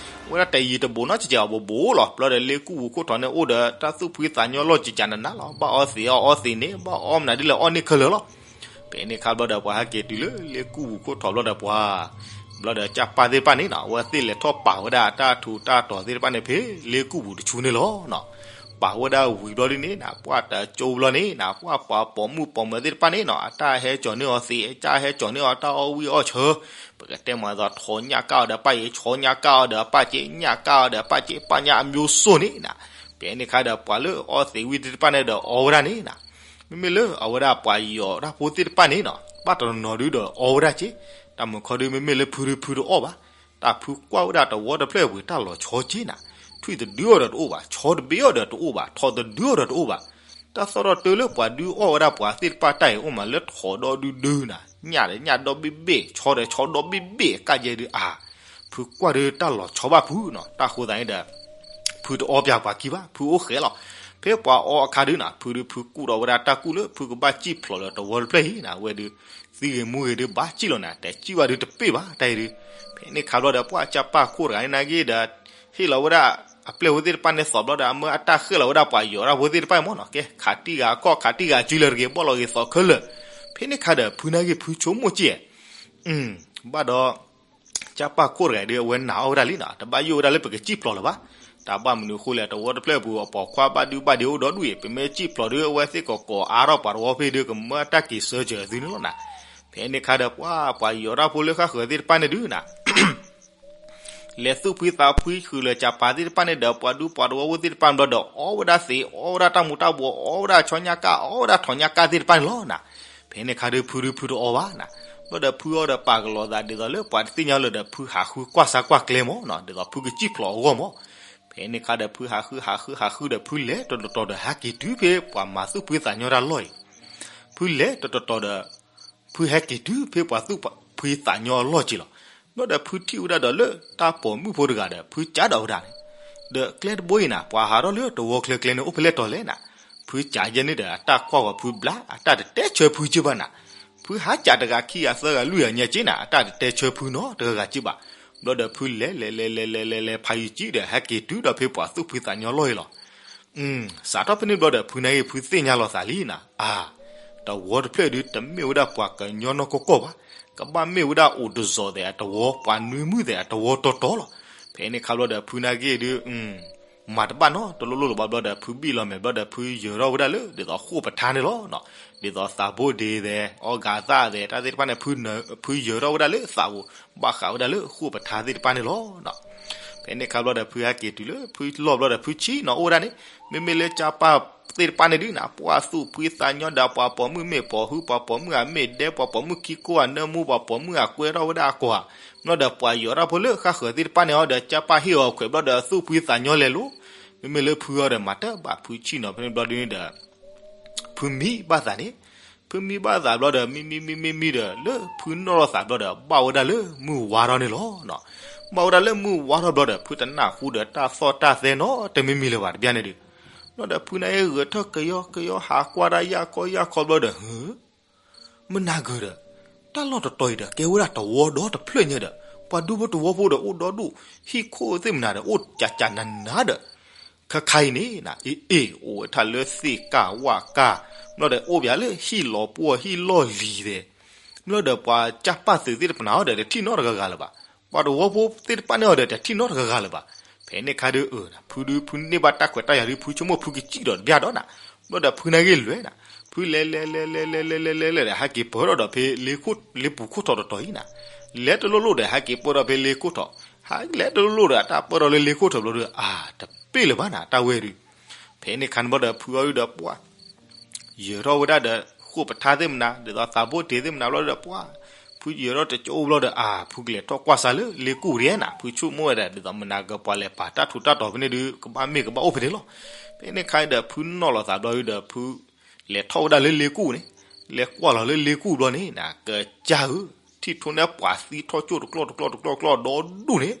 ဝဲဒၣ်တယံာ်တဘူးနီတစဲးအီၤဘိးဘိးလီၤ. ဘျီဒီးလ့ကူၣ်ပူၤခိၣ်ထီးန့ၣ်အိၣ်ဒီးတၢ်သူၣ်ဖှံသးညီလီၢ်ကကနနၤလီၤ. ဘၣ်အီသံးအီအီသံးန့ၣ် ဘၣ်အီမနုၤဒ်လဲၣ်အီၣ်န့ၢ်ခဲလၢာ်လီၤ. ဖဲန့ၣ်ခါဘျီဒီးပှၤဟဲက့ၤတုၤလၢလ့ကူၣ်ပူၤခိၣ်ထီးဘျီဒီးပှၤ, ဘျီဒီးကၢ်ပၢ်သ့ၣ်တဖၣ်န့ၣ်နၤ အဝဲသ့ၣ်လဲၤထီၣ်ပာ်ဝဲဒၣ်အတၢ်ထူးတၢ်တီၤသ့ၣ်တဖၣ်န့ၣ်ဖဲလ့ကူၣ်ပူၤတဆူန့ၣ်လီၤ. ပာ်ဝဲဒၣ်ဝံၤဘျီဒ်န့ၣ်နၤ ပှၢ်တကၠိဘျီန့ၣ်နၤ ပှၢ်ပှၤပိာ်မုၣ်ပိာ်မၢၤသ့ၣ်တဖၣ်န့ၣ်နီၤ အတၢ်ဟဲကၠီၤန့ၢ်အီၤသ့ အတၢ်ဟဲကၠီၤန့ၢ်အီၤတၢ်အီၣ်ဝံၣ်အီၣ်ဆၢ ပကတဲမၤသီ ထိးညၣ်ကၣ်အီၤဒီးပၢ်အံၤ ဆီညၣ်ကၣ်အီၤဒီးပၢ်က့ ညၣ်ကၣ်အီၤဒီးပၢ်က့ ပၢ်ညၣ်အမျိုးစုံန့ၣ်နၤ ဖဲန့ၣ်ခါဒီးပှၤလၢအီသံးဝံၣ်သ့ၣ်တဖၣ်န့ၣ်ဒီးအီဝဲဒၣ်န့ၣ်နၤ မ့မ့ၢ်လၢအဝဲဒၣ်ပှၤယီၤတၢ်ဖိသ့ၣ်တဖၣ်န့ၣ်နီၤ ဘၣ်တနီၤနီၤဒုဒီးအီဝဲဒၣ်က့ တၢ်မုာ်ခီဒုမ့မ့ၢ်လၢဖုဒုဖုတအီၣ်ဘၣ် တၢ်ဖုကွၢ်ဝဲဒၣ်တဝီတဖျၢၣ်ပူၤတၢ်လီၤဆီက့နၤ ထွံၣ်တဒုအီၤဒီးတအိၣ်ဘၣ် ဆီတဘ့ၣ်အီၤဒီးတအိၣ်ဘၣ် ထိးတဒုအီၤဒီးတအိၣ်ဘၣ် တၢ်သီၣ်ထီၣ်တၢလၢပှၤဒုအီၣ်ဝဲဒၣ်ပှၤသ့ၣ်တဖၣ်တၢ်အံၤအိၣ်မးလၢထိးဒီဒုဒုနၤ ညၣ်ဒီးညၣ်ဒီဘ့ၣ်ဘ့ၣ် ဆီဒီးဆီဒီဘ့ၣ်ဘ့ၣ် အကၢ်ယဲဒုအါ ဖုကွၢ်ဒုတၢ်လီၤဆီဘၣ်ဖုနီၤ တၢ်ဃိသးန့ၣ်ဒီး ဖုတအီပၠးပှၤခံဘၣ် ဖုအိၣ်ဃဲလီၤ. ဖဲပှၤအီအခါဒုနၤ ဖုဒုဖုကူၣ်ဒီးဝဲဒၣ်တၢ်ကူၣ်လၢ ဖုကဘၣ်စံၣ်ဖျိးလၢတဝီတဖျၢၣ်အံၤနၤ ဝဲဒု သံဂ့ၤမူဂ့ၤဒုဘၣ်စံၣ်လီၤနၤ တဲစံၣ်ဝဲဒုတပ့ၢ်ဘၣ် တၢ်အံၤဒု ဖဲန့ၣ်ခါဘျီဒီး ပှၢ်ကၠၢ်ပၢ်ခိၣ်တဂၤန့ၣ်နာ်က့ဒီး ဟ့ၣ်လီၤဝဲဒၣ် အပျဲၢ်ဖိသ့ၣ်တဖၣ်န့ၣ်သီးဘျီဒီး အမၢအတၢ်ဃဲၣ်လီၤဝဲဒၣ်ပှၤယီၤတၢ်ဖိသ့ၣ်တဖၣ်မ့ၢ်နီၤ ကဲ ခးတံၢ်ဂၤအခီၣ် ခးတံၢ်ဂၤစုလၢတဂ့ၤ ဘီၣ်လီၤဂ့ၤသီးခဲလၢာ် ဖဲန့ၣ်ခါဒီး ဖုနာ်က့ဖုဆိကမိၣ်က့ ဘၣ်ဒီး ကၠၢ်ပၢ်ခိၣ်တဂၤဒု အဝဲနာ်အီၣ်ဝဲဒၣ်လံနီၤ တဘၣ်ယိၣ်ဝဲဒၣ်လၢပကစံၣ်ဖျိးလၢၤဘၣ်. တၢ်ဘၣ်မနုၤအဃိလဲၣ် တဝီတဖျၢၣ်ပူၤ အပိာ်ခွါဘၣ်ဒုဘၣ်ဒ့အိၣ်ဒီဒူၣ်အံၤ ပမ့ၢ်စံၣ်ဖျိးဒု အဝဲသ့ၣ်ကကိးအါထီၣ်ပှၤတဝီဖဲဒု ကမၢတၢ်က့ၤစၢၤစၢၤသုန့ၣ်လီၤနၤ. ဖဲန့ၣ်ခါဒီးပှၤ ပှၤယီၤတၢ်ဖိလၢဃၣ်ဃၢၤသ့ၣ်တဖၣ်န့ၣ်ဒုနၤ လဲၤသူၣ်ဖှံသးဖှံဃုာ်လၢကၠၢ်ပၢ်သ့ၣ်တဖၣ်န့ၣ်ဒီး ပှၤဒူပှၤတဝီဖိသ့ၣ်တဖၣ်ဘျီဒီး အီဝဲဒၣ်သ့း အီဝဲဒၣ်တၢ်မူၤတၢ်ဘှီး အီဝဲဒၣ်ဆီညၣ်ကၣ် အီဝဲဒၣ်ထိးညၣ်ကၣ်သ့ၣ်တဖၣ်န့ၣ်လီၤနၤ. ဖဲန့ၣ်ခါဒု ဖုဒုဖုတအီဘၣ်နၤ. ဘျီဒီးဖုအီဒီးပာ်ကလီၤသးဒ်သိးလၢပှၤတသ့ၣ်ညါလၢၤဒီး ဖုဟးဃုကွၢ်ဆါကွၢ်ကျဲမးနီၤ ဒ်သိးဖုကစံၣ်ဖျိးအဂီၢ်မး. ဖဲန့ၣ်ခါဒီးဖုဟးဃုဟးဃုဟးဃုဒီး ဖုလဲၤတတီၤတီၤဒီးဟဲက့ၤတုၤဖဲပှၤမၤသူၣ်ဖှံသးညီတၢ်လီၢ်အံၤ ဖုလဲၤတတီၤတီၤဒီး ဖုဟဲက့ၤတုၤဖဲပှၤသူၣ်ဖှံသးညီအလီၢ်က့လီၤ. ဘျီဒီးဖုထံၣ်ဝဲဒၣ်ဒီးလၢတၢ်ပိာ်မုၣ်ဖိတဂၤဒီး ဖုကးဒီးဝဲဒၣ်န့ၣ်, ဒီးကျဲတဘိအံၤနၤ ပှၤဟးထီၣ်လၢတဝီချၢကျဲန့ၣ် အိၣ်ဖဲလဲၣ်တီၤလဲၣ်နၤ. ဖုကးယဲန့ၣ်ဒီး အတၢ်ကွၢ်ဃီၤဖုဘျါ အတၢ်တတဲဆၢဖုက့ဘၣ်နၤ. ဖုဟးကးတဂၤခံဂၤသၢဂၤလွံၢ်ဂၤညါက့နၤ အတၢ်တတဲဆၢဖုနီတဂၤဂၤက့ဘၣ်. ဘျီဒီးဖုလဲၤလဲၤလဲၤလဲၤလဲၤလဲၤလဲၤဖးယံၤကံဒီး ဟဲက့ၤတုၤဒီးဖဲပှၤသူၣ်ဖှံသးညီလီၢ်အံၤလီၤ. စးထီၣ်ဖဲန့ၣ်ဘျီဒီး ဖုနာ်က့ဖုသ့ၣ်ညါလီၤသးလံနၤ, အါ, တဝီတဖျၢၣ်ဒု တမ့ၢ်ဝဲဒၣ်ပှၤကညီနီၢ်ကီၢ်ကီၢ်ဘၣ်, ကဘၣ်မ့ၢ်ဝဲဒၣ်အိၣ်တစီၤသဲးအတဝီ ပှၤနွံမုၣ်သဲးအတဝီတီတီလီၤ. ဖဲန့ၣ်ခါဘျီဒီး ဖုနာ်က့ဒု မၤတဘၣ်နီတလိၣ်လိၣ်လၢၤဘၣ်ဘျီဒီး ဖုဘံၣ်လီၤမဲာ်ဘျီဒီး ဖုယၢၤထီၣ်ဝဲဒၣ်လၢ ဒ်သိးဃိာ်ပထါန့ၣ်လီၤ. ဒ်သိးသးဘိဒ့သဲး အီၣ်ဂၤသၣ်သဲး တၢ်သ့ၣ်တဖၣ်န့ၣ် ဖုယၢၤထီၣ်ဝဲဒၣ်လၢသးပူၤ ဘၣ်ဃးဝဲဒၣ်လၢဃိာ်ပထါသ့ၣ်တဖၣ်န့ၣ်လီၤ. ဖဲန့ၣ်ခါဘျီဒီး ဖုဟဲက့ၤတုၤလၢ ဖုလီၢ်ဘျီဒီး ဖုဆ့ၣ်နီၤအိၣ်ဝဲဒၣ်န့ၣ်, မ့မ့ၢ်လၢကၠၢ်ပၢ်သ့ၣ်တဖၣ်န့ၣ်ဒုနၤ ပှၤသူၣ်ဖှံသးညီဒီး ပှၤပိာ်မုၣ်မ့ၢ်ပိာ်ဟု ပှၤပိာ်မုၣ်အမ့ၢ်ဒဲ ပှၤပိာ်မုၣ်ခံကိၢ်အနၢမူ ပှၤပိာ်မုၣ်အကွဲထီၣ်ဝဲဒၣ်အကွၢ်, ဘျီဒီးပှၤယီၤတၢ်ဖိလၢဃၣ်ဃၢၤသ့ၣ်တဖၣ်န့ၣ်အီၤဒီး ကၠၢ်ပၢ်ဟ့ၣ်အီၤခွဲးဘျီဒီး သူၣ်ဖှံသးညီလဲၤလိၤ. မ့မ့ၢ်လၢဖုအီၤဒီးမၤတဘၣ် ဖုဆ့ၣ်နီၤဖဲန့ၣ်ဘျီဒုန့ၣ်ဒီး ဖုမံဘၣ်သးန့ၣ်, ဖုမံဘၣ်သးဘျီဒီး မံမံမံမံမံဒီး လၢဖုနီၣ်ထီၣ်သးဘျီဒီး ဘၣ်ဝဲဒၣ်လၢမုၢ်ဝါထီၣ်န့ၣ်လီၤ. ဘၣ်ဝဲဒၣ်လၢမုၢ်ဝါထီၣ်ဘျီဒီး ဖုတနၢ်ဟူဒီးတၢ်သီၣ်တၢ်သဲနီတမံၤမံၤလၢၤဘၣ်တဘျီန့ၣ်ဒု, ဘျီဒီးဖုနာ်က့ဂဲၤထၢၣ်ကယီကယီဟးကွၢ်တၢ်ယၢ်ခီယၢ်ခီဘျီဒီး မနၤဂၢၢ်ဒီး တၢ်လီၢ်တတီၤအံၤဒီး ကဲဝဲဒၣ်တဝီဒီတဖျၢၣ်ညါဒီး ပှၤဒူဖိတဝီဖိဒီးအိၣ်ဒီဒူၣ် ဟံၣ်ခိၣ်သ့ၣ်မနၤဒီး အိၣ်ကးကးနးနးဒီး ခါခါအံၤန့ၣ်နၤ အ့ၣ်အ့ၣ် အိၣ်ဝဲထီၣ်လၢသ့ၣ်ကၢ်ဝၣ်ကၢ်, ဘျီဒီးအိၣ်ပၠးလၢဟံၣ်လီၤပှီၢ်ဟံၣ်လီၢ်လံၤသဲး, ဘျီဒီးပှၤကၠၢ်ပၢ်သုးသ့ၣ်တဖၣ်န့ၣ်ဒီး တထံၣ်နီတဂၤဂၤလၢၤဘၣ်. ပှၤတဝီဖိသ့ၣ်တဖၣ်န့ၣ်အီၤဒီး တထံၣ်နီတဂၤဂၤလၢၤဘၣ်. ဖဲန့ၣ်ခါဒု အၢ ဖုဒု ဖုန့ၢ်ဘၣ်တၢ်ခွဲးတၢ်ယာ်ဒု ဖုဆိကမိၣ်ဖုကစံၣ်ဒီးတဘျီဒီးနၤ, ဘျီဒီးဖုနာ်က့လဲၤနၤ, ဖုလဲၤလဲၤလဲၤလဲၤလဲၤလဲၤလဲၤလဲၤလဲၤဒီး ဟဲက့ၤပၢၢ်ထီၣ်ဒီးဖဲလ့ခိၣ် လ့ပူၤခိၣ်ထီၣ်တတီၤအံၤနၤ, လဲၤတလိၣ်လိၣ်ဒီး ဟဲက့ၤပၢၢ်ထီၣ်ဖဲလ့ခိၣ်ထီၣ်, ဟဲလဲၤတလိၣ်လိၣ်ဒီး အတၢ်ပၢၢ်ထီၣ်လၢလ့ခိၣ်ထီၣ်ဘျီဒီး အါ တပ့ၢ်လၢၤဘၣ်နၤ တၢ်ဝဲဒု ဖဲန့ၣ်ခါန့ၣ်ဘျီဒီး ဖုအီၤဒုဒီးပှၢ် ယၢၤထီၣ်ဝဲဒၣ်ဒီး ဃိာ်ပထါသ့ၣ်မနၤ ဒ်သိးသးဘိတ့ၢ်သ့ၣ်မနၤဘျီဒီးပှၢ်, ဖုယၢၤထီၣ်တကၠိဘျီဒီး အါ ဖုကလဲၤထီၣ်ကွၢ်စၢ်လၢလ့ကူၣ်ဒ်နၤ, ဖုဆိကမိၣ်ဝဲဒၣ် ဒ်သိးမနၤဂၢၢ်ပှၤလဲၤပာ်တၢ်ထူးတၢ်တီၤဖဲန့ၣ်ဒု ကဘၣ်မ့ၢ်ကဘၣ်အိၣ်ဖဲန့ၣ်လီၤ. ဖဲန့ၣ်ခါဒီး ဖုနီၣ်လီၤသးဘျီဒုဒီး ဖုလဲၤထီၣ်ဝဲဒၣ်လၢလ့ကူၣ်န့ၣ်, လဲၤကွၢ်လီၤလၢလ့ကူၣ်ဘျီန့ၣ်နၤ ကစၢ်ဧၢ, ထံၣ်ထီၣ်န့ၢ်ပှၤသံထီၣ်ကၠိၣ်တကျီၢ်တကျီၢ်တကျီၢ်တကျီၢ်ဒီဒူၣ်န့ၣ်,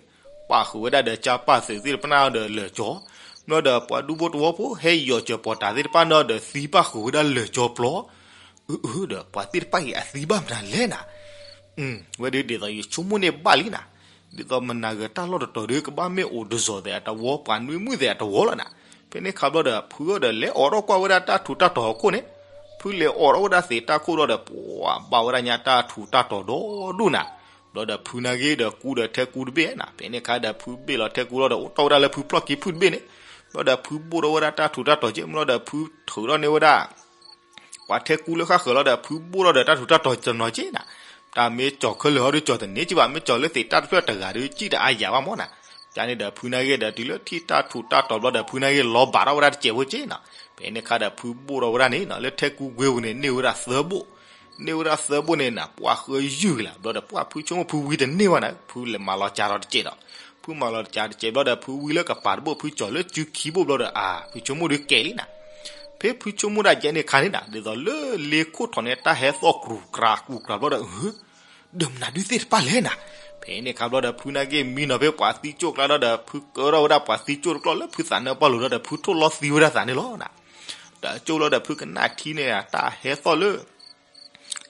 ပာ်ဃုာ်ဝဲဒၣ်ဒီးကၠၢ်ပၢ်သုးသ့ၣ်တဖၣ်န့ၣ်ဒီးလၢာ်ကၠီ, ဘျီဒီးပှၤဒူဖိတဝီဖိ ဟဲယီၤစၢၤပီၤတၢ်သ့ၣ်တဖၣ်န့ၣ်ဒီး သံပာ်ဃုာ်ဝဲဒၣ်လၢာ်ကၠီပျီ, အၢ အၢ ဒီးပှၤသ့ၣ်တဖၣ်အံၤအသံဘၣ်မနုၤလဲၣ်နၤ ဝဲဒၣ်ဒ်သိးယဆိကမိၣ်န့ၢ်ဘၣ်လံနၤ, ဒ်သိးမနၤဂ့ၤတၢ်လီၢ်တတီၤဒီး ကဘၣ်မ့ၢ်အိၣ်တစီၤသဲးအတဝီ ပှၤနွံမုၣ်သဲးအတဝီလီၤနၤ. ဖဲန့ၣ်ခါဘျီဒီး ဖုအီၤဒီးလဲၤအိးထီၣ်ကွၢ်ဝဲဒၣ်တၢ်ထူးတၢ်တီၤအခိၣ်န့ၣ်, ဖုလဲၤအိးထီၣ်ဝဲဒၣ်သ့းတၢ်ခိၣ်ဘျီဒီး ပှၤဘၣ်ဝဲဒၣ်ညါတၢ်ထူးတၢ်တီၤဒီဒူၣ်နၤ. ဘျီဒီးဖုနာ်က့ဒီးကူဒီးထဲကူတဘ့ၣ်နၤ, ဖဲန့ၣ်ခါဒီးဖုဘ့ၣ်လီၤထဲကူလီၤဒီး အိးထီၣ်ဝဲဒၣ်လၢဖုဖျီၣ်ခံဖုတဘ့ၣ်န့ၣ်, ဘျီဒီးဖုဘိၣ်ထီၣ်ဝဲဒၣ်တၢ်ထူးတၢ်တီၤက့ မ့ၢ်လီၤဒီးဖုထုးထီၣ်န့ၢ်ဝဲဒၣ် ပှၤထဲကူလၢဃၣ်ဃၢၤလီၤဒီး ဖုဘိၣ်ထီၣ်ဒီးတၢ်ထူးတၢ်တီၤတနီၤက့နၤ, တၢ်မ့ၢ်ကၠီၤခဲလၢာ်ဟီဒီးကၠီၤတန့ၢ်က့ဘၣ်, မ့ၢ်ကၠီၤလၢသ့ၣ်တၢ်တဖျၢၣ်တဂၤဒီး ကံၣ်တအါယၤဘၣ်မ့ၢ်နၤ. ကန့ၣ်ဒီးဖုနာ်က့ဒီး တုၤလၢထံၣ်တၢ်ထူးတၢ်တီၤဘျီဒီး ဖုနာ်က့လီၤဘၣ်ထီၣ်ဝဲဒၣ်တစဲးဖိက့နၤ. ဖဲန့ၣ်ခါဒီးဖုဘိၣ်ထီၣ်ဝဲဒၣ်န့ၣ်နၤ လၢထဲကူဝ့ၢ်ပူၤန့ၣ် န့ၢ်ဝဲဒၣ်သၢဘိၣ်, န့ၢ်ဝဲဒၣ်သၢဘိၣ်န့ၣ်နၤ ပှၢ်ဃၢယုၢ်က့ၤလီၤ. ဘျီဒီးပှၢ်ဖုဆိကမိၣ်ဖုဝံတန့ၢ်ဘၣ်နၤ, ဖုလဲၤမၤလီၤကးဒီးတစဲးဒီး, ဖုမၤလီၤကးတစဲးဘျီဒီး ဖုဝံလၢကပၤတဘိၣ် ဖုကၠီၤလၢစုခံဘိၣ်ဘျီဒီး အါ ဖုဆိကမိၣ်ဒုးကဲလံနၤ. ဖဲဖုဆိကမိၣ်ဒၣ်ကဲန့ၣ်ခါန့ၣ်နၤ ဒ်သိးလၢလ့ခိၣ်ထီၣ်န့ၣ် တၢ်ဟဲသီၣ်ကြူးကြၤကြူးကြၤဘျီဒီး အၢ ဒီးမနုၤဒုးသ့ၣ်တဖၣ်လဲၣ်နၤ. ဖဲန့ၣ်ခါဘျီဒီး ဖုနာ်က့မံနီၤဖဲပှၤသံကၠိၣ်ကျါဒီး ဖုကၢထီၣ်ဝဲဒၣ်ပှၤသံကၠိၣ်တကျီၢ်လၢဖုသးနၢပှၢ်လိၤဒီး ဖုထိၣ်လီသံဝဲဒၣ်သးန့ၣ်လီၤနၤ. တၢ်ကၠိၣ်လီၤဒီးဖုကနၣ်ထံန့ၣ် တၢ်ဟဲသီၣ်လၢ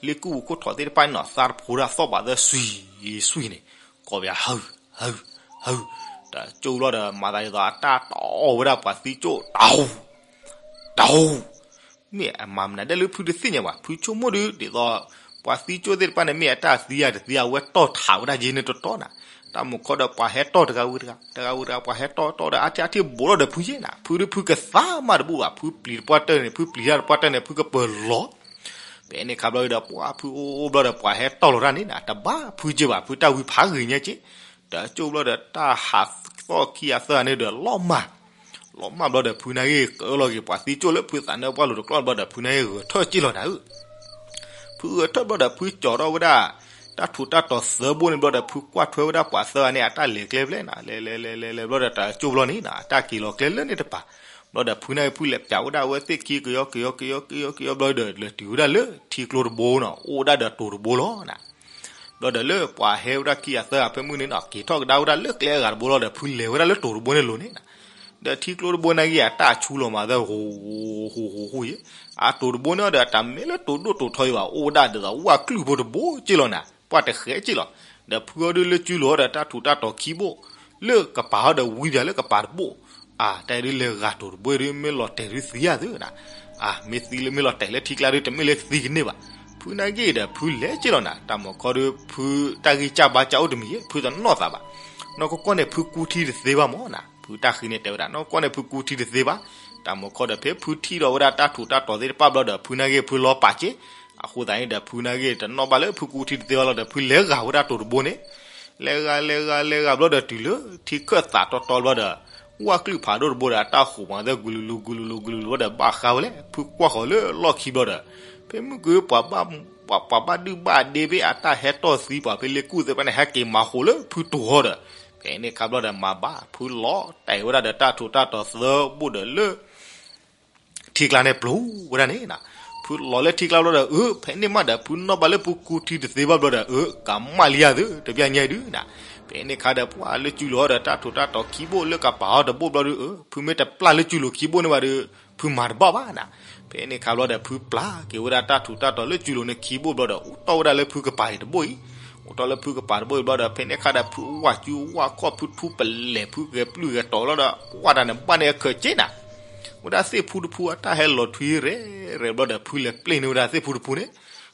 လ့ကူၣ်ပူၤခိၣ်ထီၣ်သ့ၣ်တဖၣ်န့ၣ်နၤ သးတဖိဒၣ်သီၣ်ဘၣ်သၢစွံစွံန့ၣ် ကိးပယၤ ဟၢ ဟၢ ဟၢ. တၢ်ကၠိၣ်လီၤဒီး မၤသးဒ်သိးအတၢ်တီၢ်ဝဲဒၣ်ပှၤသံကၠိၣ် တၢ်ဟူ တၢ်ဟူ မ့ၢ်အမၤမနုၤဒဲလၢဖုတသ့ၣ်ညါဘၣ်. ဖုဆိကမိၣ်ဒုး ဒ်သိး ပှၤသံကၠိၣ်သ့ၣ်တဖၣ်န့ၣ် မ့ၢ်အတၢ်သံဧါတသံဧါ အဝဲတီၢ်ထးဝဲဒၣ်ယ့န့ၣ်တတီနၤ. တၢ်မုၢ်ခီဒီးပှၤဟဲတီၢ်တဂၤဝံၤတဂၤ တဂၤဝံၤတဂၤ ပှၤဟဲတီၢ်တီၢ်ဒီး အါထံအါထံဘိးထီၣ်ဒီးဖုယ့နၤ. ဖုဒုးဖုကသးမးတဘူၣ်ဘၣ်. ဖုပျံၤတပှၢ်တၢၢ်န့ၣ် ဖုပျံၤတၢ်တပှၢ်တၢၢ်န့ၣ် ဖုကပၢၤလီၤ ဖဲန့ၣ်ခါဘျီဒီး ပှၢ်ဖုအိၣ်အိၣ်ဘျီဒီး ပှၤဟဲတီၢ်လီၤတၢ်န့ၣ်နၤ တဘၣ်ဖုက့ဘၣ်. ဖုတၢ်ဝံဖးဂ့ၤညါက့ တၢ်ကၠိၣ်ဘျီဒီး တၢ်ဟးသီၣ်ခံဂၤသၢဂၤန့ၣ်ဒီး လီၤမၢ် လီၤမၢ်ဘျီဒီး ဖုနာ်က့ကၢလီၤက့ၤပှၤသံကၠိၣ်လၢဖုသးနၢပှၢ်လိၤတကျီၢ်ဘျီဒီး ဖုနာ်က့ဂဲၤထၢၣ်က့လီၤနၤဧၢ. ဖုဂဲၤထၢၣ်ဘျီဒီး ဖုကၠီၤထီၣ်ဝဲဒၣ် တၢ်ထူးတၢ်တီၤသၢဘိၣ်န့ၣ်ဘျီဒီး ဖုကွၢ်ထွဲဝဲဒၣ်ပှၤသၢဂၤန့ၣ် အတၢ်လဲၤကျဲဖျဲနၤ လဲၤလဲၤလဲၤလဲၤလဲၤဘျီဒီး တၢ်ကၠိၣ်ဘျီန့ၣ်နၤ အတၢ်က့ၤလီၤကျဲလၢန့ၣ်တပၤ ဘျီဒီးဖုနာ်က့ဖုလဲၤပၠးဝဲဒၣ်ဝဲသ့ၣ်ခံကယီကယီကယီကယီကယီဘျီဒီး လဲၤတုၤဝဲဒၣ်လၢထံကျိတဘိနီၤ အိၣ်ဝဲဒၣ်ဒီးတိၤတဘိလီၤနၤ. ဘျီဒီးလၢပှၤဟဲဝဲဒၣ်ခံဂၤသၢဂၤဖဲမုၢ်န့ၣ်နီၤ က့ၤထီၣ်ကဒါဝဲဒၣ်လၢကျဲအဂၤတဘိလီၤဒီး ဖုလဲၤဝဲဒၣ်လၢတိၤတဘိန့ၣ်လိၤန့ၣ်နၤ. ဒီးထံကျိတဘိန့ၣ်ဂ့ၤ အတၢ်ဆူလီၤမၤသၢ ဟူ ဟူ ဟူ ဟူ ဟူ ယ့ၣ် အတိၤတဘိန့ၣ်ဒီး အတၢ်မ့ၢ်လၢတိၤဒိၣ်တိၤထီယံၤဘၣ် အိၣ်ဝဲဒၣ်ဒ်သိးဝၣ်ကလုၢ်ဖိတဘိက့လီၤနၤ ပှၢ်တဃဲက့လီၤ. ဒီးဖုအီၤဒုးလၢစုလိၤအီၤဒီး တၢ်ထူးတၢ်တီၤခံဘိၣ် လၢကပၤအီၤဒီးဝံပၠးလၢကပၤတဘိၣ် အါ တၢ်အံၤဒုးလဲၤဂၤတိၤတဘိဒုး မ့ၢ်လီၤတဲာ်ဒုးသံယၤသုနၤ. အါ မ့ၢ်သံလၢမ့ၢ်လီၤတဲာ်လၢထံကျါဒုး တမ့ၢ်လၢသံကန့ၢ်ဘၣ်. ဖုနာ်က့ဒီး ဖုလဲၤက့လီၤနၤ တၢ်မုၢ်ခီဒုး ဖုတၢ်ဂံၢ်စၢ်ဘါစၢ်အိၣ်တမံၤ ဖုတနီၣ်သးဘၣ်. နီၢ်ကီၢ်ကီၢ်န့ၣ် ဖုကူထံတသ့ဘၣ်မ့ၢ်နၤ ဖုတၢ်ဃံန့ၣ်တဲဝဲဒၣ် နီၢ်ကီၢ်ကီၢ်န့ၣ် ဖုကူထံတသ့ဘၣ်. တၢ်မုၢ်ခီဒီး ဖဲဖုထံၣ်ဒီးဝဲဒၣ်တၢ်ထူးတၢ်တီၤသ့ၣ်တဖၣ်ဘျီဒီး ဖုနာ်က့ဖုလီၤပာ်က့ အဃိသတးန့ၣ်ဒီး ဖုနာ်က့တနီၣ်ဘၣ်လၢဖုကူထံတသ့ဘၣ်လီၤဒီး ဖုလဲၤဂၤဝဲဒၣ်တိၤတဘိန့ၣ် လဲၤဂၤလဲၤဂၤလဲၤဂၤဘျီဒီး တုၤလၢထံခၢၣ်သးတီတီဘျီဒီး ဝၣ်ကလုၢ်ဖးဒိၣ်တဘိဒီး အတၢ်ဟူးမၤသၢ ဂုာ်လူၤလူၤ ဂုာ်လူၤလူၤ ဂုာ်လူၤလူၤဘျီဒီး ဘၣ်ဃးဝဲလဲၣ် ဖုကွၢ်ဃီၤလၢလီၢ်ခံဘျီဒီး ဖဲမုၢ်က ပှၤဘၣ်ဒုၣ်ဘၣ်ဒ့ဖဲအတၢ်ဟဲတီၢ်သံပှၤဖဲလ့ကူၣ်သ့ၣ်တဖၣ်န့ၣ် ဟဲက့ၤမၤဟူးလၢဖုတိၤအီၤဒီး ဖဲန့ၣ်ခါဘျီဒီး မၤဘၣ် ဖုလီၤတဲာ်ဝဲဒၣ်ဒီးတၢ်ထူးတၢ်တီၤသၢဘိၣ်ဒီးလၢ ထံကျါန့ၣ်ပျိၤဝဲဒၣ်န့ၣ်နၤ. ဖုလီၤလၢထံကျါဘျီဒီး အၢ ဖဲန့ၣ်မးဒီး ဖုနီၣ်ဘၣ်လၢဖုကူထံတသ့ဘၣ်ဘျီဒီး အၢ ကမၣ်လံယၤသု တပျၢ်ညါဒုနၤ. ဖဲန့ၣ်ခါဒီး ပှၢ်လၢစုလိၤအီၤဒီး တၢ်ထူးတၢ်တီၤခံဘိၣ်လၢကပၤအီၤတဘိၣ်ဘျီဒီး အၢ ဖုမ့ၢ်တပျၢ်လၢစုလိၤခံဘိၣ်န့ၣ်ဘၣ်ဒီး ဖုမၤတဘၣ်ဘၣ်နၤ. ဖဲန့ၣ်ခါဘျီဒီး ဖုပျၢ်က့ၤဝဲဒၣ်တၢ်ထူးတၢ်တီၤလၢစုလိၤန့ၣ်ခံဘိၣ်ဘျီဒီး အိၣ်တီၢ်ဝဲဒၣ်လၢဖုကပၤအံၤတဘိၣ်အံၤ အိၣ်တီၢ်လၢဖုကပၤတဘိၣ်အံၤဘျီဒီး ဖဲန့ၣ်ခါဒီး ဖုဝၣ်စုဝၣ်ခီၣ် ဖုထူပလဲၤ ဖုဂဲၤပျုၢ်ဂဲၤတီၤလီၤဒီး ကွၢ်တၢ်န့ၣ်ဘၣ်န့ၢ်အခၢးက့နၤ. ဝဲဒၣ်သ့ၣ်ဖူတဖူအတၢ်ဟဲလီၤထွံရဲၣ်ရဲၣ်ဘျီဒီး ဖုလဲၤပျဲၢ်န့ၢ်ဝဲဒၣ်သ့ၣ်ဖူတဖူန့ၣ်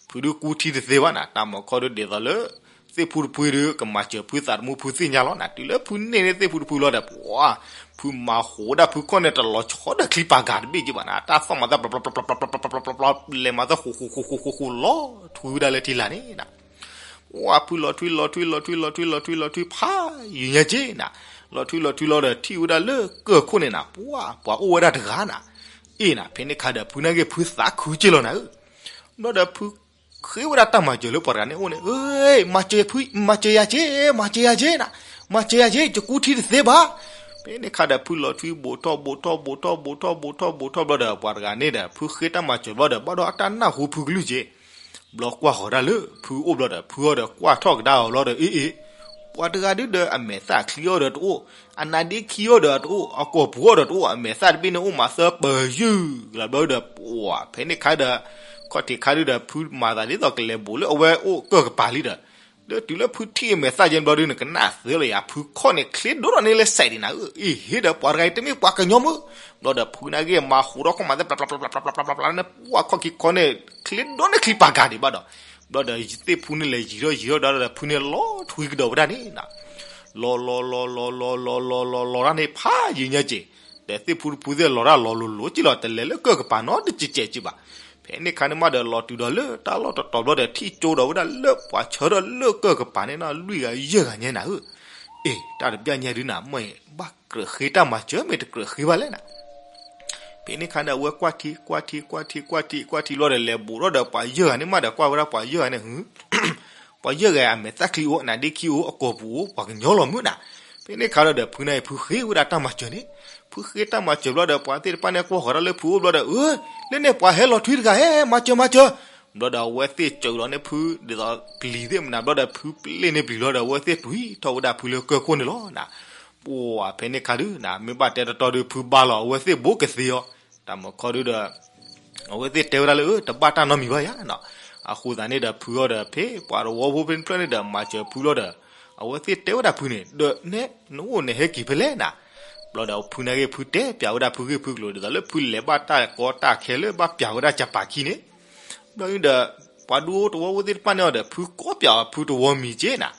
ဖုဒုးကူထံတသ့ဘၣ်နၤ. တၢ်မုၢ်ခီဒုးဒ်သိးလၢ သ့ၣ်ဖူတဖူဒုး ကမၤစၢၤဖုသးသမူဖုသ့ၣ်ညါလီၤနၤ. တုၤလၢဖုန့ၢ်န့ၢ်သ့ၣ်ဖူတဖူလီၤဒီး ပှၤ ဖုမၤဟူးဝဲဒၣ်ဖုခီၣ်န့ၣ် တလီၤဆီဒီးချံပာ်ကၤတဘ့ၣ်က့ဘၣ်နၤ. တၢ်သီၣ်မၤသၢ ပျီပျီပျီပျီပျီပျီပျီပျီပျီ လဲၤမၤသၢဃူဃူဃူဃူဃူဃူ လီၤထွံဝဲဒၣ်လၢထံလာ်န့ၣ်နၤ. ပှၢ်ဖုလီၤထွံလီၤထွံလီၤထွံလီၤထွံလီၤထွံလီၤထွံဖးယံာ်ညါက့နၤ. လီၤထွံလီၤထွံလီၤဒီး ထံၣ်ဝဲဒၣ်လၢကၢၢ်ခိၣ်န့ၣ်နၤ ပှၤ ပှၤအိၣ်ဝဲဒၣ်တဂၤနၤ. အ့နၤ ဖဲန့ၣ်ခါဒီး ဖုနာ်က့ဖုသးခုက့လီၤနၤဧၢ. ဘျီဒီးဖုဃ့ဝဲဒၣ်တၢ်မၤစၢၤလၢပှၤတဂၤန့ၣ်အိၣ်န့ၣ် အ့ မၤစၢၤဖု မၤစၢၤယၤက့ မၤစၢၤယၤက့နၤ, မၤစၢၤယၤက့ ယကူထံတသ့ဘၣ်. ဖဲန့ၣ်ခါဒီး ဖုလီၤထွံဘူးထီၣ်ဘူးထီၣ်ဘူးထီၣ်ဘူးထီၣ်ဘူးထီၣ်ဘူးထီၣ်ဘျီဒီး ပှၤတဂၤန့ၣ်ဒီး ဖုဃ့တၢ်မၤစၢၤဘျီဒီး ဘၣ်ဒီးအတၢ်နၢ်ဟူဖုကလုၢ်က့ ဘျီကွၢ်ဃီၤဒၣ်လၢဖုအိၣ်ဘျီဒီး ဖုအီၤဒီးကွၢ်ထီၣ်ကဒါအီၤဘျီဒီး အ့ အ့ ပှၤတဂၤဒုဒီးအမဲာ်သၣ်ချံအီၤဒီးတအိၣ်, အနါဒ့ခံအီၤဒီးတအိၣ်, အကိာ်ပူၤအီၤဒီးတအိၣ်, အမဲာ်သၣ်တဘ့ၣ်န့ၣ်အိၣ်မးသၢပၢၤယုၢ်ကလးဘျီဒီး ပှၤဖဲန့ၣ်ခါဒီး ခီၣ်ထံးခါဒုဒီး ဖုမၤသးဒ်သိးကလဲၤဘူးလၢအဝဲအိၣ်ကၢၢ်ကပၤလံဒီး လၢတုၤလၢဖုထံၣ်အမဲာ်သၣ်ကဲဘျီဒုန့ၣ် ကနၣ်သ့လီၤယၤ ဖုခီၣ်န့ၣ် ချ့ဒိၣ်ထီၣ်န့ၣ်လၢစဲးဒံးနၤဧၢ, အ့ဟ့ဒီးပှၤတဂၤအံၤတမ့ၢ်ပှၤကညီမုၢ်, ဘျီဒီးဖုနာ်က့မၤဟူးထီၣ်ခီၣ်မးသၢ ပျးပျးပျးပျးပျးပျးန့ၣ် ပှၤခီၣ်ခံခီန့ၣ် ချ့ဒိၣ်န့ၣ်ချံပာ်ကၤဒံးဘၣ်ဒီး, ဘျီဒီးသ့ၣ်ဖူန့ၣ်လဲၤယံၤထီၣ်ယံၤထီၣ်ဒီး ဖုန့ၣ်လီၤထွံကဒီးဝဲဒၣ်န့ၣ်နၤ, လီၤလီၤလီၤလီၤလီၤလီၤလီၤလီၤလီၤလီၤလီၤတၢ်န့ၣ် ဖးယံာ်ညါက့ၤ ဒီးသ့ၣ်ဖူတဖူသ့ၣ်လီၤတၢ်လီၤလိၤလိၤက့လီၤ တလဲၤလၢကၢၢ်ကပၤနီတစဲးစဲးက့ဘၣ်. ဖဲန့ၣ်ခါန့ၣ်မးဒီးလီၤတုၤဒီးလၢတၢ်လီၢ်တတီၤဘျီဒီး ထံၣ်ကၠိဒီးဝဲဒၣ်လၢပှၤဆၢထၢၣ်လၢကၢၢ်ကပၤန့ၣ်နီၤ လွံၢ်ဂၤယဲၢ်ဂၤညါနၤဧၢ. အ့ တၢ်တဘျၣ်ညါဒုးနၤ မ့ၢ်ဘၣ်ကြၢးဃ့တၢ်မၤစၢၤ မ့ၢ်တကြၢးဃ့ဘၣ်လဲၣ်နၤ. ဖဲန့ၣ်ခါန့ၣ် အဝဲကွၢ်ထံ ကွၢ်ထံ ကွၢ်ထံ ကွၢ်ထံ ကွၢ်ထံလီၤဒီး လဲၤဘူးထီၣ်ဒီးပှၤယဲၢ်ဂၤန့ၣ်မးဒီး ကွၢ်ဝဲဒၣ်ပှၤယဲၢ်ဂၤန့ၣ် ပှၤယဲၢ်ဂၤအမဲာ်သၣ်ချံအိၣ် နါဒ့ခံအိၣ် အကိာ်ပူၤအိၣ် ပှၤကညီလီၤမုၢ်နၤ. ဖဲန့ၣ်ခါဒီး ဖုန့ၣ်ဖုဃ့ဝဲဒၣ်တၢ်မၤစၢၤန့ၣ်, ဖုဃ့တၢ်မၤစၢၤဘျီဒီး ပှၤသ့ၣ်တဖၣ်န့ၣ်ကွၢ်ဃီၤတၢ်လၢဖုအိၣ်ဘျီဒီး အၢ လၢန့ၣ်ပှၤဟဲလီၤထွံတဂၤ ဟဲ မၤစၢၤ မၤစၢၤ. ဘျီဒီးအဝဲသ့ၣ်စၢၤလီၤန့ၢ်ဖု ဒ်သိးပျံၤသ့ၣ်မနၤဘျီဒီး ဖုပျဲၢ်န့ၢ်ပျံၤလီၤဒီး အဝဲသ့ၣ်တွံၢ်ထီၣ်ဝဲဒၣ်ဖုလၢကၢၢ်ခိၣ်န့ၣ်လီၤနၤ. ပှၤဖဲန့ၣ်ခါဒုးနၤ မ့ၢ်ဘၣ်တဲတတီဒုး ဖုဘါလီၤ အဝဲသ့ၣ်ဘိကသ့အီၤ. တၢ်မုၢ်ခီဒုးဒီး အဝဲသ့ၣ်တဲဝဲဒၣ်လၢ အၢ တဘၣ်တၢ်နီတမံၤဘၣ်ယၤနီၤ. အဃိသတးန့ၣ်ဒီး ဖုအီၤဒီး ဖဲပှၤတဝီဖိဖဲန့ၣ်တဖျၢၣ်န့ၣ်ဒီး မၤစၢၤဖုလီၤဒီး အဝဲသ့ၣ်တဲဝဲဒၣ်ဖုန့ၣ် ဒီးနဲ နအိၣ်နဟဲက့ၤဖဲလဲၣ်နၤ. ဘျီဒီးဖုနာ်က့ ဖုတဲပျးဝဲဒၣ်ဖုဂ့ၢ်ဖုကျိၤ ဒ်သိးလၢဖုလဲၤဘၣ်တၢ်ကီတၢ်ခဲလၢဘၣ်ပျးဝဲဒၣ်ကပၤခံန့ၣ်. ဘျီဒီး ပှၤဒူဖိတဝီဖိသ့ၣ်တဖၣ်န့ၣ်အီၤဒီး ဖုကိးပျးအီၤဖုတဝီမံၤက့နၤ.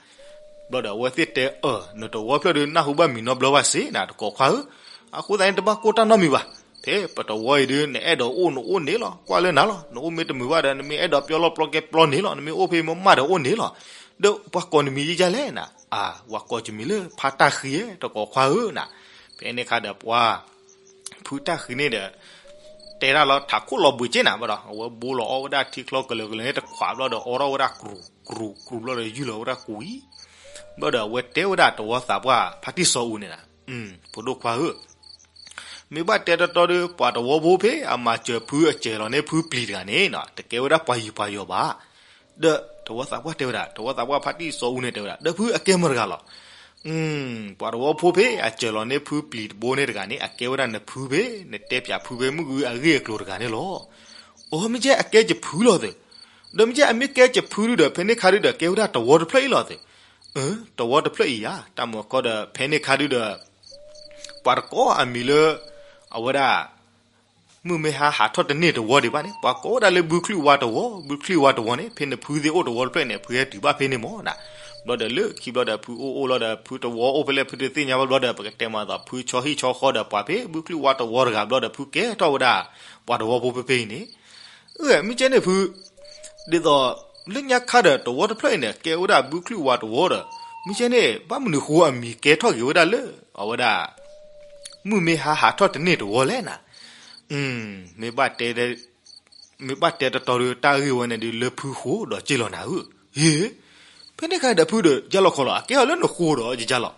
ဘျီဒီးအဝဲသ့ၣ်တဲ အၢ နတဝီဖျၢၣ်ဒုး နၢ်ဟူဘၣ်မံၤနီတဘျီဘၣ်စ့နၤ တကိးခွါဧၢ. အဃိသတးန့ၣ် တဘၣ်ကိၢ်တၢ်နီတမံၤဘၣ်. ဖဲပတဝီအံၤဒုး နအဲၣ်ဒိးအိၣ်နအိၣ်န့ၣ်လီၤ ကွၢ်လၢနၤလီၤ. နအိၣ်မ့ၢ်တမုာ်ဘၣ်ဒီး နမ့ၢ်အဲၣ်ဒိးပျီလီၢ်ပျီကျဲပျီန့ၣ်လီၤ. နမ့ၢ်အိၣ်ဖဲမ့ၢ်မးဒီးအိၣ်န့ၣ်လီၤ. ဒီးပှၤကိးနမံၤယဲယဲလဲၣ်နၤ. အၢ ပှၤကိးယမံၤလၢဖါတၢ်ဃံဧၢ တကိးခွါဧၢနၤ. ဖဲန့ၣ်ခါဒီး ပှၤ ဖုတၢ်ဃံန့ၣ်ဒီး တဲဒၣ်လီၤထးခိၣ်လီၤဘှံးက့နၤဘၣ်ဒီး အဝဲဘိလီၤအီၣ်ဝဲဒၣ်ထံချီကလၢာ်ကလၢာ်န့ၣ်တခွးဘျီဒီး အီထီၣ်ဝဲဒၣ်ကြူးကြူးကြူးဘျီဒီး ယူၢ်လီၤဝဲဒၣ်ကွံာ် ဘျီဒီးအဝဲတဲဝဲဒၣ်တဝီသးပှၢ်ဖါတံၢ်စီၤအူန့ၣ်နၤ, ဖိဒိၣ်ခွါဧၢ, မ့ၢ်ဘၣ်တဲတတီဒုး ပှၤတဝီဖိဖဲအမၤစၢၤဖုအစၢၤလီၤန့ၢ်ဖုပျံၤတဂၤန့ၣ် တကဲဝဲဒၣ်ပှၤယံၤပှၤယီၤဘၣ်. ဒီးတဝီသးပှၢ်တဲဝဲဒၣ်, တဝီသးပှၢ်ဖါတံၢ်စီၤအူန့ၣ်တဲဝဲဒၣ် ဒီးဖုအကဲမတၤတဂၤလီၤ. ပှၤတဝီဖိဖဲအစၢၤလီၤန့ၢ်ဖုပျံၤတဘိန့ၣ်တဂၤန့ၣ် အကဲဝဲဒၣ်နဖုဖဲ နတဲပၠးဖုဖဲမုၢ်ဂုၤအဂ့ၢ်အကျိၤတဂၤန့ၣ်လီၤ. အိ မ့ၢ်ကဲအကဲယဖုလီၤသ့ၣ်, ဒီးမ့ၢ်ကဲအမ့ၢ်ကဲယဖုဒုးဒီး ဖဲန့ၣ်ခါဒုးဒီး ကဲဝဲဒၣ်တဝီတဖျၢၣ်အံၤလီၤသ့ၣ်. တဝီတဖျၢၣ်အံၤဧါ, တၢ်မုၢ်ကီဒီး ဖဲန့ၣ်ခါဒုးဒီး ပှၤတကိးအမံၤလၢ အဝဲဒၣ် မုၢ်မ့ၢ်ဟါဟးထီၣ်တန့ၢ်တဝီဒံးဘၣ်န့ၣ် ပှၤကိးဝဲဒၣ်လၢဘုချံၣ်ဝါတဝီ, ဘုချံၣ်ဝါတဝီန့ၣ် ဖဲနဖုသ့ၣ်အိၣ်တဝီတဖျၢၣ်န့ၣ် ဖုဟဲတုၤဘၣ်ဖဲန့ၣ်မးနၤ. ဘျီဒီးလၢခံဘျီဒီး ဖုအိၣ်အိၣ်လီၤဒီး ဖုတဝီအိၣ်ဖဲလဲၣ် ဖုတသ့ၣ်ညါဘၣ်ဘျီဒီး ပကတဲမၤသးဖုဆီဟံၣ်ဆီဃီဒီးပှၤဖဲဘုချံၣ်ဝါတဝီတဂၤဘျီဒီး ဖုကဲထီၣ်ဝဲဒၣ် ပှၤတဝီဖိဖဲဖဲအံၤန့ၣ် အၢ မ့ၢ်ကဲန့ၣ်ဖု, ဒ်သိး လၢညါခါဒီးတဝီတဖျၢၣ်အံၤန့ၣ် ကဲဝဲဒၣ်ဘုချံၣ်ဝါတဝီဒီး မ့ၢ်ကဲန့ၣ် ဘၣ်မနုၤဃိအမံၤကဲထီၣ်က့ၤဝဲဒၣ်လၢ အဝဲဒၣ် မုၢ်မ့ၢ်ဟါဟးထီၣ်တန့ၢ်တဝီလဲၣ်နၤ. မ့ၢ်ဘၣ်တဲ မ့ၢ်ဘၣ်တဲတတီဒုး တၢ်ဂ့ၢ်ဝဲန့ၣ်ဒုး လၢဖုဃိဒီးက့ၢ်လီၤနၤဧၢ. ဟ့ၣ်, ဖဲန့ၣ်ခါဒီးဖုဒီးယါလီၤခီလီၤ အကဲထီၣ်လၢနဃိဒီးယါလီၤ.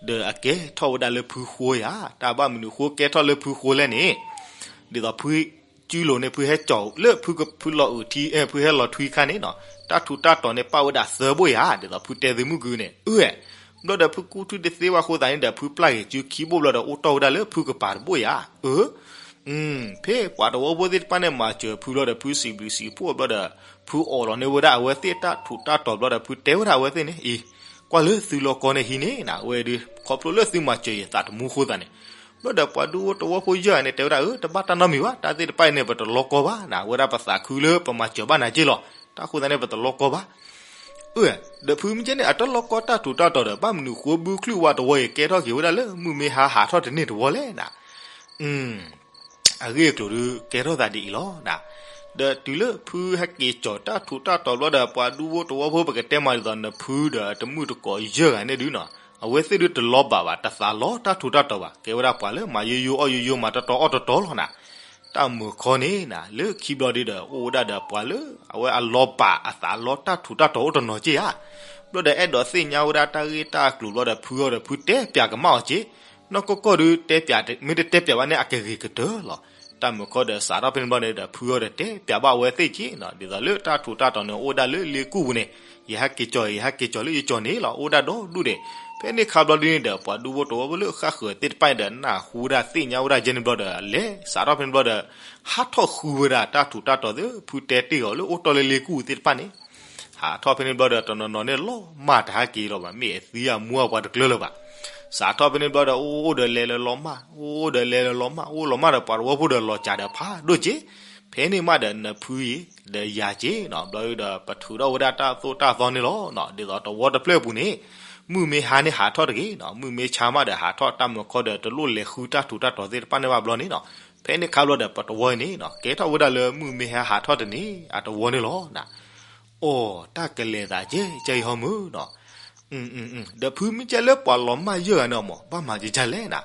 ဒီးအကဲထီၣ်ဝဲဒၣ်လၢဖုဃိယါ, တၢ်ဘၣ်မနုၤဃိကဲထီၣ်လၢဖုဃိလဲၣ်န့ၣ် ဒ်သိးဖု စုလိၤန့ၣ် ဖုဟဲကၠီၤလၢဖုကဖုလီၤအုးထံ ဖုဟဲလီၤထွံခါန့ၣ်နီၤ တၢ်ထူးတၢ်တီၤန့ၣ် ပၣ်ဝဲဒၣ်သၢဘိၣ်ယါ ဒ်သိးဖုတဲသုမုၢ်ဂုၤန့ၣ် အၢ ဘျီဒီးဖုကူထူတသ့ဝဲအဃိသတးန့ၣ်ဒီး ဖုပျၢ်က့ၤစုခံဘိၣ်ဘျီဒီး အိၣ်တီၢ်ဝဲဒၣ်လၢဖုကပၤတဘိၣ်ယါ အၢ ဖဲပှၤတဝီဖိသ့ၣ်တဖၣ်န့ၣ် မၤစၢၤဖုဘျီဒီး ဖုစံးဘျုးစံးဖှိၣ်ဘျီဒီး ဖုအိးလီၤန့ၢ်ဝဲဒၣ်အဝဲသ့ၣ်တၢ်ထူးတၢ်တီၤဘျီဒီး ဖုတဲဝဲဒၣ်အဝဲသ့ၣ်န့ၣ် အံၤ ကွၢ်လၢသုလီၢ်ကီၢ်န့ၣ်ဟံးန့ၣ်နၤ အဝဲဒုး ခီဖျိလၢသုမၤစၢၤယသးတမူအဃိသတးန့ၣ် ဘျီဒီးပှၤဒူဖိတဝီဖိယဲၢ်ဂၤန့ၣ် တဲဝဲဒၣ် အၢ တဘၣ်တၢ်နီတမံၤဘၣ် တၢ်သ့ၣ်တဖၣ်အံၤန့ၣ် ပတလီၢ်ကီၢ်ဘၣ်နၤ အဝဲဒၣ်ပသးခုလၢပမၤစၢၤဘၣ်နၤက့ၢ်လီၤ တၢ်အဃိသတးန့ၣ် ပတလီၢ်ကီၢ်ဘၣ် အၢ ဒီးဖုမ့ၢ်ကဲန့ၣ် အတလီၢ်ကီၢ်တၢ်ထူးတၢ်တီၤဒီး ဘၣ်မနုၤဃိဘုချုၣ်ဝါတဝီအံၤ ကဲထီၣ်က့ၤဝဲဒၣ်လၢ မုၢ်မ့ၢ်ဟါဟးထီၣ်တန့ၢ်တဝီလဲၣ်နၤ အဂ့ၢ်အကျိၤဒုးကဲထီၣ်သးဒ်အံၤလီၤ. ဒီးတုၤလၢဖုဟဲက့ၤကၠီၤတၢ်ထူးတၢ်တီၤဘျီဒီး ပှၤဒူဖိတဝီဖိ ပကတဲမးဒ်သိး နဖုဒီးတမုၣ်တကိးယဲၢ်ဂၤန့ၣ်ဒုးနီၤ အဝဲသ့ၣ်ဒုးတလီၤဘၣ်ဘၣ် တသးလီတၢ်ထူးတၢ်တီၤဘၣ် ကဲဝဲဒၣ်ပှၤလၢမၤယိယိအီၣ်ယိယိ မၤတီတီအီၣ်တီတီလီၤနၤ. တၢ်မုၢ်ခီန့ၣ်နၤ လၢခံဘျီဒုးဒီး အိၣ်ဝဲဒၣ်ဒီးပှၤလၢ အဝဲအလီၤဘၣ်အသးလီတၢ်ထူးတၢ်တီၤအိၣ်တနီၤက့ၢ်ဧါ ဘျီဒီးအဲၣ်ဒိးသ့ၣ်ညါဝဲဒၣ်တၢ်ဂ့ၢ်တၢ်အကျိၤဘျီဒီး ဖုအီၤဒီးဖုတဲပျးကမၣ်အီၤက့ၢ် နီၢ်ကီၢ်ကီၢ်ဒုးတဲပျး မ့ၢ်တတဲပျးဘၣ်န့ၣ် အကဂ့ၤကတၢၢ်လီၤ. တၢ်မုၢ်ခီဒီးစးထီၣ်ဖဲန့ၣ်ဘျီန့ၣ်ဒီး ဖုအီၤဒီးတဲပျးဘၣ်အဝဲသ့ၣ်က့ၢ်နီၤ ဒ်သိးလၢတၢ်ထူးတၢ်တီၤန့ၣ် အိၣ်ဝဲဒၣ်လၢလ့ကူၣ်ပူၤန့ၣ် ယဟဲက့ၤကၠီၤ ယဟဲက့ၤကၠီၤလၢယကၠီၤန့ၣ်လီၤ အိၣ်ဝဲဒၣ်ဒီဒူၣ်န့ၣ် ဖဲန့ၣ်ခါဘျီဒုးန့ၣ်ဒီး ပှၤဒူဖိတဝီဖိလၢဃၣ်ဃၢၤသ့ၣ်တဖၣ်န့ၣ်ဒီး နၢ်ဟူဝဲဒၣ်သ့ၣ်ညါဝဲဒၣ်ကဲန့ၣ်ဘျီဒီး လဲၤစးထီၣ်ဖဲန့ၣ်ဘျီဒီး ဟးထီၣ်ဃုဝဲဒၣ်တၢ်ထူးတၢ်တီၤသ့ၣ် ဖုတဲတ့ၢ်အီၤလၢအိၣ်တီၢ်လၢလ့ကူၣ်ပူၤသ့ၣ်တဖၣ်န့ၣ် ဟးထီၣ်ဖဲန့ၣ်ဘျီဒီး တနီၤနီၤန့ၣ် လီၤမၢ်တဟဲက့ၤလီၤဘၣ် မ့ၢ်အသံအမူအပှၤတကျၢၤလၢၤဘၣ်. စးထီၣ်ဖဲန့ၣ်ဘျီဒီး အိၣ်အိၣ်ဒီးလဲၤလၢလီၤမၢ် အိၣ်အိၣ်ဒီးလဲၤလၢလီၤမၢ် အိၣ်လီၤမၢ်ဒီးပှၤတဝီဖိဒီးလီၤစၢ်ဒီးဖးဒိၣ်က့ၢ် ဖဲန့ၣ်မးဒီးနဖုအံၤဒီးယၤက့ၢ်နီၤ ဘျီဒီးပထုးထီၣ်ဝဲဒၣ်တၢ်သိၣ်တၢ်သီန့ၣ်လီၤ. ဒ်သိးတဝီတဖျၢၣ်အပူၤန့ၣ် မုၢ်မ့ၢ်ဟါန့ၣ်ဟးထီၣ်တဂ့ၤနီၤ, မုၢ်မ့ၢ်ဆါမးဒီးဟးထီၣ်တၢ်မုာ်ခီဒီး တလိၣ်လဲၤဃုတၢ်ထူးတၢ်တီၤသ့ၣ်တဖၣ်န့ၣ်ဘၣ်ဘျီန့ၣ်နီၤ. ဖဲန့ၣ်ခါဘျီဒီး ပတဝီအံၤန့ၣ်နီၤ ကဲထီၣ်ဝဲဒၣ်လၢမုၢ်မ့ၢ်ဟါဟးထီၣ်တန့ၢ်အတဝီန့ၣ်လီၤနီၤ. အိၣ် တၢ်ကလဲၤသးကဲကဲအံၤဟီမုၢ်နီၤ. ဒီးဖုမ့ၢ်ကဲလၢပှၤလီၤမၢ်ယဲၢ်ဂၤန့ၣ်မး ဘၣ်မၤကကလဲၣ်နီၤ.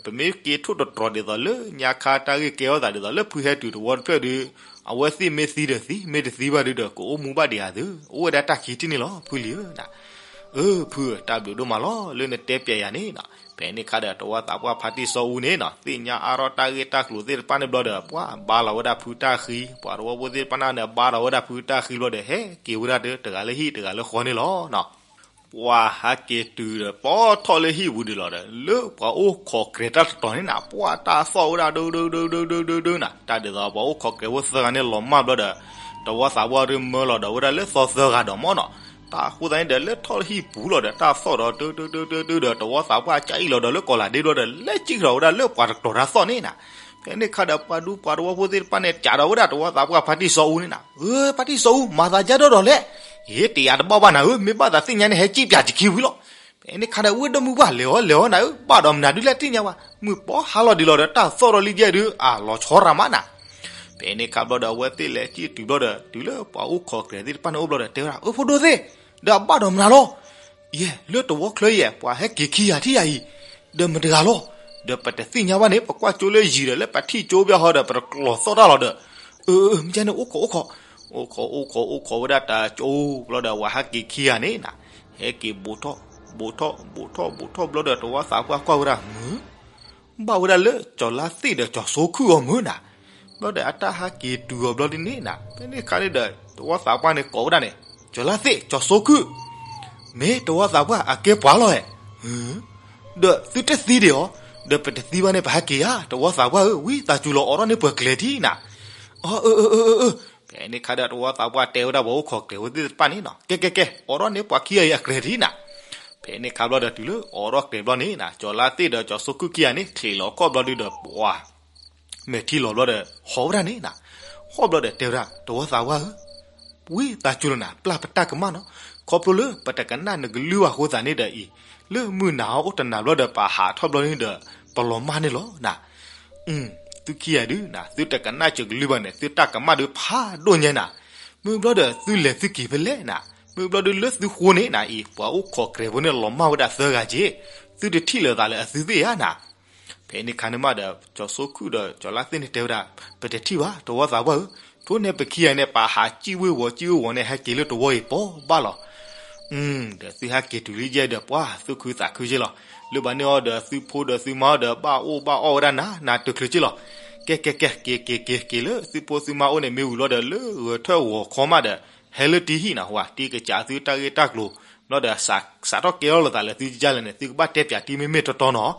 ပမ့ၢ်က့ၤထိၣ်တတြီၤဒ်သိးလၢညါခါတၢ်ဂ့ၢ်ကဲထီၣ်သးဒ်သိးလၢဖုဟဲတုၤတဝီတဖျၢၣ်ဒီး အဝဲသ့ၣ်မ့ၢ်သံဒီးသံ မ့ၢ်တသံဘၣ်ဒီး ကအိၣ်မူဘၣ်ဒံးဧါသု, အိၣ်ဝဲဒၣ်တၢ်ခံထံၣ်န့ၣ်လီၤ ဖုလံဧၢနီၤ. အၢ ဖုဧၢ တၢ်ဘျုးဒိၣ်မးလီၤ လၢနတဲပျဲယၤန့ၣ်နီၤ. ဖဲန့ၣ်ခါဒီး တဝီသးပှၢ်ဖါတံၢ်စီၤအူန့ၣ်နီၤ သ့ၣ်ညါအါထီၣ်တၢ်ဂ့ၢ်တၢ်ကျိၤသ့ၣ်တဖၣ်န့ၣ်ဘျီဒီး ပှၤဘါလီၤဝဲဒၣ်ဖုတၢ်ဃံ, ပှၤတဝီဖိသ့ၣ်တဖၣ်န့ၣ်ဒီး ဘါလီၤဝဲဒၣ်ဖုတၢ်ဃံဘျီဒီး ဟဲက့ၤဝဲဒၣ်ဒီး တဂၤလၢဟံၣ်တဂၤလၢဃီန့ၣ်လီၤနီၤ. ပှၤဟဲက့ၤတုၤဒီး ပီထီၣ်လၢဟံၣ်ပူၤဒံးလီၤဒီး လၢပှၤအိၣ်ခိးကြဲးတၢ်တတီၤန့ၣ်နီၤ ပှၤတၢ်သီၣ်ဝဲဒၣ်ဒုဒုဒုဒုဒုဒုဒုနီၤ. တၢ်ဒ်သိးပှၤအိၣ်ခိးကြဲးဖိသၢဂၤန့ၣ်လီၤမၢ်ဘျီဒီး တဝီသးပှၢ်ဒုးမၢလီၤဒီးဝဲဒၣ်လၢသီသၢဂၤဒီးမၢ်နီၤ. တၢ်အဃိသတးန့ၣ်ဒီး လၢထီၣ်လၢဟံၣ်ပူၤလီၤဒီး တၢ်သီၣ်ဒီးဒုဒုဒုဒုဒုဒီး တဝီသးပှၢ်ကအံၣ်လီၤဒီးလၢကီးလးဒ့ဘျီဒီး လဲၤစံၣ်ထီၣ်ဝဲဒၣ်လၢပှၤတတီၤတၢ်သီၣ်န့ၣ်နီၤ. ဖဲန့ၣ်ခါဒီး ပှၤဒူပှၤတဝီဖိသ့ၣ်တဖၣ်န့ၣ် ကးဒီးဝဲဒၣ်တဝီသးပှၢ်ဖါတံၢ်စီၤအူန့ၣ်နီၤ, ဧၢ ဖါတံၢ်စီၤအူ မၤသးဒ်ဒီးလဲၣ်, ယတယာ်တဘၣ်ဘၣ်နၤဧၢ, မ့ၢ်ဘၣ်သးသ့ၣ်ညါန့ၣ် ဟဲစံၣ်ပၠးတခံဝံၤလီၤ. ဖဲန့ၣ်ခါဒီး ဝ့ၢ်ဒိၣ်မုၢ်ပှၢ် လဲၤအီၤလဲၤအီၤနၤဧၢ, ဘၣ်ဒီးမနုၤဒုးလဲၣ်တသ့ၣ်ညါဘၣ်, မုၢ်ပီဟါလီၤဒံးလီၤဒီး တၢ်သီၣ်ဒီးလံကဲဒုး အလီၤဆီရၤမးနၤ. ဖဲန့ၣ်ခါဘျီဒီး အဝဲသ့ၣ်လဲၤစံၣ်တုၤဘျီဒီး တုၤလၢပှၤအိၣ်ခိးကြဲးသ့ၣ်တဖၣ်န့ၣ်အိၣ်ဘျီဒီး တဲဝဲဒၣ်, အိၣ် ဖိဒိၣ်သ့ၣ်, ဒီးအဘၣ်ဒီးမနုၤလီၤ. ယဲၢ် လၢတဝီချၢယဲၢ် ပှၤဟဲက့ၤခံဂၤထံၣ်ယၤအံၤ, ဒီးမတၤတဂၤလီၤ. ဒီးပတသ့ၣ်ညါဘၣ်န့ၣ် ပကွၢ်ကၠိလၢယံၤဒီး လၢပထံၣ်ကၠိဘၣ်ဟီဒီး ပတကျီၤသီၣ်တၢ်လီၤဒီး, အၢ မ့ၢ်ကန့ၣ် အိၣ်ခိးအိၣ်ခိး, အိၣ်ခိးအိၣ်ခိးအိၣ်ခိးဝဲဒၣ်တၢ်ကၠိဘျီဒီး ပှၤဟဲက့ၤခံဂၤန့ၣ်နၤ, ဟဲက့ၤဘူးထီၣ် ဘူးထီၣ်ဘူးထီၣ်ဘူးထီၣ်ဘျီဒီး တဝီသးပှၢ်ကွၢ်ဝဲဒၣ်မုၢ် ဘၣ်ဝဲဒၣ်လၢ ကၠီၤလါသ့ၣ်ဒီးကၠီၤစိခုၣ်အီၤမုၢ်နၤ. ဘျီဒီးအတၢ်ဟဲက့ၤတုၤအီၤဘျီဒ်န့ၣ်နၤ, ဖဲန့ၣ်ခါန့ၣ်ဒီး တဝီသးပှၢ်န့ၣ်ကိးဝဲဒၣ်န့ၣ်, ကၠီၤလါသ့ၣ် ကၠီၤစိခုၣ်, မ့ၢ်တဝီသးပှၢ်အကဲပှၤလီၤဧါ. ဒီးသုတသံဒံးဧါ, ဒီးပတသံဘၣ်န့ၣ် ပဟဲက့ၤဧါ, တဝီသးပှၢ်ဧၢ, ဝံသးစူၤလီၤ အိးထီၣ်န့ၢ်ပှၤကျဲၤထံနၤ. အၢ အၢ အၢ အၢ အၢ. ဖဲန့ၣ်ခါဒီး တဝီသးပှၢ်တဲဝဲဒၣ်ပှၤအိၣ်ခိးကျဲၤဖိသ့ၣ်တဖၣ်န့ၣ်နီၤ, ကဲ ကဲ ကဲ, အိးထီၣ်န့ၢ်ပှၤခံဂၤအံၤအကျဲၤထံနၤ. ဖဲန့ၣ်ခါဘျီဒီး တုၤလၢအိးထီၣ်ကျဲၤဘျီန့ၣ်နၤ, ကၠီၤလါသ့ၣ်ဒီးကၠီၤစိခုၣ်ခံဂၤန့ၣ် ချံးလီၤခီၣ်ဘျီဒုဒီး ပှၤ မဲာ်ထံလီၤဘျီဒီး ဟီၣ်ဝဲဒၣ်န့ၣ်နၤ, ဟီၣ်ဘျီဒီးတဲဝဲဒၣ် တဝီသးပှၢ်ဧၢ, ဝံသးစူၤလီၤနၤ ပျၢ်ပတၢ်ကမၣ်နီၤ, ခီဖျိလၢပတကနၣ်နကလုၢ်ဘၣ်အဃိသတးန့ၣ်ဒီးအံၤ, လၢမုၢ်နၤဟီၣ်အိၣ်တနၤဘျီဒီး ပဟးထီၣ်ဘျီန့ၣ်ဒီး ပလီၤမၢ်န့ၣ်လီၤနၤ. သုခံဂၤဒုနၤ, သုတကနၣ်စၢၤကလုၢ်ဘၣ်န့ၣ် သုတၢ်ကမၣ်ဒုဖးဒိၣ်ညါနၤ. မ့ၢ်ဘျီဒီးသုလဲၤသုက့ၤဖဲလဲၣ်နၤ, မ့ၢ်ဘျီဒုလၢသုဃိန့ၣ်နၤအံၤ ပှၤအိၣ်ခိးကျဲၤဖိန့ၣ်လီၤမၢ်ဝဲဒၣ်သၢဂၤက့ၤ, သုတထံၣ်လိာ်သးလၢအသုသ့ၣ်ဧါနၤ. ဖဲန့ၣ်ခါန့ၣ်မးဒီး ကၠီၤစိခုၣ်ဒီးကၠီၤလါသ့ၣ်န့ၣ်တဲဝဲဒၣ်, ပတထံၣ်ဘၣ် တဝီသးပှၢ်ဧၢ, ထိၣ်န့ၣ်ပခံဂၤန့ၣ် ပဟးစံၣ်ဝ့ၤဝီၤစံၣ်ဝ့ၤဝီၤန့ၣ် ဟဲက့ၤလၢတဝီအံၤပီဘၣ်လီၤ. ဒီးသုဟဲက့ၤတုၤလံယဲၢ်ဒီး ပှၤသူၣ်ခုသးခုက့ၤလီၤ. လၢဘၣ်န့ၣ်အီၤဒီး သုဖိဒီးသုမါအီၤဒီး ဘၣ်အိၣ်ဘၣ်အီၣ်ဝဲဒၣ်နၤ နၤတချုးက့ၤလီၤ. ကဲ ကဲ ကဲ က့ၤ က့ၤ က့ၤ က့ၤလၢသုဖိသုမါအိၣ်န့ၣ် မ့ၢ်ဝံၤလီၤဒီး လၢဂဲၤထၢၣ်ဂီၤခီမးဒီး ဟဲလၢတံၤဟံၣ်နၤ ဟါ တံၤကစးသုတၢ်ဂ့ၢ်တၢ်ကျိၤ ဘျီဒီး စးထီၣ်ကဲထီၣ်လိာ်သးလၢသုကစၢ်လဲၣ်န့ၣ် သုကဘၣ်တဲပၠးတံၤမ့မ့ၢ်တီတီနီၤ,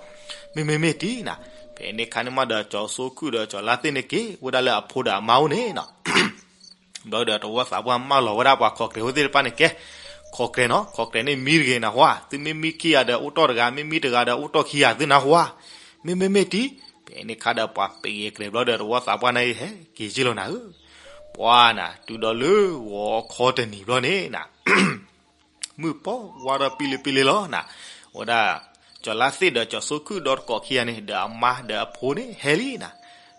မ့မ့ၢ်မ့ၢ်တံၤနၤ. ဖဲန့ၣ်ခါန့ၣ်မးဒီး ကၠီၤစိခုၣ်ဒီးကၠီၤလါသ့ၣ်န့ၣ်က့ၤဝဲဒၣ်လၢအဖိဒီးအမါအိၣ်န့ၣ်နီၤ. ဘျီဒီးတဝီသးပှၢ်မၢလီၤဝဲဒၣ်ပှၤခိးကျဲၤဖိသ့ၣ်တဖၣ်န့ၣ်ကဲ, ခိးကျဲၤနီၤ, ခိးကျဲၤန့ၣ်မံတဂ့ၤနဟါ, သုမ့ၢ်မံခံဂၤဒီးအိၣ်တီၢ်တဂၤ, မ့ၢ်မံတဂၤဒီးအိၣ်တီၢ်ခံဂၤသုနဟါ, မ့မ့ၢ်မ့ၢ်တံၤ. ဖဲန့ၣ်ခါဒီးပှၤပှ့ၤကျဲၤဘျီဒီး တဝီသးပှၢ်န့ၣ်ဟဲက့ၤက့ၤလီၤနၤဧၢ. ပှၤနၤ တုၤဒီးလၢဂီၤခီတနံၤဘျီန့ၣ်နၤ မုၢ်ပီဝါဒီးပံလ့ပံလ့လီၤနၤ, ဝဲဒၣ် ကၠီၤလါသ့ၣ်ဒီးကၠီၤစိခုၣ်ဒီးတကိးခံဂၤန့ၣ် ဒီးအမါဒီးအဖိန့ၣ်ဟဲလံနၤ,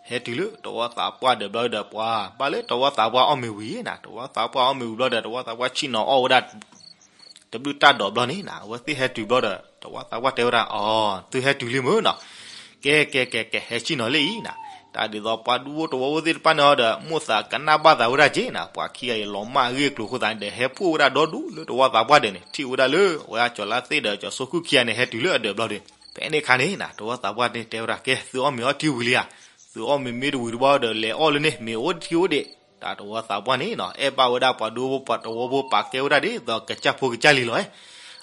ဟဲတုၤလၢတဝီသးပှၢ်ဒီးဘျီဒီး ပှၤဘၣ်လၢတဝီသးပှၢ်အီၣ်မ့ၤဝံၤနၤ, တဝီသးပှၢ်အီၣ်မ့ၤဝံၤဘျီဒီး တဝီသးပှၢ်ဆ့ၣ်နီၤအီၣ်ဝဲဒၣ် တဘျုးတၢ်ဒိးဘျီန့ၣ်နၤ, အဝဲသ့ၣ်ဟဲတုၤဘျီဒီး တဝီသးပှၢ်တဲဝဲဒၣ် အီၤ သုဟဲတုၤလံမုၢ်နီၤ, ကဲ ကဲ ကဲ ကဲ ဟဲဆ့ၣ်နီၤလံအံၤနၤ. တၢ်ဒ်သိးပှၤဒူဖိတဝီဖိသ့ၣ်တဖၣ်န့ၣ်ဒီး မိၣ်သးကနၣ်ဘၣ်သးဝဲဒၣ်က့နၤ, ပှၤခံဂၤအံၤလီၤမၢ်အဂ့ၢ်အကျိၤအဃိသတးန့ၣ်ဒီး ဟဲဖှိၣ်ဝဲဒၣ်ဒီဒူၣ်လၢတဝီသးပှၢ်ဒီးန့ၣ်, ထံၣ်ဝဲဒၣ်လၢ ဝဲဒၣ်ကၠီၤလါသ့ၣ်ဒီးကၠီၤစိခုၣ်ခံဂၤန့ၣ် ဟဲတုၤလၢအဒၢးဘျီဒီး ဖဲန့ၣ်ခါန့ၣ်နၤ တဝီသးပှၢ်န့ၣ်တဲဝဲဒၣ် ကဲ သုအီၣ်မ့ၤအီထံဝံၤလံဧါ, သုအီၣ်မ့ၤမ့ၢ်တဝံၤတဘျီဒီး လဲၤအီၣ်လၢန့ၣ် မ့ၤအိၣ်ထံအိၣ်ဒံး. တၢ်တဝီသးပှၢ်န့ၣ်နၤ အဲၣ်ဘၣ်ဝဲဒၣ်ပှၤဒူဖိပှၤတဝီဖိ ပာ်ကဲဝဲဒၣ်ဒ်သိးကစၢ်ဖိကစၢ်လံၤလီၤ.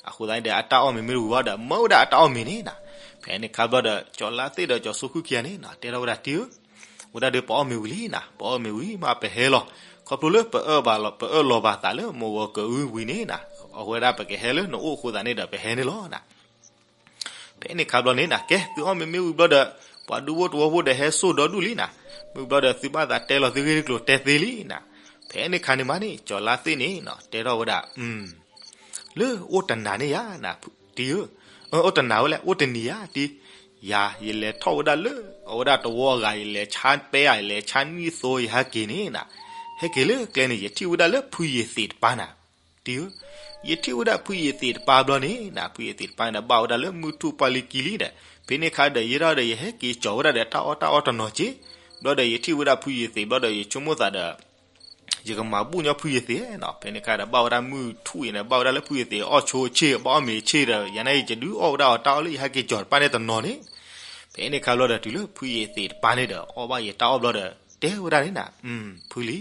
အဃိသတးန့ၣ်ဒီး အတၢ်အီၣ်မ့ၤမ့ၢ်တဝံၤဘၣ်ဒီး မၢဝဲဒၣ်အတၢ်အီၣ်မ့ၤန့ၣ်နၤ. ဖဲန့ၣ်ခါဘျီဒီး ကၠီၤလါသ့ၣ်ဒီးကၠီၤစိခုၣ်ခံဂၤန့ၣ်နၤ တဲထီၣ်ဝဲဒၣ် တံၤဧၢ, ဝဲဒၣ်ဒီးပအီၣ်မ့ၤဝံၤလံနၤ, ပအီၣ်မ့ၤဝံၤမးပဟဲလီၤ. ခီဖျိလၢပအၢၣ်ဘၣ်လီၤ ပအၢၣ်လီၤဘၣ်သးလၢမိၢ်ဂီၤကအုဝံၤန့ၣ်နၤ, အဝဲဒၣ်ပကဟဲလၢနအိၣ်အဃိသတးန့ၣ်ဒီး ပဟဲန့ၣ်လီၤနၤ. ဖဲန့ၣ်ခါဘျီန့ၣ်နၤ ကဲ သုအီၣ်မ့ၤမ့ၢ်ဝံၤဘျီဒီး ပှၤဒူဖိတဝီဖိဒီးဟဲစိာ်ဒီဒူၣ်လံနၤ, မ့ၢ်ဘျီဒီးသုဘၣ်သးတဲလီၤသုဂ့ၢ်တကျိၤတဲသ့လံနၤ. ဖဲန့ၣ်ခါန့ၣ်မးန့ၣ် ကၠီၤလါသ့ၣ်န့ၣ်နၤ တဲထီၣ်ဝဲဒၣ် လၢအိၣ်တနၤန့ၣ်ယါနၤ, တံၤဧၢ, အိၣ်တနၤဝဲလဲၣ်, အိၣ်တနံၤယါတံၤ, ယၤ ယလဲၤထီၣ်ဝဲဒၣ်လၢ အဝဲဒၣ်တဝီအဂၤ ယလဲၤဆါပဲယၤ ယလဲၤဆါနွံသိ ယဟဲက့ၤန့ၣ်နၤ, ဟဲက့ၤလၢကျဲန့ၣ် ယထံၣ်ဝဲဒၣ်လၢဖုယ့ၤသ့းတပၤနၤ, တံၤဧၢ, ယထံၣ်ဝဲဒၣ်ဖုယ့ၤသ့းတပၤဘျီန့ၣ်နၤ, ဖုယ့ၤသ့းတပၤန့ၣ်ဒီး ဘၣ်ဝဲဒၣ်လၢမုၢ်ထူၣ်ပှၢ်လံကံလံဒီး, ဖဲန့ၣ်ခါဒီး ယဲဒၣ်ဒီး ယဟဲက့ၤကၠီၤဝဲဒၣ်ဒီး တၢ်အီၣ်တၢ်အီတနီၤက့ၤ, ဘျီဒီး ယထံၣ်ဝဲဒၣ်ဖုယ့ၤသ့း ဘျီဒီး ယဆိကမိၣ်သးဒီး ယကမၤဘူၣ်ညီဖုယ့ၤသ့းနီၤ, ဖဲန့ၣ်ခါဒီး ဘၣ်ဝဲဒၣ်မုၢ်ထူၣ်အံၤန့ၣ် ဘၣ်ဝဲဒၣ်လၢဖုယ့ၤသ့းအီၣ်ဆိအဆ့ၣ် ဘၣ်အီၣ်မ့ၤအဆ့ၣ်ဒီး ယၤန့ၣ် ယကဒုးအီၣ်ဝဲဒၣ်အီၤတၢ်အီၣ်လၢယဟဲက့ၤကၠီၤတပၤန့ၣ်တနီၤန့ၣ်, ဖဲန့ၣ်ခါဘျီဒီး တုၤလၢဖုယ့ၤသ့းတပၤန့ၣ်ဒီး အီၣ်ဘၣ်ယတၢ်အီၣ်ဘျီဒီး တဲဝဲဒၣ်န့ၣ်နၤ, ဖုလံ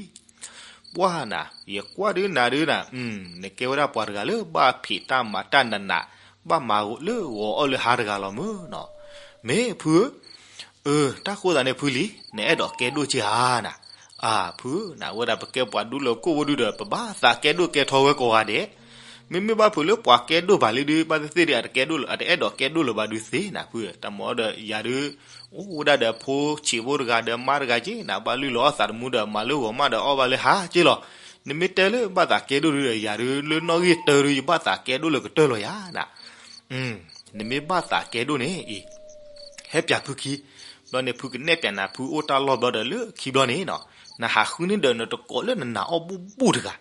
ပှၢ်နၤ, ယကွၢ်ဒုးနၤဒုးနၤ, နကဲဝဲဒၣ်ပှၤတဂၤလၢဘၣ်ဖံးတၢ်မၤတၢ်နးနး, ဘၣ်မၤလၢဂီၤအီၣ်လၢဟါတဂၤလီၤမုၢ်နီၤ, မ့ၢ်ဖုဧၢ, အၢ တၢ်ဃိသးန့ၣ်ဖုလံ, နအဲၣ်ဒိးကဲဒိၣ်က့ၤဧါနၤ, အၢ ဖု နဝဲဒၣ်ပကဲပှၤဒူလၢကိၣ်ဝဲဒုဒီး ပဘၣ်သးကဲဒိၣ်ကဲထီဝဲကိးဂၤဒဲး, မ့မ့ၢ်ဘၣ်ဖုးလၢပှၤကဲဒိၣ်ဘၣ်လံဒုး ဘၣ်သ့ၣ်သ့ၣ်ဒီး အတကဲဒိၣ်လၢၤ အတအဲၣ်ဒိးကဲဒိၣ်လၢၤဘၣ်ဒုးသ့နၤဖု, တၢ်မၤဒီးယၤဒုး အိၣ်ဝဲဒၣ်ဒီးဖိဆံးဖိတဂၤဒီးမါတဂၤက့နၤ, ဘၣ်လုၢ်လီၤအီၣ်သးတမူဒီး မၤလၢဂီၤမးဒီးအီၣ်ဘၣ်လၢဟါက့လီၤ, နမ့ၢ်တဲလၢဘၣ်သးကဲဒိၣ်ဒုဒီး ယၤဒုးလၢနီၣ်ဂံၢ်တၢဒုး ယဘၣ်သးကဲဒိၣ်လၢကတၢၢ်လီၤယၤနၤ နမ့ၢ်ဘၣ်သးကဲဒိၣ်န့ၣ်အံၤ, ဟဲပၠးဖုခံ, ဘျီန့ၣ်ဖုကနဲၣ်ပၠးနၤ ဖုအိၣ်တၢ်လီၢ်ဘျီဒီးလၢခံဘျီန့ၣ်နီၤ, နဟးဃုန့ၢ်ဒီးနတကိးလၢနနးအီၣ်ဘူၣ်ဘူၣ်တဂၤ,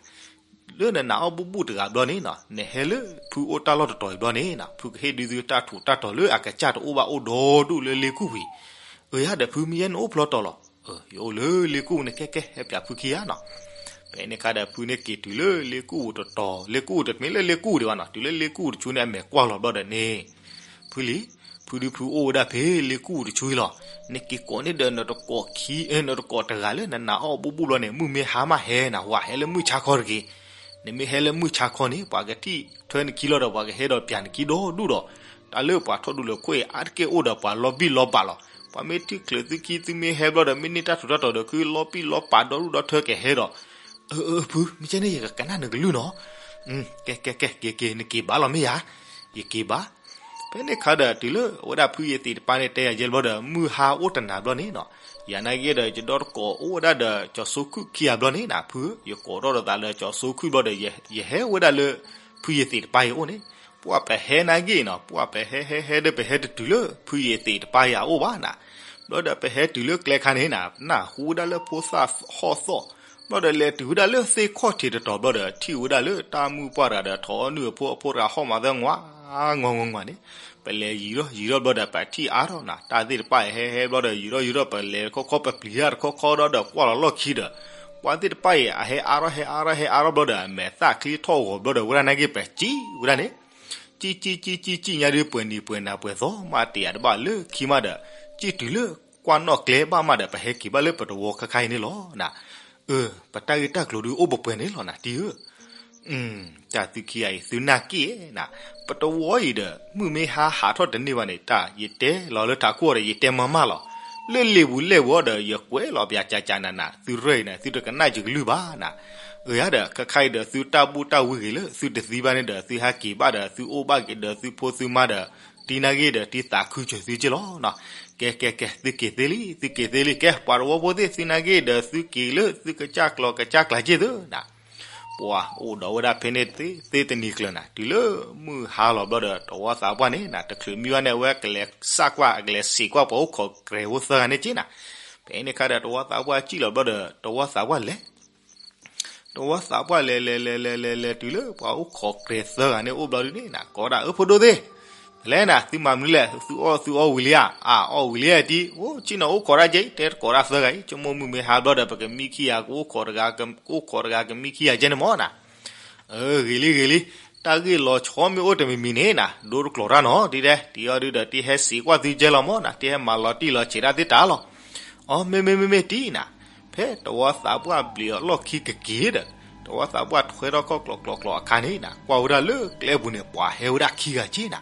လၢနနးအီၣ်ဘူၣ်ဘူၣ်တဂၤဘျီန့ၣ်နီၤ, နဟဲလၢဖုအိၣ်တၢ်လီၢ်တတီၤအံၤဘျီန့ၣ်နီၤ, ဖုကဟ့ၣ်ဒုးသုတၢ်ထူးတၢ်တီၤလၢအကစၢ်တအိၣ်ဘၣ်အိၣ်ဒီဒူၣ်လၢလ့ကူၣ်ဝံၤ, အၢ ယၤဒီးဖုမ့ၢ်ယဲနအိၣ်ဖျီတီၤလီၤ, ယအိၣ်လၢလ့ကူၣ်န့ၣ် ကဲကဲ ဟဲပၠးဖုခံဂၤနီၤ ဖဲန့ၣ်ခါဒီးဖုန့ၣ်က့ၤတုၤလၢလ့ကူၣ်တတီၤ, လ့ကူၣ်တမ့ၢ်လၢလ့ကူၣ်ဒံးဘၣ်နီၤ, တုၤလၢလ့ကူၣ်တဆူန့ၣ် အမဲာ်ကွၢ်လီၤဘျီဒီးန့ၣ်, ဖုလံ, ဖုဒုးဖုအိၣ်ဝဲဒၣ်ဖဲလ့ကူၣ်တဆူအံၤလီၤ, နက့ၤကိးန့ၢ်ဒီးနတကိးခံ, နတကိးတဂၤလၢနနးအီၣ်ဘူၣ်ဘူၣ်ဘျီန့ၣ် မုၢ်မ့ၢ်ဟါမးဟဲနၤ ဝဲဟဲလၢမုၢ်ဆါခီတဂ့ၤ, နမ့ၢ်ဟဲလၢမုၢ်ဆါခီန့ၣ် ပှၤကထံၣ်ထွဲနခံလီၤဒီး ပှၤကဟဲဒီးပၠးနခံဒီဒူၣ်ဒီး, တၢ်လၢပှၤထီၣ်ဒူလၢခိၣ်အံၤ အါတက့ၢ်အိၣ်ဒီးပှၤလီၤဘံၣ်လီၤဘၣ်လီၤ, ပှၤမ့ၢ်ထံၣ်ချုးသုခံ သုမ့ၢ်ဟဲဘျီဒီး မ့ၢ်န့ၢ်တၢ်ထူးတၢ်တီၤဒီး ကလီၤဘံၣ်လီၤဘၣ်ဒီဒူၣ်ဒီထၢကဟဲဒီး, အၢ အၢ ဖု မ့ၢ်ကဲန့ၣ် ယကကနၣ်နကလုၢ်နီၤ, ကဲ ကဲ ကဲ က့ၤ က့ၤ နက့ၤဘၣ်လီၤမ့ၢ်ယၤ, ယက့ၤဘၣ်, ဖဲန့ၣ်ခါဒီး တုၤလၢအဝဲဒၣ်ဖုယသ့းတပၤန့ၣ် တဲယၤယဲၢ်ဘျီဒီး မုၢ်ဟါအိၣ်တနၤဘျီန့ၣ်နီၤ, ယၤနာ်က့ဒီး ယဒီတကိးအိၣ်ဝဲဒၣ်ဒီး ကၠီၤစိခုၣ်ခံဂၤဘျီန့ၣ်နၤ ဖု ယကိးထီၣ်ဒီးသးလၢကၠီၤစိခုၣ်ဘျီဒီး ယဟဲဝဲဒၣ်လၢ ဖုယသ့းတပၤအံၤအိၣ်န့ၣ်, ပှၢ်ပဟဲနာ်က့နီၤ, ပှၢ်ပဟဲဟဲဟဲဒီး ပဟဲတတုၤလၢ ဖုယသ့းတပၤအံၤအအိၣ်ဘၣ်နၤ, ဘျီဒီးပဟဲတုၤလၢကျဲခါန့ၣ်နၤ, နၢ်ဟူဝဲဒၣ်လၢဖိသၣ်ဟီၣ်သီၣ်, ဘျီဒီးလဲၤတုၤဝဲဒၣ်လၢသ့ၣ်ခီၣ်ထံးတတီၤဘျီဒီး ထံၣ်ဝဲဒၣ်လၢတၢ်မုၣ်ပှၢ်တဂၤဒီး ထိးအီၣ်နုၢ်အဖိ အဖိတဂၤဟီၣ်မးသၢငွး ငွးငွးငွးန့ၣ်, ပလဲၤယံၤထီၣ်ယံၤထီၣ်ဘျီဒီး ပထံၣ်အါထီၣ်နၤ, တၢ်သ့ၣ်တဖၣ်အံၤဟဲဟဲဘျီဒီး ယံၤထီၣ်ယံၤထီၣ် ပလဲၤတခီခီ ပပျံၤတၢ်တခီခီဒီး ကွၢ်လီၤလီၢ်ခံဒီး ပှၤသ့ၣ်တဖၣ်အံၤ အဟဲအါထီၣ်ဟဲအါထီၣ်ဟဲအါထီၣ်ဘျီဒီး အမဲာ်သၣ်ချံထီၣ်ဂီၤဘျီဒီး ဝဲဒၣ်နာ်က့ ပစံၣ်ဝဲဒၣ်န့ၣ်, စံၣ်စံၣ်စံၣ်စံၣ်စံၣ်ညါဒုး ပှဲၤနံၤပှဲၤနၤပှဲၤသီမး တယာ်တဘၣ်လၢခံမးဒီး စံၣ်တုၤလၢကွၢ်နီၣ်ကျဲဘၣ်မးဒီး ပဟဲက့ၤဘၣ်လၢပတဝီခါခါအံၤန့ၣ်လီၤနၤ, အၢ ပတၢ်ဂ့ၢ်တၢ်ကျိၤဒုးအိၣ်ပှဲၤပှဲၤန့ၣ်လီၤနၤ တံၤဧၢ တၢ်သုခံဂၤအံၤ သုနာ်က့နၤ, ပတဝီအံၤဒီး မုၢ်မ့ၢ်ဟါဟးထီၣ်တန့ၢ်ဘၣ်န့ၣ် တၢ်ယတဲလီၤလၢထးခိၣ်ဒီး ယတဲမၤမၢ်လီၤ, လၢလ့ာ်ပူၤလဲၣ်ပူၤဒီး ယကွဲးလီၤပျးကၠးကၠးနးနး သုရဲၣ်အံၤန့ၣ် သုတကနၣ်ယကလုၢ်ဘၣ်နၤ, အၢ ယၤဒီး ခဲခါအံၤဒီး သုတၢ်ဘူၣ်တၢ်ဝံဂ့ၤလၢ သုတသံဘၣ်န့ၣ်ဒီး သုဟဲက့ၤဘၣ်ဒီး သုအိၣ်ဘၣ်က့ၤဒီး သုဖိသုမါဒီး တံၤနာ်က့ဒီး တံၤသးခုစၢၤသုက့လီၤနၤ, ကဲ ကဲ ကဲ သုက့ၤသ့လံ သုက့ၤသ့လံ ကဲ ပှၤတဝီဖိသ့ၣ် သုနာ်က့ဒီး သုက့ၤလၢ သုကစၢ်ကျီၤကစၢ်ကျါက့သ့နၤ ပှၤအိၣ်ဒီးဝဲဒၣ်ဖဲန့ၣ်သ့ သ့တနံၤကျၢၤနၤ တုၤလၢမုၢ်ဟါလီၤဘျီဒီး တဝီသးပှၢ်န့ၣ်နၤ တချုးမံဘၣ်န့ၣ် အဝဲကလဲၤစးကွၢ် အကလဲၤစံးကွၢ်ပှၤအိၣ်ခိးကြဲးဖိသၢဂၤန့ၣ်က့နၤ, ဖဲန့ၣ်ခါဒီး တဝီသးပှၢ်စံၣ်လီၤဘျီဒီး တဝီသးပှၢ်လဲၤ တဝီသးပှၢ်လဲၤလဲၤလဲၤလဲၤလဲၤလဲၤတုၤလၢ ပှၤအိၣ်ခိးကြဲးသၢဂၤန့ၣ်အိၣ်ဘျီဒုန့ၣ်နၤ ကိးဒၣ် အၢ ဖိဒိၣ်သ့ၣ် လဲၤနၤ သုမၤမနုၤလဲၣ် သုအီၣ်သုအီဝံၤလံဧါ, အအီၣ်ဝံၤလံဧါတံၤ အိၣ်ဆ့ၣ်နီၤအိၣ်ခိးတၢ်ကဲအံၤ တဲတကိးတၢ်သၢဂၤအံၤ ဆိကမိၣ်မုၢ်မ့ၢ်ဟါဘျီဒီး ပကမံခံဂၤ ကအိၣ်ခိးတဂၤ ကအိၣ်ခိးတဂၤ ကမံခံဂၤကဲန့ၣ်မၢ်နၤ အၢ ဂ့ၤလံဂ့ၤလံ, တၢ်ဂ့ၢ်လီၤဆီမ့ၢ်အိၣ်တမံၤမံၤန့ၣ်နၤ ဒိတကျိးတၢ်နီၤ တံၤတဲ တံၤအီၤဒုဒီး တံၤဟဲစံးကွၢ်သုကဲလီၤမၢ်နၤ တံၤဟဲမၤလီၤတံၢ်လီၤဆဲးတၢ်သ့ၣ်တၢ်လီၤ အီ မ့မ့မ့မ့ၢ်တံၤနၤ, ဖဲတဝီသးပှၢ်ဘျံးအီၤလီၢ်ခံကက့ၤဒီး တဝီသးပှၢ်ထွဲထီၣ်ခီၣ်ကျိးကျိးကျိးအခါန့ၣ်နၤ ကွၢ်ဝဲဒၣ်လၢကျဲပူၤန့ၣ် ပှၤဟဲဝဲဒၣ်ခံဂၤက့နၤ,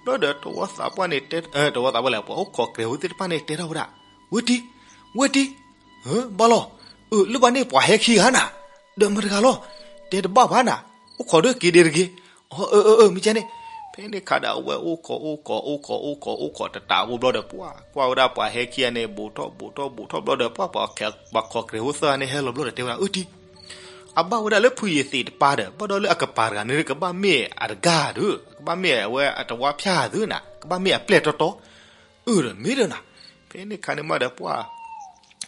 ဘျီဒီးတဝီသးပှၢ်န့ၣ်တဲ တဝီသးပှၢ်လဲၣ် ပှၤအိၣ်ခိးကြဲးဖိသ့ၣ်တဖၣ်န့ၣ် တဲထီၣ်ဝဲဒၣ်, ဝဲတံၤ, ဝဲတံၤ, ဘၣ်လီၤ, အၢ လၢဘၣ်န့ၣ်ပှၤဟဲခံဂၤနၤ, ဒီးမတၤတဂၤလီၤ, တဲတဘၣ်ဘၣ်နၤ, အိၣ်ခိးဒီးက့ၤဒ့တဂ့ၤ, အီ အၢ အၢ အၢ မ့ၢ်ကဲန့ၣ်, ဖဲန့ၣ်ခါဒီး အဝဲအိၣ်ခိး အိၣ်ခိး အိၣ်ခိး အိၣ်ခိး အိၣ်ခိး တတးအိၣ်ဘျီဒီး ပှၤကွၢ်ဝဲဒၣ်ပှၤဟဲခံဂၤန့ၣ် ဘူးထီၣ် ဘူးထီၣ် ဘူးထီၣ်ဘျီဒီး ပှၤ ပှၤခိးကြဲးဖိသၢဂၤန့ၣ် ဟဲလီၤဘျီဒီး တဲဝဲဒၣ် အၢ တံၤ အဘၣ်ဝဲဒၣ်လၢဖုယသံးတပၢ်ဒီး ဘၣ်ဒီးလၢအကပၤတဂၤန့ၣ် ကဘၣ်မ့ၢ်အတဂၤဒီး ကဘၣ်မ့ၢ်အဝဲအတဝါဖၠၣ်သုနၤ, ကဘၣ်မ့ၢ်အပျဲၢ်တီတီ, အၢဒီးမ့ၢ်ဒီးနၤ, ဖဲန့ၣ်ခါန့ၣ်မးဒီးပှၢ်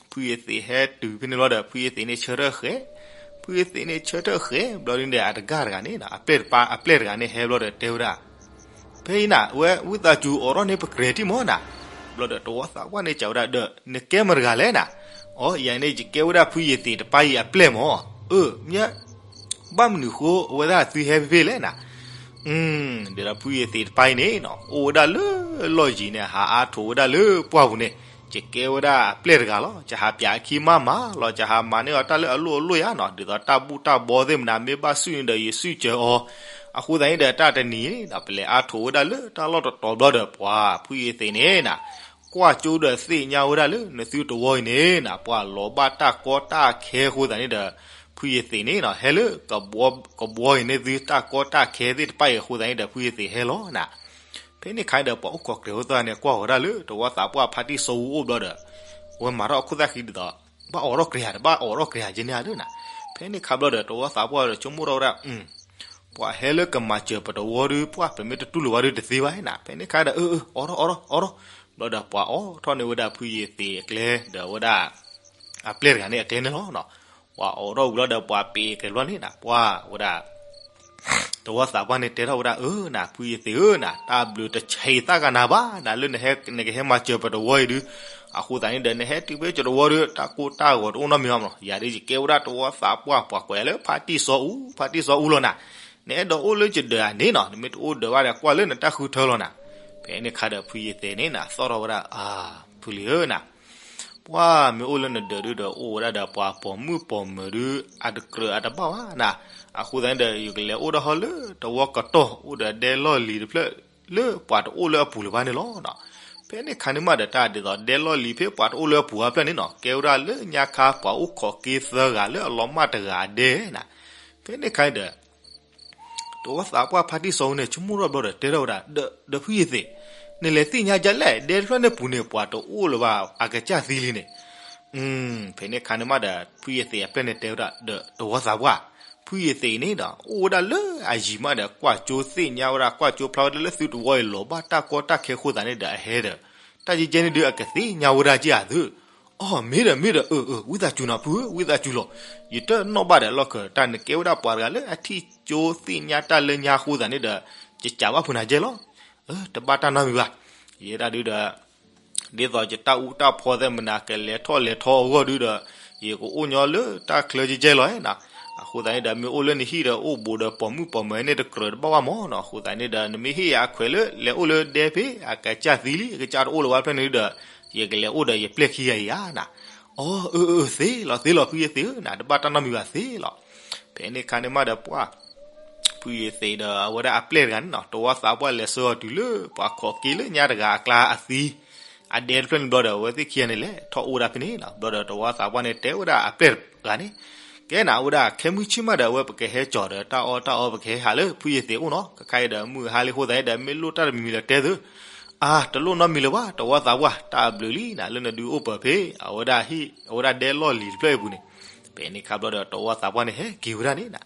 ဖုယသံးဟဲတုၤဖဲန့ၣ်ဘျီဒီး ဖုယသံးန့ၣ်ဆၢထၢၣ်ဃဲ, ဖုယသံးန့ၣ်ဆၢထၢၣ်ဃဲ ဘျီဒ်န့ၣ်ဒီး အတဂၤတဂၤန့ၣ် အပျဲၢ်တပၢ် အပျဲၢ်တဂၤန့ၣ်ဟဲဘျီဒီးတဲဝဲဒၣ် ဖဲအံၤနၤ ဝဲဝံသးစူၤအိးထီၣ်န့ၢ်ပကြဲၤထံၣ်မးနၤ, ဘျီဒီးတဝီသးပှၢ်န့ၣ်စံးဝဲဒၣ်ဒီး နကဲမတၤတဂၤလဲၣ်နၤ, အိ ယၤန့ၣ်ယကဲဝဲဒၣ်ဖုယသံးတပၢ်အံၤအပျဲၢ်မး, အၢ မ့ၢ် ဘၣ်မနုၤဃိအဝဲဒၣ်သုဟဲဖဲဖဲလဲၣ်နၤ, ဒ်သိးဖုယသံးတပၢ်အံၤန့ၣ် အိၣ်ဝဲဒၣ်လၢလီၢ်ယံၤန့ၣ် ဟးအါထိးဝဲဒၣ်လၢပှၢ်ပူၤန့ၣ်, ယကဲဝဲဒၣ်အပျဲၢ်တဂၤလီၤ, ယဟးပၠးအခံမးမးလီၤ, ယဟးမၤန့ၢ်အီၤတၢ်လၢအလိၣ်အလိၣ်ယါနီၤ, ဒ်သိးတၢ်ဘူၣ်တၢ်ဘီသ့ၣ်မနၤ မ့ၢ်ဘၣ်စုၣ်န့ၣ်ဒီးယစုၣ်စၢၤအီၤ, အဃိသတးန့ၣ်ဒီး တၢ်တနံၤန့ၣ်ဒီး ပလဲၤအါထိးဝဲဒၣ်လၢတၢ်လီၢ်တတီၤဘျီဒီး ပှၢ်ဖုယသံးန့ၣ်နၤ ကွၢ်ကၠိဒီးသ့ၣ်ညါဝဲဒၣ်လၢနသုတဝီအံၤန့ၣ်နၤ ပှၢ်လီၤဘၣ်တၢ်ကီတၢ်ခဲအဃိသတးန့ၣ်ဒီး ဖုယသံးန့ၣ်နၤ ဟဲလၢ ကဘှီအံၤန့ၣ်သုတၢ်ကီတၢ်ခဲသ့ၣ်တဖၣ်အံၤအဃိသတးန့ၣ်ဒီး ဖုယသံးဟဲလီၤနၤ, ဖဲန့ၣ်ခါန့ၣ်ဒီး ပှၤအိၣ်ခိးကြဲၤဖိသၣ်န့ၣ် ကွၢ်ဃီၤဒၣ်လၢတဝီသးပှၢ်ဖါတံၢ်စီၤအူအိၣ်ဘျီဒီး ဝဲမၤထီၣ်အခိၣ်သၣ်ဃံဒ်သိး ဘၣ်အိးထီၣ်ကြဲၤဧါ တဘၣ်အိးထီၣ်ကြဲၤဧါကဲန့ၣ်ဧါဒၣ်နၤ, ဖဲန့ၣ်ခါဘျီဒီး တဝီသးပှၢ်ဒီးဆိကမိၣ်ထီၣ်ဝဲဒၣ် ပှၤဟဲလၢကမၤစၢၤပတဝီဒီး ပှၢ်ပမ့ၢ်တတူၢ်လိာ်ဘၣ်ဒီးတသ့ဘၣ်နၤ, ဖဲန့ၣ်ခါဒီး အၢ အၢ အိးထီၣ် အိးထီၣ် အိးထီၣ်, ဘျီဒီးပှၤအိးထီၣ်န့ၢ်ဝဲဒၣ်ဖုယသံးအကျဲ ဒီးဝဲဒၣ် အပျဲၢ်တဂၤန့ၣ်အကျဲန့ၣ်လီၤ, ပှၤအိးထီၣ်ဝံၤဘျီဒီးပှၤပ့ၤကဲၤဘျီန့ၣ်နၤ ပှၢ်ဝဲဒၣ် တဝီသးပှၢ်န့ၣ်တဲထီၣ်ဝဲဒၣ် အၢ နၤ ဖုယသံးဧၢနၤ တၢ်ဘျုးတဆံးသၣ်ဂၤနၤဘၣ်နၤ လၢနကဟဲမၤစၢၤပတဝီအံၤဒုး, အဃိသတးန့ၣ်ဒီး နဟဲတုၤဖဲယတဝီဒီး တၢ်ကိၢ်တၢ်ဂီၤတအိၣ်နီတမံၤဘၣ်မး, ယၤဒ်ယကဲဝဲဒၣ်တဝီသးပှၢ် ပှၤကွဲးလၢဖါတံၢ်စီၤအူ ဖါတံၢ်စီၤအူလီၤနၤ, နအဲၣ်ဒိးအိၣ်လၢယဒၢးဧါန့ၣ်နီၤ, နမ့ၢ်တအိၣ်ဒၢးဘၣ်ဒီး ကွၢ်လၢနတၢ်ဃုထၢလီၤနၤ, ဖဲန့ၣ်ခါဒီးဖုယသံးန့ၣ်နၤ သီၣ်ထီၣ်ဝဲဒၣ် အါ ဖုလံၤဧၢနၤ ပှၢ်မ့ၢ်အိၣ်လၢနဒၢးဒုးဒီး အိၣ်ဝဲဒၣ်ဒီးပှၤပိာ်မုၣ်ပိာ်မၢၤဒုး အတကြၢးအတဘၣ်ဘၣ်နၤ, အဃိသတးန့ၣ်ဒီး ယကလဲၤအိၣ်ဒၣ်ဟီၣ်လၢတဝီကတီၢ် အိၣ်ဒီးဒဲလီၢ်လံၤတဖျၢၣ် လၢပှၤတအိၣ်လၢအပူၤလၢၤဘၣ်န့ၣ်လီၤ. ဖဲန့ၣ်ခါန့ၣ်မးဒီး တၢ်ဒ်သိးဒဲလီၢ်လံၤဖဲပှၤတအိၣ်လၢအပူၤအဖျၢၣ်န့ၣ်နီၤ ကဲဝဲဒၣ်လၢညါခါပှၤအိၣ်ခိးက့ၤသၢဂၤလၢအလီၤမၢ်တဂၤအဒဲနၤ, ဖဲန့ၣ်ခါန့ၣ်ဒီး တဝီသးပှၢ်ဖါတံၢ်စီၤအူန့ၣ် ဆိကမိၣ်ထီၣ်ဘျီဒီး တဲထီၣ်ဝဲဒၣ် ဒီးဖုယသံး နလဲၤသ့ၣ်ညါဒ်လဲၣ် ဒဲတဖျၢၣ်န့ၣ်ပူၤန့ၣ် ပှၤတအိၣ်လၢၤဘၣ် အကစၢ်သံလံန့ၣ်, ဖဲန့ၣ်ခါန့ၣ်မးဒီး ဖုယသံးအပျဲၢ်န့ၣ်တဲဝဲဒၣ် ဒီးတဝီသးပှၢ် ဖုယသံးန့ၣ်ဒီး အိၣ်ဝဲဒၣ်လၢအယံၤမးဒီး ကွၢ်ကၠိသ့ၣ်ညါဝဲဒၣ် ကွၢ်ကၠိဖျါဝဲဒၣ်လၢသုတဝီအံၤလီၤဘၣ်တၢ်ကီတၢ်ခဲအဃိသတးန့ၣ်ဒီးအဟဲဒီး တၢ်ယကဲန့ၣ်ဒုးအကသ့ၣ်ညါဝဲဒၣ်က့ၤဧါသု, အီ မ့ၢ်ဒီးမ့ၢ်ဒီး အၢ အၢ ဝံသးစူၤနီၤ ဖုဧၢ ဝံသးစူၤလီၤ, ယတနီၣ်ဘၣ်ဒီးလီၢ်ခၢး တၢ်နကဲဝဲဒၣ်ပှၤတဂၤလၢအထံၣ်ကၠိသ့ၣ်ညါတၢ်လၢညါအဃိသတးန့ၣ်ဒီး ယကးဘၣ်ဖုနၤကဲလီၤ, တဘၣ်တၢ်နီတမံၤဘၣ်, ယဲဒၣ်ဒုးဒီး ဒ်သိးယတၢ်အူတၢ်ဖီသ့ၣ်မနၤ ကလဲၤထီၣ်လဲၤထီအဂီၢ်ဒုးဒီး ယကအိၣ်ညီလၢတၢ်ချၢကဲကဲလီၤနၤ, အဃိသတးန့ၣ်ဒီး မ့ၢ်အိၣ်လၢနဟံၣ်ဒီး အိၣ်ဘူးဒီးပိာ်မုၣ်ပိာ်မၢၤန့ၣ် တကြၢးတဘၣ်ဘၣ်မးနီၤ, အဃိသတးန့ၣ်ဒီး နမ့ၢ်ဟ့ၣ်ယၤအခွဲးလၢ လဲၤအိၣ်လၢဒဲဖဲ အကစၢ်သံလံ အကစၢ်တအိၣ်လၢၤဘၣ်ဖျၢၣ်န့ၣ်ဒီး ယကလဲၤအိၣ်ဒီးယပျဲၢ်ခံဂၤအံၤဧါနၤ, အီ အၢ အၢ သ့လီၤ သ့လီၤ ဖုယသံးဧၢနၤ တဘၣ်တၢ်နီတမံၤဘၣ်သ့လီၤ, ဖဲန့ၣ်ခါန့ၣ်မးဒီးပှၢ် ဖုယသံးဒီးအဝဲဒၣ်အပျဲၢ်တဂၤန့ၣ်နီၤ တဝီသးပှၢ်လဲၤဆှၢအီၤတုၤလၢပှၤခိးက့ၤလၢညါတဂၤအကျါအသံ အဒဲတဖျၢၣ်န့ၣ်ဘျီဒီး အဝဲသ့ၣ်ခံဂၤန့ၣ်လဲၤထီၣ်အိၣ်ဝဲဒၣ်ဖဲန့ၣ်နီၤ, ဘျီဒီးတဝီသးပှၢ်န့ၣ်တဲဝဲဒၣ်အပျဲၢ်တဂၤန့ၣ် ကဲနၤဝဲဒၣ် ခဲမုၢ်ဆ့ၣ်မးဒီး အဝဲပကဟဲကၠီၤဒီးတၢ်အီၣ်တၢ်အီ ပကဟဲဟးလၢဖုယသံးအိၣ်နီၤ, ခဲခါအံၤဒီး မုၢ်ဟါလံအဃိသတးန့ၣ်ဒီး မ့ၢ်လိၣ်တၢ်တမံၤမံၤလၢတဲသု, အါ တလိၣ်နီတမံၤလၢၤဘၣ် တဝီသးပှၢ် တၢ်အဘျုးလံနၤ လၢနဒုးအိၣ်ပၢၤဖဲ အဝဲဒၣ်ဟံၣ် အဝဲဒၣ်ဒဲလီၢ်လံၤတဖျၢၣ်အံၤပူၤန့ၣ်, ဖဲန့ၣ်ခါဘျီဒီး တဝီသးပှၢ်န့ၣ်ဟဲက့ၤဝဲဒၣ်န့ၣ်နၤ,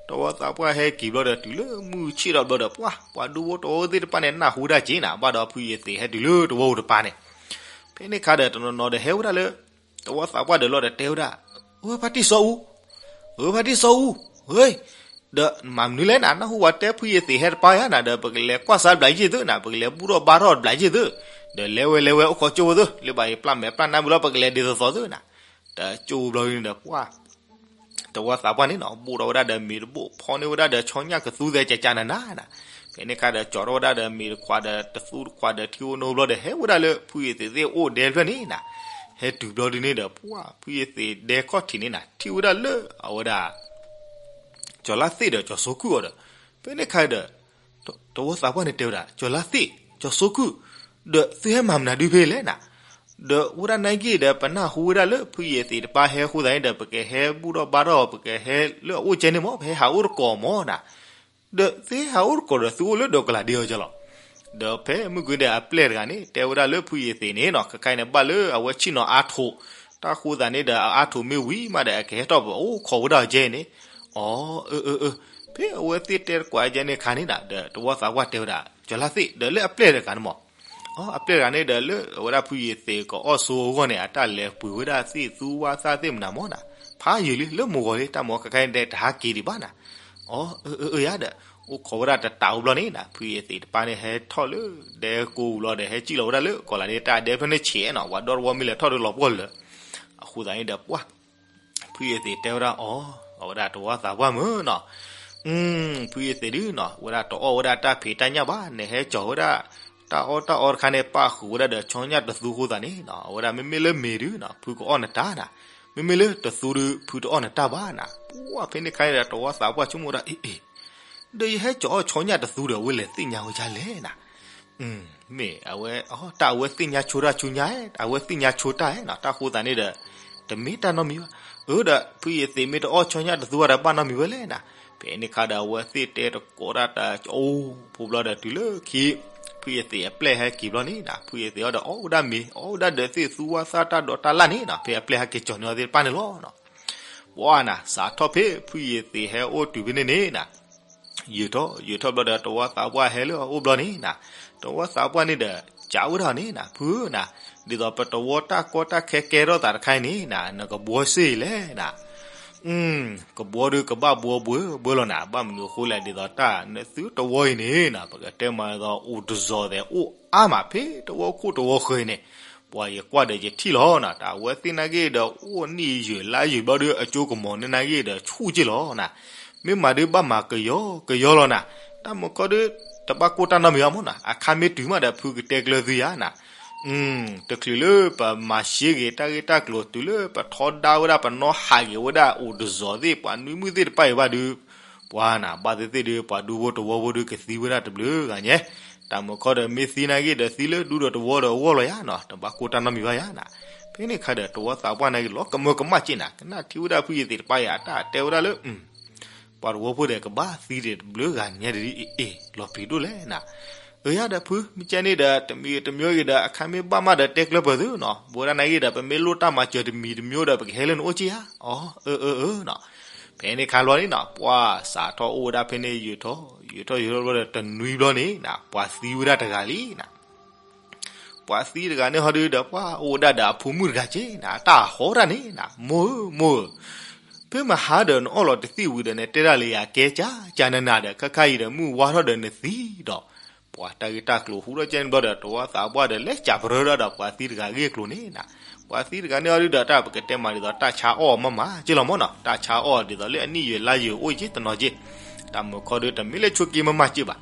တဝီသးပှၢ်ဟဲက့ၤဘျီဒီး တုၤလၢမုၢ်ဆ့ၣ်ထီၣ်ဘျီဒီး ပှၢ် ပှၤဒူဖိတဝီသ့ၣ်တဖၣ်န့ၣ် နၢ်ဟူဒၣ်က့ၤနၤ ဘၣ်ဒီးဖုယသံးဟဲတုၤလၢတဝီပူၤတပၤန့ၣ်, ဖဲန့ၣ်ခါဒီး တနီၤနီၤဒီးဟဲဝဲဒၣ်လၢ တဝီသးပှၢ်ဒီးလီၤဒီးတဲဝဲဒၣ်, ဧၢ ဖါတံၢ်စီၤအူ, ဧၢ ဖါတံၢ်စီၤအူ, ဧၢ, ဒီးမၤမနုၤလဲၣ်နၤ နၢ်ဟူဝဲတဲဖုယသံးဟဲတပၤယါနၤ ဒီးပကလဲၤကွၢ်စၢ်တဘျီယ့ၢ်သုနၤ ပကလဲၤဘူၣ်ထီၣ်ဘါထီၣ်တဘျီယ့ၢ်သု, ဒီးလဲၤဝဲလဲၤဝဲအိၣ်ခိးကၠိဖိသု လၢဘၣ်ယပျၢ်မဲာ်ပျၢ်နါမုာ်လီၤ ပကလဲၤဒ်သိးသိးသုနၤ, ဒီးကၠိဖိဘျီန့ၣ်ဒီးပှၢ် တဝီသးပှၢ်န့ၣ်နီၤ ဘိၣ်ထီၣ်ဝဲဒၣ်ဒီးမ့ၤတဘိၣ် ဖီန့ၢ်ဝဲဒၣ်ဒီးဆီညၣ်ကသူသဲးကကနၤနၤနၤ, ဖဲန့ၣ်ခါဒီး ကၠီထီၣ်ဝဲဒၣ်ဒီးမ့ၤတခွးဒီးတသူတခွးဒီးထံအိၣ်နိဘျီဒီး ဟဲဝဲဒၣ်လၢဖုယသံးသ့ၣ်အိၣ်ဒဲတဖျၢၣ်န့ၣ်နၤ, ဟဲတုၤဘျီဒုးန့ၣ်ဒီး ပှၢ် ဖုယသံးဒဲခီၣ်ထံးန့ၣ်နၤ ထံၣ်ဝဲဒၣ်လၢ အဝဲဒၣ် ကၠီၤလါသ့ၣ်ဒီးကၠီၤစိကုၢ်အီၤဒီး, ဖဲန့ၣ်ခါဒီး တဝီသးပှၢ်န့ၣ်တဲဝဲဒၣ် ကၠီၤလါသ့ၣ် ကၠီၤစိကုၢ်, ဒီးသုဟဲမၤမနုၤဒုးဖဲလဲၣ်နၤ, ဒီးဝဲဒၣ်နၢ်က့ၢ်ဒီး ပနၢ်ဟူဝဲဒၣ်လၢဖုယသံးတပၤဟဲအဃိသတးန့ၣ်ဒီး ပကဟဲဘူၣ်ထီၣ်ဘါထီၣ် ပကဟဲလၢအအိၣ်ကဲန့ၣ်မး ပဟဲဟးအိၣ်တကိးမးနၤ, ဒီးသုဟဲဟးအိၣ်တကိးဒီးသုအိၣ်လၢဒီးကလၤဒ့အီၤကလီၤ. ဒီးဖဲမုၢ်ကွံာ်ဒီးအပျဲၢ်တဂၤန့ၣ် တဲဝဲဒၣ်လၢဖုယသံးန့ၣ်နီၤ ခဲခါအံၤန့ၣ် ဘၣ်လၢအဝဲဆ့ၣ်နီၤအါထိး တၢ်ဃိသးန့ၣ်ဒီး အအါထိးမ့ၢ်ဝံၤမးဒီး အကဟဲထီၣ်ပအိၣ်ခိးဝဲဒၣ်အီၤကဲန့ၣ်, အီ အၢ အၢ အၢ, ဖဲအဝဲသ့ၣ်တဲတကွၢ်ကဲန့ၣ်အခါန့ၣ်ဒီး တဝီသးပှၢ်တဲဝဲဒၣ် ကၠီၤလါသ့ၣ်ဒီးလၢအပျဲၢ်တဂၤန့ၣ်မး, အီ အပျဲၢ်တဂၤန့ၣ်ဒီး လၢအဝဲဒၣ်ဖုယသ့ၣ်ကအီၣ်ဆိအဂီၢ်န့ၣ် အတၢ်လဲၤပှ့ၤဝဲဒၣ်သ့ၣ်သူဝါသၣ်သ့ၣ်မနုၤမးနၤ, ဖးယံာ်လံ လၢမိၢ်ဂီၤလံ တၢ်မိၢ်ခါခဲအံၤတဟးက့ၤဒံးဘၣ်နၤ, အီ အၢ အၢ အၢ ယၤဒီး အိၣ်ခိးဝဲဒၣ်တတးအိၣ်ဘျီန့ၣ်နၤ ဖုယသ့ၣ်တပၢ်န့ၣ်ဟဲထီၣ်လၢဒဲကိပူၤလီၤဒီး ဟဲစံၣ်လီၤဝဲဒၣ်လၢကီၢ်လၤဒ့တၢ်ဒဲဖဲန့ၣ်ဆဲးနီၤ, ပှၤဒီတဝီမ့ၢ်လဲၤထီၣ်ဒီးလီၤပှီၢ်လၢာ်, အဃိသတးန့ၣ်ဒီးပှၢ် ဖုယသ့ၣ်တဲဝဲဒၣ်အီၤ, အဝဲဒၣ်တဝီသးပှၢ်မုၢ်နီၤ, ဖုယသ့ၣ်ဒုနီၤ ဝဲဒၣ်တအီၣ်ဝဲဒၣ်တၢ်ဖံးတၢ်ညၣ်ဘၣ်, နဟဲကၠီၤဝဲဒၣ် တၢ်အီၣ်တၢ်အီတခါန့ၣ် ပၣ်ဃုာ်ဝဲဒၣ်ဒီးဆီညၣ်တသူအဃိသတးန့ၣ်နီၤ, အဝဲဒၣ်မ့မ့ၢ်လၢမ့ၤဒုနီၤ ဖုကအီၣ်နတၢ်နၤ, မ့မ့ၢ်လၢတသူဒု ဖုတအီၣ်နတၢ်ဘၣ်နၤ, ပှၢ်ဖဲန့ၣ်ခါန့ၣ်ဒီး တဝီသးပှၢ်ဆိကမိၣ်ဒၣ် အ့ အ့ ဒီးယဟဲကၠီၤအီၣ်ဆီညၣ်တသူဒီး အဝဲလဲၤသ့ၣ်ညါဝဲဒ်လဲၣ်နၤ, မ့ၢ်အဝဲ တၢ်အဝဲသ့ၣ်ညါဆိတၢ်ဆိညါ, အဝဲသ့ၣ်ညါဆိတၢ်နီၤ, တၢ်အဃိသတးန့ၣ်ဒီး တမ့ၢ်တၢ်နီတမံၤဘၣ်, အၢဒီး ဖုယသ့ၣ်မ့ၢ်တအီၣ်ဆီညၣ်တသူဘၣ်ဒီးဘၣ်နီတမံၤဝဲလဲၣ်နၤ, ဖဲန့ၣ်ခါဒီး အဝဲသ့ၣ်တဲတကိးတၢ်တၢ်အိၣ်ဖိဘျီဒီး တုၤလၢခံ ဖုယသ့ၣ်အပျဲၢ်ဟဲက့ၤဘျီန့ၣ်နၤ, ဖုယသ့ၣ်အီၤဒီးအီၣ်ဝဲဒၣ်မ့ၤ အီၣ်ဝဲဒၣ်ဒီးသ့ၣ်သူဝါသၣ်တၢ်ဒိးတၢ်လၣ်န့ၣ်နၤ, ဖဲအပျဲၢ်ဟဲက့ၤကၠီၤန့ၢ်အီၤသ့ၣ်တဖၣ်န့ၣ်လီၤ. ပှၢ်နၤ စးထီၣ်ဖဲဖုယသ့ၣ်ဟဲအိၣ်တုၤဖဲန့ၣ်န့ၣ်နၤ, ယုာ်ထီၣ် ယုာ်ထီၣ်ဘျီဒီး တဝီသးပှၢ်ဟဲလၢအအိၣ်ဘျီန့ၣ်နၤ, တဝီသးပှၢ်န့ၣ်ဒီး ကးဝဲဒၣ်န့ၣ်နၤ ဖုဧၢနၤ, ဒ်သိးပတဝီတၢ်ကီတၢ်ခဲကဲထီၣ်သးတခါအံၤန့ၣ်နၤ နကဘှီစ့ၢ်လဲၣ်နၤ, ကဘှီဒုးကဘၣ်ဘှီဘှီဘှီလီၤနၤ, ဘၣ်မနုၤအဃိလဲၣ် ဒ်သိးတၢ်နသုတဝီအံၤန့ၣ်နၤ ပကတဲမးဒ်သိးအိၣ်တစီၤသဲးအိၣ်အါမး ဖဲတဝီခိၣ်တဝီဃၢၤအံၤန့ၣ်, ပှၤယကွၢ်ဒီးယထံၣ်လီၤနၤ, တၢ်အဝဲသ့ၣ်နာ်က့ဒီး အိၣ်နံၣ်ယုာ်လါယုာ်ဘျီဒီး အကၠိကမီၤန့ၣ်နာ်က့ဒီး ဆူၣ်က့ၢ်လီၤနၤ, မ့ၢ်မၤဒုးဘၣ်မၤကယီကယီလီၤနၤ, တၢ်မုၢ်ခီဒုး တဘၣ်ကိၢ်တၢ်နီတမံၤဘၣ်မးနၤ, အခါမ့ၢ်တုၤမးဒီး ဖုကတဲကျၢၤသုယၤနၤ တချုးလၢပမၤရှဲက့ၤတၢ်ဂ့ၢ်တၢ်ကျိၤ တုၤလၢပထီဒါဝဲဒၣ် ပနီၣ်ဟးက့ၤဝဲဒၣ်အိၣ်တစီၤသ့ၣ် ပှၤနွံမုၢ်သ့ၣ်တဖၣ်အံၤဘၣ်ဒုး, ပှၤနၤ ဘၣ်သ့ၣ်သ့ၣ်ဒုး ပှၤဒူဖိတဝီဖိဒုးကသံဝဲဒၣ်တဘျုးဂၤညါ, တၢ်မုၢ်ခီဒီးမ့ၢ်သံနာ်က့ဒီး သံလၢဒူဒီးတဝီဒီးအဂီၢ်လီၤယၤနၤ, တဘၣ်ကိၢ်တၢ်နီတမံၤဘၣ်ယၤနၤ, ဖဲန့ၣ်ခါဒီး တဝီသးပှၢ်နာ်က့ လီၤကမၢကမၣ်က့ၤနၤ, ကနၣ်ထံၣ်ဝဲဒၣ်ဖုယသ့ၣ်တပၢ်အံၤ အတၢ်တဲဝဲဒၣ်လၢ ပှၤတဝီဖိဒီးကဘၣ်သံဒီးတဘျုးဂၤညါဒ်အံၤ အ့ၣ် လီၤပျံၤဒိၣ်လဲၣ်နၤ, အၢ ယၤဒီးဖု မ့ၢ်ကဲန့ၣ်ဒီး တမံၤတမံၤအံၤဒီး အခါမ့ၢ်ဘၣ်မးဒီးတဲကျၢၤပၢၤသုနီၤ, ဘၣ်ဝဲဒၣ်နာ်က့ဒီး ပမ့ၢ်လိၣ်တၢ်မၤစၢၤတမံၤတမံၤဒီး ပကဟဲလၢနအိၣ်က့ၤဧါ, အီ အၢ အၢ အၢ နီၤ, ဖဲန့ၣ်ခါဘျီန့ၣ်နီၤ ပှၤစးထီၣ်အိၣ်ဝဲဒၣ်ဖဲန့ၣ် ယုာ်ထီၣ် ယုာ်ထီၣ်ယုာ်ထီၣ်ဘျီဒီး တနွံဘျီန့ၣ်နၤ ပှၤသံဝဲဒၣ်တဂၤလံနၤ ပှၤသံတဂၤန့ၣ်ဟီဒုဒီး ပှၤအိၣ်ဝဲဒၣ်ဒီးအဖိမုၣ်တဂၤက့ၤနၤ တၢ်ဟီတၢ်န့ၣ်နၤ မိၢ်ဧၢ မိၢ်ဧၢ, ဖဲမဟါဒီးနအီၣ်လီၤတသံၣ်ဝံၤဒီး နတဲဒၣ်လၢယၤကဲကၢ်ကၢ်နးနးဒီး ခဲခါအံၤဒီး မုၢ်ဝါထီၣ်ဒီးနသံဒီး, ပှၤတၢ်ဂ့ၢ်တၢ်ကျိၤဟူထီၣ်ကဲန့ၣ်ဘျီဒီး တဝီသးပှၢ်ဒီး လဲၤကးပရၢဒၣ်ဒီး ပှၤသံတဂၤဂ့ၢ်ကျိၤန့ၣ်နၤ, ပှၤသံတဂၤန့ၣ်ဟီဒုဒီး တၢ်ပကတဲမးဒ်သိး တၢ်ဆါအီၣ်မးမးက့ၤလီၤမ့ၢ်နီၤ, တၢ်ဆါအီၣ်ဒ်သိးလၢအနံၣ်ယဲၢ်လါယဲၢ်အိၣ်က့ၤတနီၤက့ၤ, တၢ်မုၢ်ခီဒုတမ့ၢ်လၢဆိးက့မးမးက့ၤဘၣ်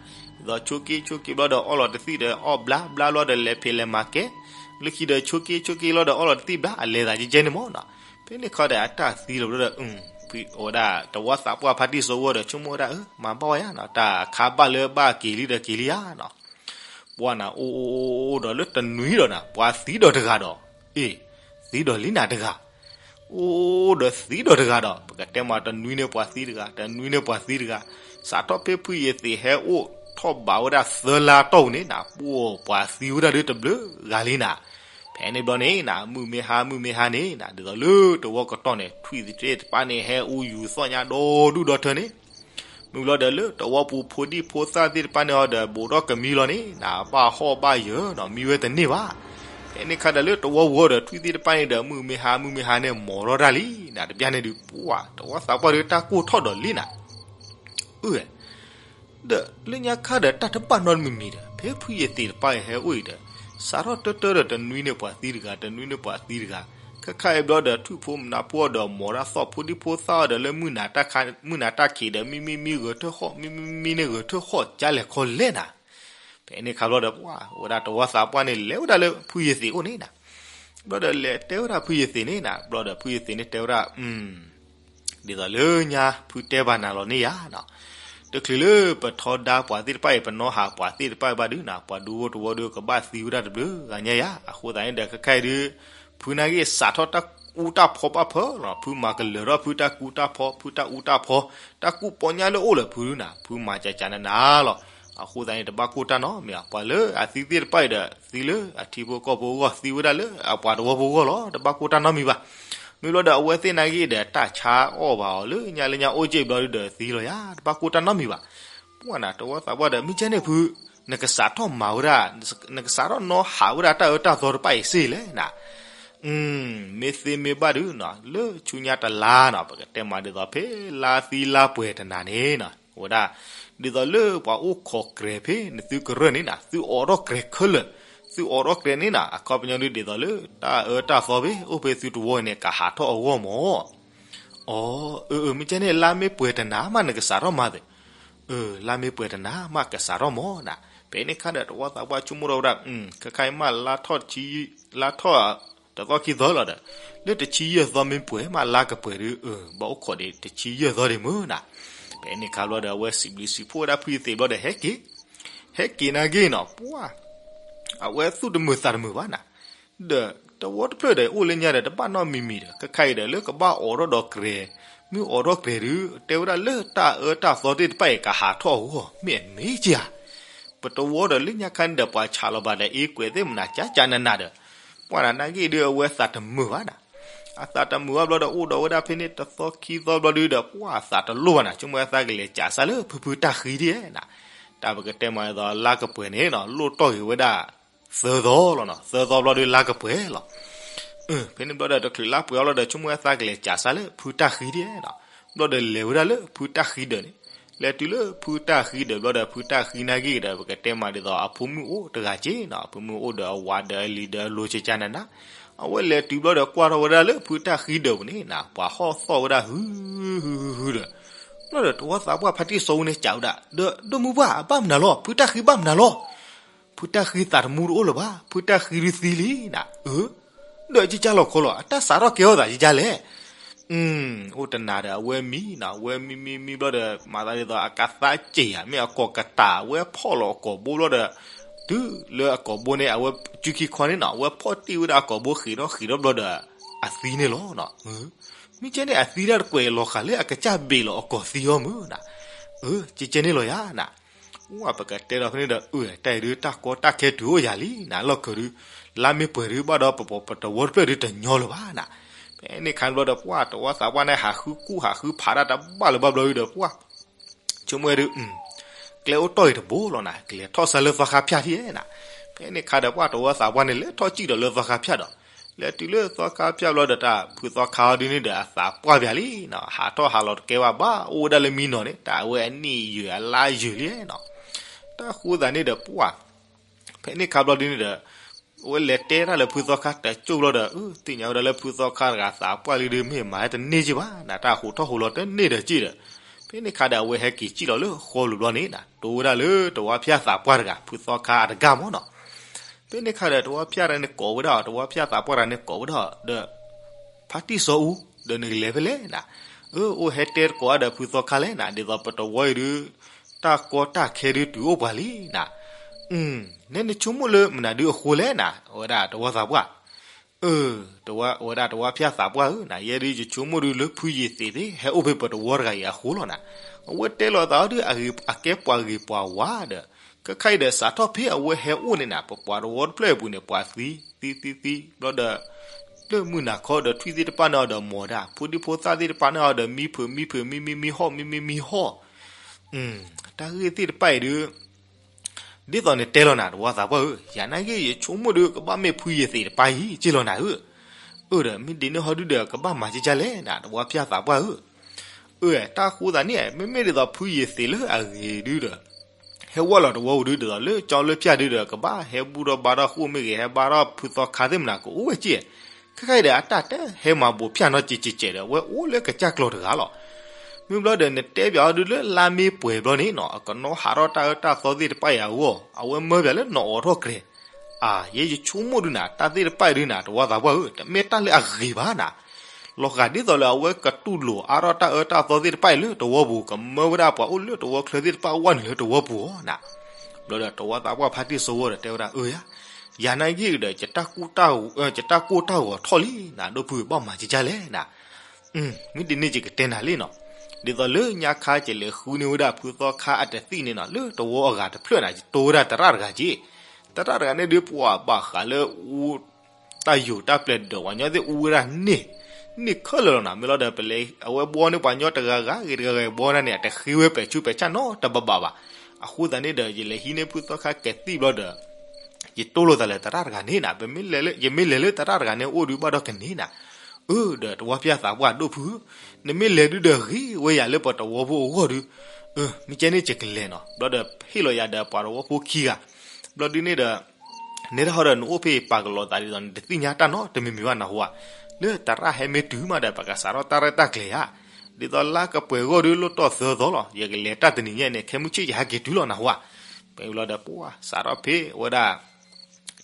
ဒ်သိးဆိးက့ဆိးက့ဘျီဒီး အီၣ်လီၤတသံၣ်ဒီး အီၣ်ဘျါဘျါဘျီဒီး လဲၤဖံးလဲၤမၤကဲ, လၢခံဒီး ဆိးက့ဆိးက့လီၤဒီး အီၣ်လီၤတသံၣ်ဘျါ အလဲၤသးကဲကဲန့ၣ်မ့ၢ်နီၤ, ဖဲန့ၣ်ခီဒီး အတၢ်သံလီၤဘျီဒီး ဝဲဒၣ် တဝီသးပှၢ်ဖါတံၢ်စိဝဲဒီး ဆိကမိၣ်ဝဲဒၣ် အၢ မၤဘၣ်ဝဲယါနီၤ, တၢ်ခါဘၣ်လၢဘၣ်က့ၤလံဒီးက့ၤလံဧါနီၤ, ပှၤနၤ အိၣ်အိၣ်အိၣ်အိၣ်ဒီးလၢတနွံဒီးနၤ ပှၤသံဒီးတဂၤဒီး, အ့ၣ် သံဒီးလံနၤတဂၤ အိၣ်ဒီးသံဒီးတဂၤဒီး ပကတဲမးတနွံန့ၣ်ပှၤသံတဂၤ တနွံန့ၣ်ပှၤသံတဂၤ, စးထီၣ်ဖဲဖုယသ့ၣ်ဟဲအိၣ်ထီၣ်ဘးဝဲဒၣ်သၢလါတီၢ်ပူၤန့ၣ်နၤ ပှၤသံဝဲဒၣ်ဒုတဘျုးဂၤလံနၤ, ဖဲန့ၣ်ဘျီန့ၣ်နၤ မုၢ်မ့ၢ်ဟါ မုၢ်မ့ၢ်ဟါန့ၣ်နၤ ဒ်သိးလၢတဝီကတီၢ်န့ၣ် ထွံၣ်သ့ၣ်တဖၣ်န့ၣ် ဟဲအူယူၤသီၣ်ညါဒီဒူၣ်ဒီထၢန့ၣ် မုၢ်ဘျီဒီးလၢတဝီပူၤဖိဒံဖိသၣ်သ့ၣ်တဖၣ်န့ၣ်အီၤဒီး ဘူးထီၣ်ကမံလီၤန့ၣ်နၤ ဘၣ်ဟီၣ်ဘၣ်ယၢၤနီၤ မံဝဲတန့ၢ်ဘၣ်, ဖဲန့ၣ်ခါဒီးလၢတဝီဝီဒီး ထွံၣ်သ့ၣ်တဖၣ်န့ၣ်ဒီး မုၢ်မ့ၢ်ဟါ မုၢ်မ့ၢ်ဟါန့ၣ် မိာ်ထီၣ်တၢ်လံနၤ တဘျီန့ၣ်ဒုး ပှၤ တဝီသးပှၢ်ဒီးတၢ်ကိၢ်ထီၣ်ဒီးလံနၤ အၢ ဒီးလၢညါခါဒီးတၢ်တဘၣ်နီတမံၤမံၤဒီး ဖဲဖုယသ့ၣ်တဖၣ်အံၤဟဲအိၣ်အံၤဒီး စးထီၣ်တၢတၢဒီးတနွံန့ၣ်ပှၤသံတဂၤ တနွံန့ၣ်ပှၤသံတဂၤ, ခဲခါအံၤဘျီဒီး ထွံၣ်ဖိမနၤဖိအီၤဒီး မိာ်ဒၣ်သီၣ်ဖိဒံဖိသၣ်အီၤဒီး လၢမုၢ်နၤတၢ်ခး မုၢ်နၤတၢ်ခံးဒီး မံမံမံဂဲၤထၢၣ်ဟီၣ် မံမံမံန့ၣ်ဂဲၤထၢၣ်ဟီၣ် ကၢလဲၤခီလဲၣ်နၤ ဖဲန့ၣ်ခါဘျီဒီး ပှၤဝဲဒၣ်တဝီသးပှၢ်န့ၣ် လဲၤဝဲဒၣ်လၢဖုယသ့ၣ်အိၣ်န့ၣ်နၤ, ဘျီဒီးလဲၤတဲဝဲဒၣ်ဖုယသ့ၣ်န့ၣ်နၤ ဘျီဒီးဖုယသ့ၣ်န့ၣ်တဲဝဲဒၣ် ဒ်သိးလၢညါဖုတဲဘၣ်နၤလီၤန့ၣ်ယါနီၤ, တချုးလၢပထီဒါပှၤသ့ၣ်တဖၣ်အံၤ ပနီၣ်ဟးပှၤသ့ၣ်တဖၣ်အံၤဘၣ်ဒုးနၤ ပှၤဒူဖိတဝီဒီးကဘၣ်သံဝဲဒၣ်တဘျုးဂၤညါယါ, အဃိသတးန့ၣ်ဒီး ခဲခါအံၤဒုး ဖုနာ်က့စးထီၣ်တၢ်အူတၢ်ဖီဘၣ်ဖၢလီၤ, ဖုမၤကလၢၤထီၣ်ဖုတၢ်ကူတၢ်ဖီ ဖုတၢ်အူတၢ်ဖီ, တၢ်ကူပီညါလၢအိၣ်လၢဖုဒုးနၤ ဖုမၤကကနနၤလီၤ, အဃိသတးန့ၣ် တဘၣ်ကိၢ်တၢ်နီတမံၤဘၣ်, ပှၤလၢအသံသ့ၣ်တဖၣ်အံၤဒီး သံလၢအထံဖိကီၢ်ဖိအဂီၢ် သံဝဲဒၣ်လၢအပှၤတဝီဖိအဂီၢ်လီၤ, တဘၣ်ကိၢ်တၢ်နီတမံၤဘၣ်. မ့ၢ်ဘျီဒီးအဝဲသ့ၣ်နာ်က့ဒီး တၢ်ဆါအီၣ်ဘၣ်အီၤလၢညါလၢညါအိၣ်က့ဘျီဒီးသံလီၤယၤ, တဘၣ်ကိၢ်တၢ်နီတမံၤဘၣ်. ပှၢ်နၤ တဝီသးပှၢ်ဒီး မ့ၢ်ကဲန့ၣ်ဖု, နကစးထီၣ်မၤဝဲဒၣ်, နကစးထီၣ်နီၣ်ဟးဝဲဒၣ်တၢ်အၢတၢ်သီတဖၣ်အံၤစ့ၢ်လဲၣ်နၤ. မ့ၢ်သ့မ့ၢ်ဘၣ်ဒုးနီၤ လၢဆူညါတလါနီၤ ပကတဲမးဒ်သိးဖဲလါသံလါပှဲၤတနၤန့ၣ်နီၤ ဝဲဒၣ် ဒ်သိးလၢပှၤအိၣ်ခိးကြဲးဖဲနသုကရၢၢ်န့ၣ်နၤ သုအိးထီၣ်ကြဲးခဲလၢာ်, သုအိးထီၣ်ကြဲးန့ၣ်နၤ အခီပညီဒုး ဒ်သိးလၢတၢ်အၢတၢ်သီဖဲ အိၣ်ဖဲသုတဝီန့ၣ် ကဟးထီၣ်အဂီၢ်မး. အၢ အၢ မ့ၢ်ကဲန့ၣ် လါမ့ၢ်ပှဲၤတနၤမး နကစးထီၣ်မၤသ့, လါမ့ၢ်ပှဲၤတနၤမး ကစးထီၣ်မးနၤ. ဖဲန့ၣ်ခါဒီး တဝီသးပှၢ်ဆိကမိၣ်ထီၣ်ဝဲဒၣ် ခဲခါအံၤမး လါထီၣ်တသီခံသီလီၤဒီး လၢတဆံယဲၢ်သီမ့ၢ်ပှဲၤမး လါကပှဲၤဒုး ဘၣ်အိၣ်ခိးဒံးတဆံယဲၢ်သီဒံးမုၢ်နၤ. ဖဲန့ၣ်ခါဘျီဒီး အဝဲစံးဘျုးစံးဖှိၣ်ဝဲဒၣ်ဖုယသံးဘျီဒီး ဟဲက့ၤ, ဟဲက့ၤနာ်က့နီၤ ပှၢ် အဝဲသူၣ်တမုာ်သးတမုာ်ဘၣ်နၤ, ဒီးတဝီတဖျၢၣ်ဒီး အိၣ်လၢညါဒီး တဘၣ်နီတမံၤမံၤဒီး ခဲခါအံၤဒီး လၢကဘၣ်အိးထီၣ်ဒီးကြဲး, မ့ၢ်အိးထီၣ်ကြဲးဒုး တဲဝဲဒၣ်လၢတၢ်အၢတၢ်သီသ့ၣ်တဖၣ်အံၤ ကဟးထီၣ်အဂီၢ် မ့ၢ်အမ့ၢ်ကဧါ. ပတဝီဒီးလၢညါခါန့ၣ်ဒီး ပှၤဆးလီၤဘၣ်ဒီး အ့ကွဲးသ့ၣ်မနၤ ကကနနၤဒီး ပှၢ်နၤနာ်က့ဒုး အဝဲသးတမုာ်ဘၣ်နၤ. အသးတမုာ်ဘၣ်ဘျီဒီး အိၣ်ဒီးဝဲဒၣ်ဖဲန့ၣ် တသီခံသီဘျီဒုးဒီး ပှၢ်သးတလိၣ်ဘၣ်နၤ ဆိကမိၣ်ဝဲသးကလဲၤကးစၢ်လၢဖုဖုတၢ်ဃံဒ်နၤ. တၢ်ပကတဲမးဒ်သိး လါကပှဲၤန့ၣ်နီၤ လိၣ်တီၢ်ဂ့ၤဝဲဒၣ် သၢသီလီၤနီၤ သၢသီဘျီဒုးလါကပှဲၤလီၤ. ဖဲန့ၣ်ဘျီဒီး တချုးလါပှဲၤအီၤလီၤဒီး ဆိကမိၣ်ဝဲသးကလဲၤကးစၢ်လၢဖုတၢ်ဃံဒ်နၤ. ဘျီဒီးလဲၤဝဲဒၣ်လၢဖုတၢ်ဃံဒၢးန့ၣ်, လဲၤတုၤလၢဖုတၢ်ဃံဒၢးဘျီဒီး ဖုတၢ်ဃံနာ်က့ဒီး ပကတဲမးဒ်သိး အဖိမုၣ်အိၣ်တဂၤက့နီၤ အဖိမုၣ်အိၣ်ဒီးအဝၤဒီးအလံၤဒီးအလိၤကကနနၤ. အဝဲလဲၤတုၤဘျီဒီး ကွၢ်ထီၣ်ဝဲဒၣ်လၢဖုတၢ်ဃံဒၢးပူၤန့ၣ်နၤ ပှၤဟီၣ်သီၣ်ဝဲဒၣ်ဟု ဟု ဟု ဟုဒီး ဘျီဒီး တဝီသးပှၢ်ဖါတံၢ်စီၤအူန့ၣ် ကးဝဲဒၣ် ဒီး ဒိၣ်မုၢ်ပှၢ် အဘၣ်မနုၤလီၤ ဖုတၢ်ဃံဘၣ်မနုၤလီၤ. ဖုတၢ်ဃံသးတမူတအိၣ်လၢၤဘၣ် ဖုတၢ်ဃံဒုးသံလံနၤ. အၢ ဒီးကကၢ်လီၤခီလီၤ အတၢ်စးထီၣ်ကဲထီၣ်သးကကၢ်လဲၣ်. အိၣ်တနၤဒီး အဝဲမံနၤ အဝဲမံမံမံဘျီဒီး မၤသးဒ်သိး အကသါစ့ၢ်ဧါ မ့ၢ်အကိာ်ကတၢ် အဝဲဖီၣ်လီၤအကိာ်ဘိဘျီဒီး တုၤလၢအကိာ်ဘိန့ၣ် အဝဲစုခံခီန့ၣ်နီၤ အဝဲဖီၣ်တ့ၢ်ဝဲဒၣ်အကိာ်ဘိဃံးထီၣ်ဃံးထီၣ်ဘျီဒီး အသံန့ၣ်လီၤ. မ့ၢ်ကဲန့ၣ် အသံတၢ်တကွဲးလီၤဃာ်လၢအကစၢ်ဘ့ၣ်လီၤအကိာ်သံအီၤမုၢ်နၤ. အၢ ကကဲန့ၣ်လီၤယၤနၤ. ဝဲပကတဲဒီးဖဲန့ၣ်ဒီး အၢ တၢ်အံၤဒုး တၢ်ကီတၢ်ခဲတုၤအိၣ်ယၤလံနၤ လီၢ်ခၢးဒုး လါမ့ၢ်ပှဲၤဒုး ဘၣ်ဒီးပပှၤပတဝီတဖျၢၣ်ဒုးတညီလၢၤဘၣ်နၤ. ဖဲန့ၣ်ခါဘျီဒီး ပှၢ်တဝီသးပှၢ်န့ၣ် ဟးဃုကူၣ်ဟးဃုဖးတၢ်တဘၣ်လၢၤဘၣ်ဘျီဒုးဒီး ပှၢ် ဆိကမိၣ်ဝဲဒုး ကျဲအိၣ်တီၢ်အံၤတဘိလီၤနၤ ကလဲၤထီၣ်စၢလၢသီခါဖၠၣ်ထံၣ်နၤ. ဖဲန့ၣ်ခါဒီး ပှၢ်တဝီသးပှၢ်န့ၣ် လဲၤထီၣ်စံၣ်ဒီးလၢသီခါဖၠၣ်ဒီး လဲၤတုၤလၢသီခါဖၠၣ်ဘျီဒီး တၢ်ဖုသီခါအီၤဒုးန့ၣ်ဒီး အသးပှၢ်ပၠးလံနၤ ဟးထီၣ်ဟးလီၤတကဲဘၣ်ဘၣ် အိၣ်ဝဲဒၣ်လၢမံနီၤန့ၣ် တၢ်အဝဲအနံၣ်ယုာ်အလါယုာ်လံနၤ. တၢ်ဃိသးန့ၣ်ဒီး ပှၢ် ဖဲန့ၣ်ခါဘျီဒုးန့ၣ်ဒီး အဝဲလဲၤတဲတၢ်လၢဖုသီခါတကၠိၢ်ဘျီဒီး သ့ၣ်ညါဝဲဒၣ်လၢဖုသီခါတဂၤသးပှၢ်လံဒုး မ့ၢ်မၤတန့ၢ်က့ဘၣ်နၤ တၢ်ဟးထီၣ်ဟးလီၤတန့ၢ်ဒီးက့ဒီး ဖဲန့ၣ်ခါဒီး အဝဲဟဲက့ၤစံၣ်လီၤလၢဃီလိၤဘျီန့ၣ်နၤ တိၢ်ဝဲဒၣ်လၢတဝီဖၠၣ်သးပှၢ်တဂၤ ဖုသီခါအတဂၤမၢ်နီၤ. ဖဲန့ၣ်ခါဒီး တဝီဖၠၣ်တဂၤန့ၣ်ကိးဝဲဒၣ်အီၤ တဝီဖၠၣ်သးပှၢ်တဂၤန့ၣ်ကိးဝဲဒၣ်အီၤဒီး ဖါတံၢ်စီၤအူ ဒီးနကလဲၤဖဲလဲၣ်နၤ. အၢ အိၣ်ဟဲတဲတကိးအါဒီးဖုသီခါလဲၣ်နၤ ဒ်သိးပတဝီအံၤဒုး တၢ်ကီတၢ်ခဲဒုးတုၤအိၣ်ပှၤလံနၤ. နဲနဆိကမိၣ်လၢမနုၤဒုးအဃိလဲၣ်နၤ အဝဲဒၣ်တဝီသးပှၢ်. အၢ အဝဲဒၣ်တဝီဖၠၣ်သးပှၢ်ဧၢနၤ ယဲဒုးယဆိကမိၣ်ဒုးလၢဖုယ့ၤသ့းသ့ၣ် ဟဲအိၣ်ဖဲပတဝီတဂၤအံၤအဃိလီၤနၤ. အဝဲတဲလီၤသးအီၤဒုး အကဲပှၤဂ့ၤပှၤဝါဒီး ခဲခါအံၤဒီးစးထီၣ်ဖဲအဝဲဟဲအိၣ်န့ၣ်နၤ ပပှၤတဝီတဖျၢၣ်အပူၤန့ၣ် ပှၤသံ သံ သံ သံ ဘျီဒီး လၢမုၢ်နၤခီဒီးထွံၣ်သ့ၣ်တဖၣ်န့ၢ်အီၤဒီးမီၤဒၣ် ဖိဒံဖိသၣ်သ့ၣ်တဖၣ်န့ၢ်အီၤဒီးမံဖုးမံဖုး မံမံမံဟီၣ် မံမံမံဟီၣ် တၢ်ဂ့ၢ်သ့ၣ်တဖၣ်အံၤဒုး ဒ်သိးနတဲလီၤနၤ တဝီသးပှၢ်ဧၢ, ယၤနာ်က့ ယဆိကမိၣ်ဒုး ကဘၣ်မ့ၢ်ဖုယ့ၤသ့းတပၢ်အံၤ က့လီၤနၤဧၢ. အၢ ဒီးမ့ၢ်ဒ်န့ၣ်ဟီဒုဒီး ကဘၣ်မၤကကၢ်လဲၣ်နၤ တဝီဖၠၣ်သးပှၢ်ဧၢ. အၢ တၢ်ဃိသးန့ၣ် မ့မ့ၢ်ဒ်သိးဖုယ့ၤသ့းလၢအဂ့ၤဒုဒီး ဟဲဝဲလီၤတဝီပူၤဒု ဒ်သိးလၢကၠီလၢဖၠၣ်ဒုဒီး ကဘၣ်ဟဲဘူၣ်ထီၣ်ဘါထီၣ်ဃိၣ်မ့ၢ်ဂ့ၤ ဟဲဘါထီၣ်ဖုသီခါသ့ၣ်မနၤ ကအိၣ်ဝဲက့ ခဲခါအံၤဒီး အတၢ်တဟဲမၤဘူးဖၠၣ်နီတကဲးကဲးဒီး အဝဲအိၣ်လၢကစၢ်ကျီၤတဂၤလီၤ. မ့ၢ်ဘျီဒီး နတဲပၠးအီၤဒုလၢလါမ့ၢ်ပှဲၤဘျီန့ၣ်နီၤ အကနီၣ်ဟးထီၣ်တၢ်အၢတၢ်သီသ့ၣ်တဖၣ်အံၤအဂီၢ် အဝဲမၢပၠးလၢနီၢ်အိးထီၣ်ကြဲး. အၢ ယဲယဆိကမိၣ်ဒုနၤ တၢ်သ့ၣ်တဖၣ်အံၤဒုနၤ တဝီသးပှၢ်ဧၢ တမ့ၢ်တၢ်လၢအဂ့ၤဘၣ်နၤ. လီၤဂာ်ဒ်သိးလၢအဝဲကတူၢ်လိာ်အါထီၣ်တၢ်အၢတၢ်သီသ့ၣ်တဖၣ်အံၤလၢတဝီပူၤ ကမၢဝဲဒၣ်ပှၤအိၣ်လၢတဝီချၢသ့ၣ်တဖၣ်ဝဲနုာ်လၢတဝီပူၤအီၤနၤ. ဘျီဒီးတဝီသးပှၢ်ဖါတံၢ်စီၤဝီဒီးတဲဝဲဒၣ် အၢ ယၤနာ်က့ဒီး ယတၢ်ကိၢ်တၢ်ဂီၤထီၣ်လံနၤ ဒိၣ်ဖုဘၣ်မၤကကၢ်လဲၣ်နၤ. မ့ၢ်ဒ်န့ၣ်ယကတဲနၤလံနီၤ. ဒ်သိးလၢညါခါယလဲၤဃုန့ၢ်ဝဲဒၣ်ဖုသီခါအတသံၣ်န့ၣ်နီၤ လၢတဝီအဂၤတဖျၢၣ်နၤ ယတိၢ်ဝဲဒၣ်သရၣ်တဂၤက့. သရၣ်တဂၤန့ၣ်ဒုးပှၤဘၣ်ဃးလၢအူ တၢ်ယိာ်တၢ်ပျဲၢ်ဒီးပှၤညီသ့ၣ်အူဝဲဒၣ်န့ၣ် န့ၢ်ခဲလၢာ်လီၤနၤ. မ့ၢ်လီၤဒီး ပလဲၤအဝဲဘှီန့ၢ်ပှၤညီတဂၤဂၤဂ့ၤတဂၤဂ့ၤဘှီန့ၣ်န့ၣ် အတဃ့ဝဲပဲာ်ဆူပဲာ်ဆၣ်နီတဘၣ်ဘၣ်ဘၣ်. အဃိသတးန့ၣ်ဒီး ယလဲၤဟံးန့ၢ်ဖုသီခါကသံၣ်ဘျီဒီး ယတိၢ်လိာ်သးလၢသရၣ်တဂၤန့ၣ်နၤ, ပမ့ၢ်လဲၤလၢ ယမ့ၢ်လဲၤလၢသရၣ်တဂၤန့ၣ်အိၣ်ဒုးဘၣ်ဒီးကန့ၢ်နၤ. အၢ ဒီးတဝီဖၠၣ်သးပှၢ်ဒိၣ်ဖုဧၢ, နမ့ၢ်လဲၤဒုးဒီးဂ့ၤဝဲယၤလၢပှၤတဝီဖိအဂီၢ်ဒုး, အၢ မ့ၢ်ကဲန့ၣ်ယကလဲၤနီၤ. ဘျီဒီးဟ့ၣ်လီၤယၤဒီးပှၤတဝီဖိခံဂၤ, ဘျီဒုးန့ၣ်ဒီး နဲဒၣ်ဟီဒီးနအိၣ်ဖဲအံၤပာ်ကလီၤသးဒ်သိး နတသ့ၣ်ညါတၢ်နီတမံၤမံၤဘၣ်နၢ်ဟူဧါ. လၢသရၣ်ဟဲမ့ၢ်တုၤမးဒီး ပကစးထီၣ်တၢ်ရဲၣ်တၢ်ကျဲၤဧါ. ဒ်သိးလါကပှဲၤဂီၢ်ဒုးလိၣ်တီၢ်သၢသီလီၤ. ယကလဲၤတၢ်တနံၤညါန့ၣ် ခဲမုၢ်ဆ့ၣ်ယဟဲက့ၤတုၤလီၤနၢ်ဟူဧါ. ဖဲဘျီဒီးပှၤစးထီၣ်ဖဲဝဲဒၣ်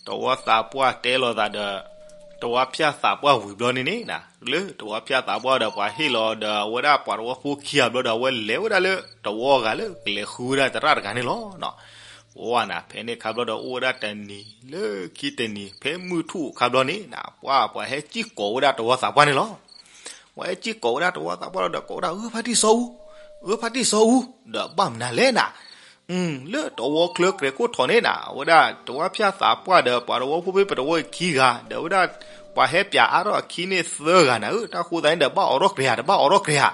တဝီသးပှၢ်တဲလိာ်သးဒီး တဝီဖၠၣ်သးပှၢ်ဝံၤဘျီန့ၣ်န့ၣ်နၤ, လၢတဝီဖၠၣ်သးပှၢ်ဒီးပှၤဟ့ၣ်လီၤဒီးအဝဲဒၣ်ပှၤတဝီဖိခံဂၤဘျီဒီး အဝဲလဲၤဝဲဒၣ်လၢတဝီအဂၤလၢကလဲၤဃုဝဲဒၣ်သရၣ်တဂၤန့ၣ်လီၤ. ပှၤနၤ ဖဲန့ၣ်ခါဘျီဒီးအိၣ်ဝဲဒၣ်တနံၤလၢခံတနံၤ ဖဲမုၢ်ထူၣ်ခါဘျီန့ၣ်နၤ ပှၤ ပှၤဟဲစံၣ်ကိးဝဲဒၣ်တဝီသးပှၢ်န့ၣ်လီၤ. ပှၤဟဲစံၣ်ကိးဝဲဒၣ်တဝီသးပှၢ်လီၤဒီးကိးဝဲဒၣ် အၢ ဖါတံၢ်စီအူ, အၢ ဖါတံၢ်စီအူ, ဒီးဘၣ်မနုၤလဲၣ်နၤ လၢတဝီချၢကြဲးခိၣ်ထီၣ်န့ၣ်နၤ အဝဲဒၣ်တဝီဖၠၣ်သးပှၢ်ဒီးပှၤတဝီဖိဖဲပတဝီခံဂၤ ဒီးဝဲဒၣ်ပှၤဟဲပၠးအါထီၣ်အခံန့ၣ်သၢဂၤနၤဧၢ, တၢ်ဃိသတးန့ၣ်ဒီးဘၣ်အိးထီၣ်ကြဲးဧါ တဘၣ်အိးထီၣ်ကြဲးဧါ,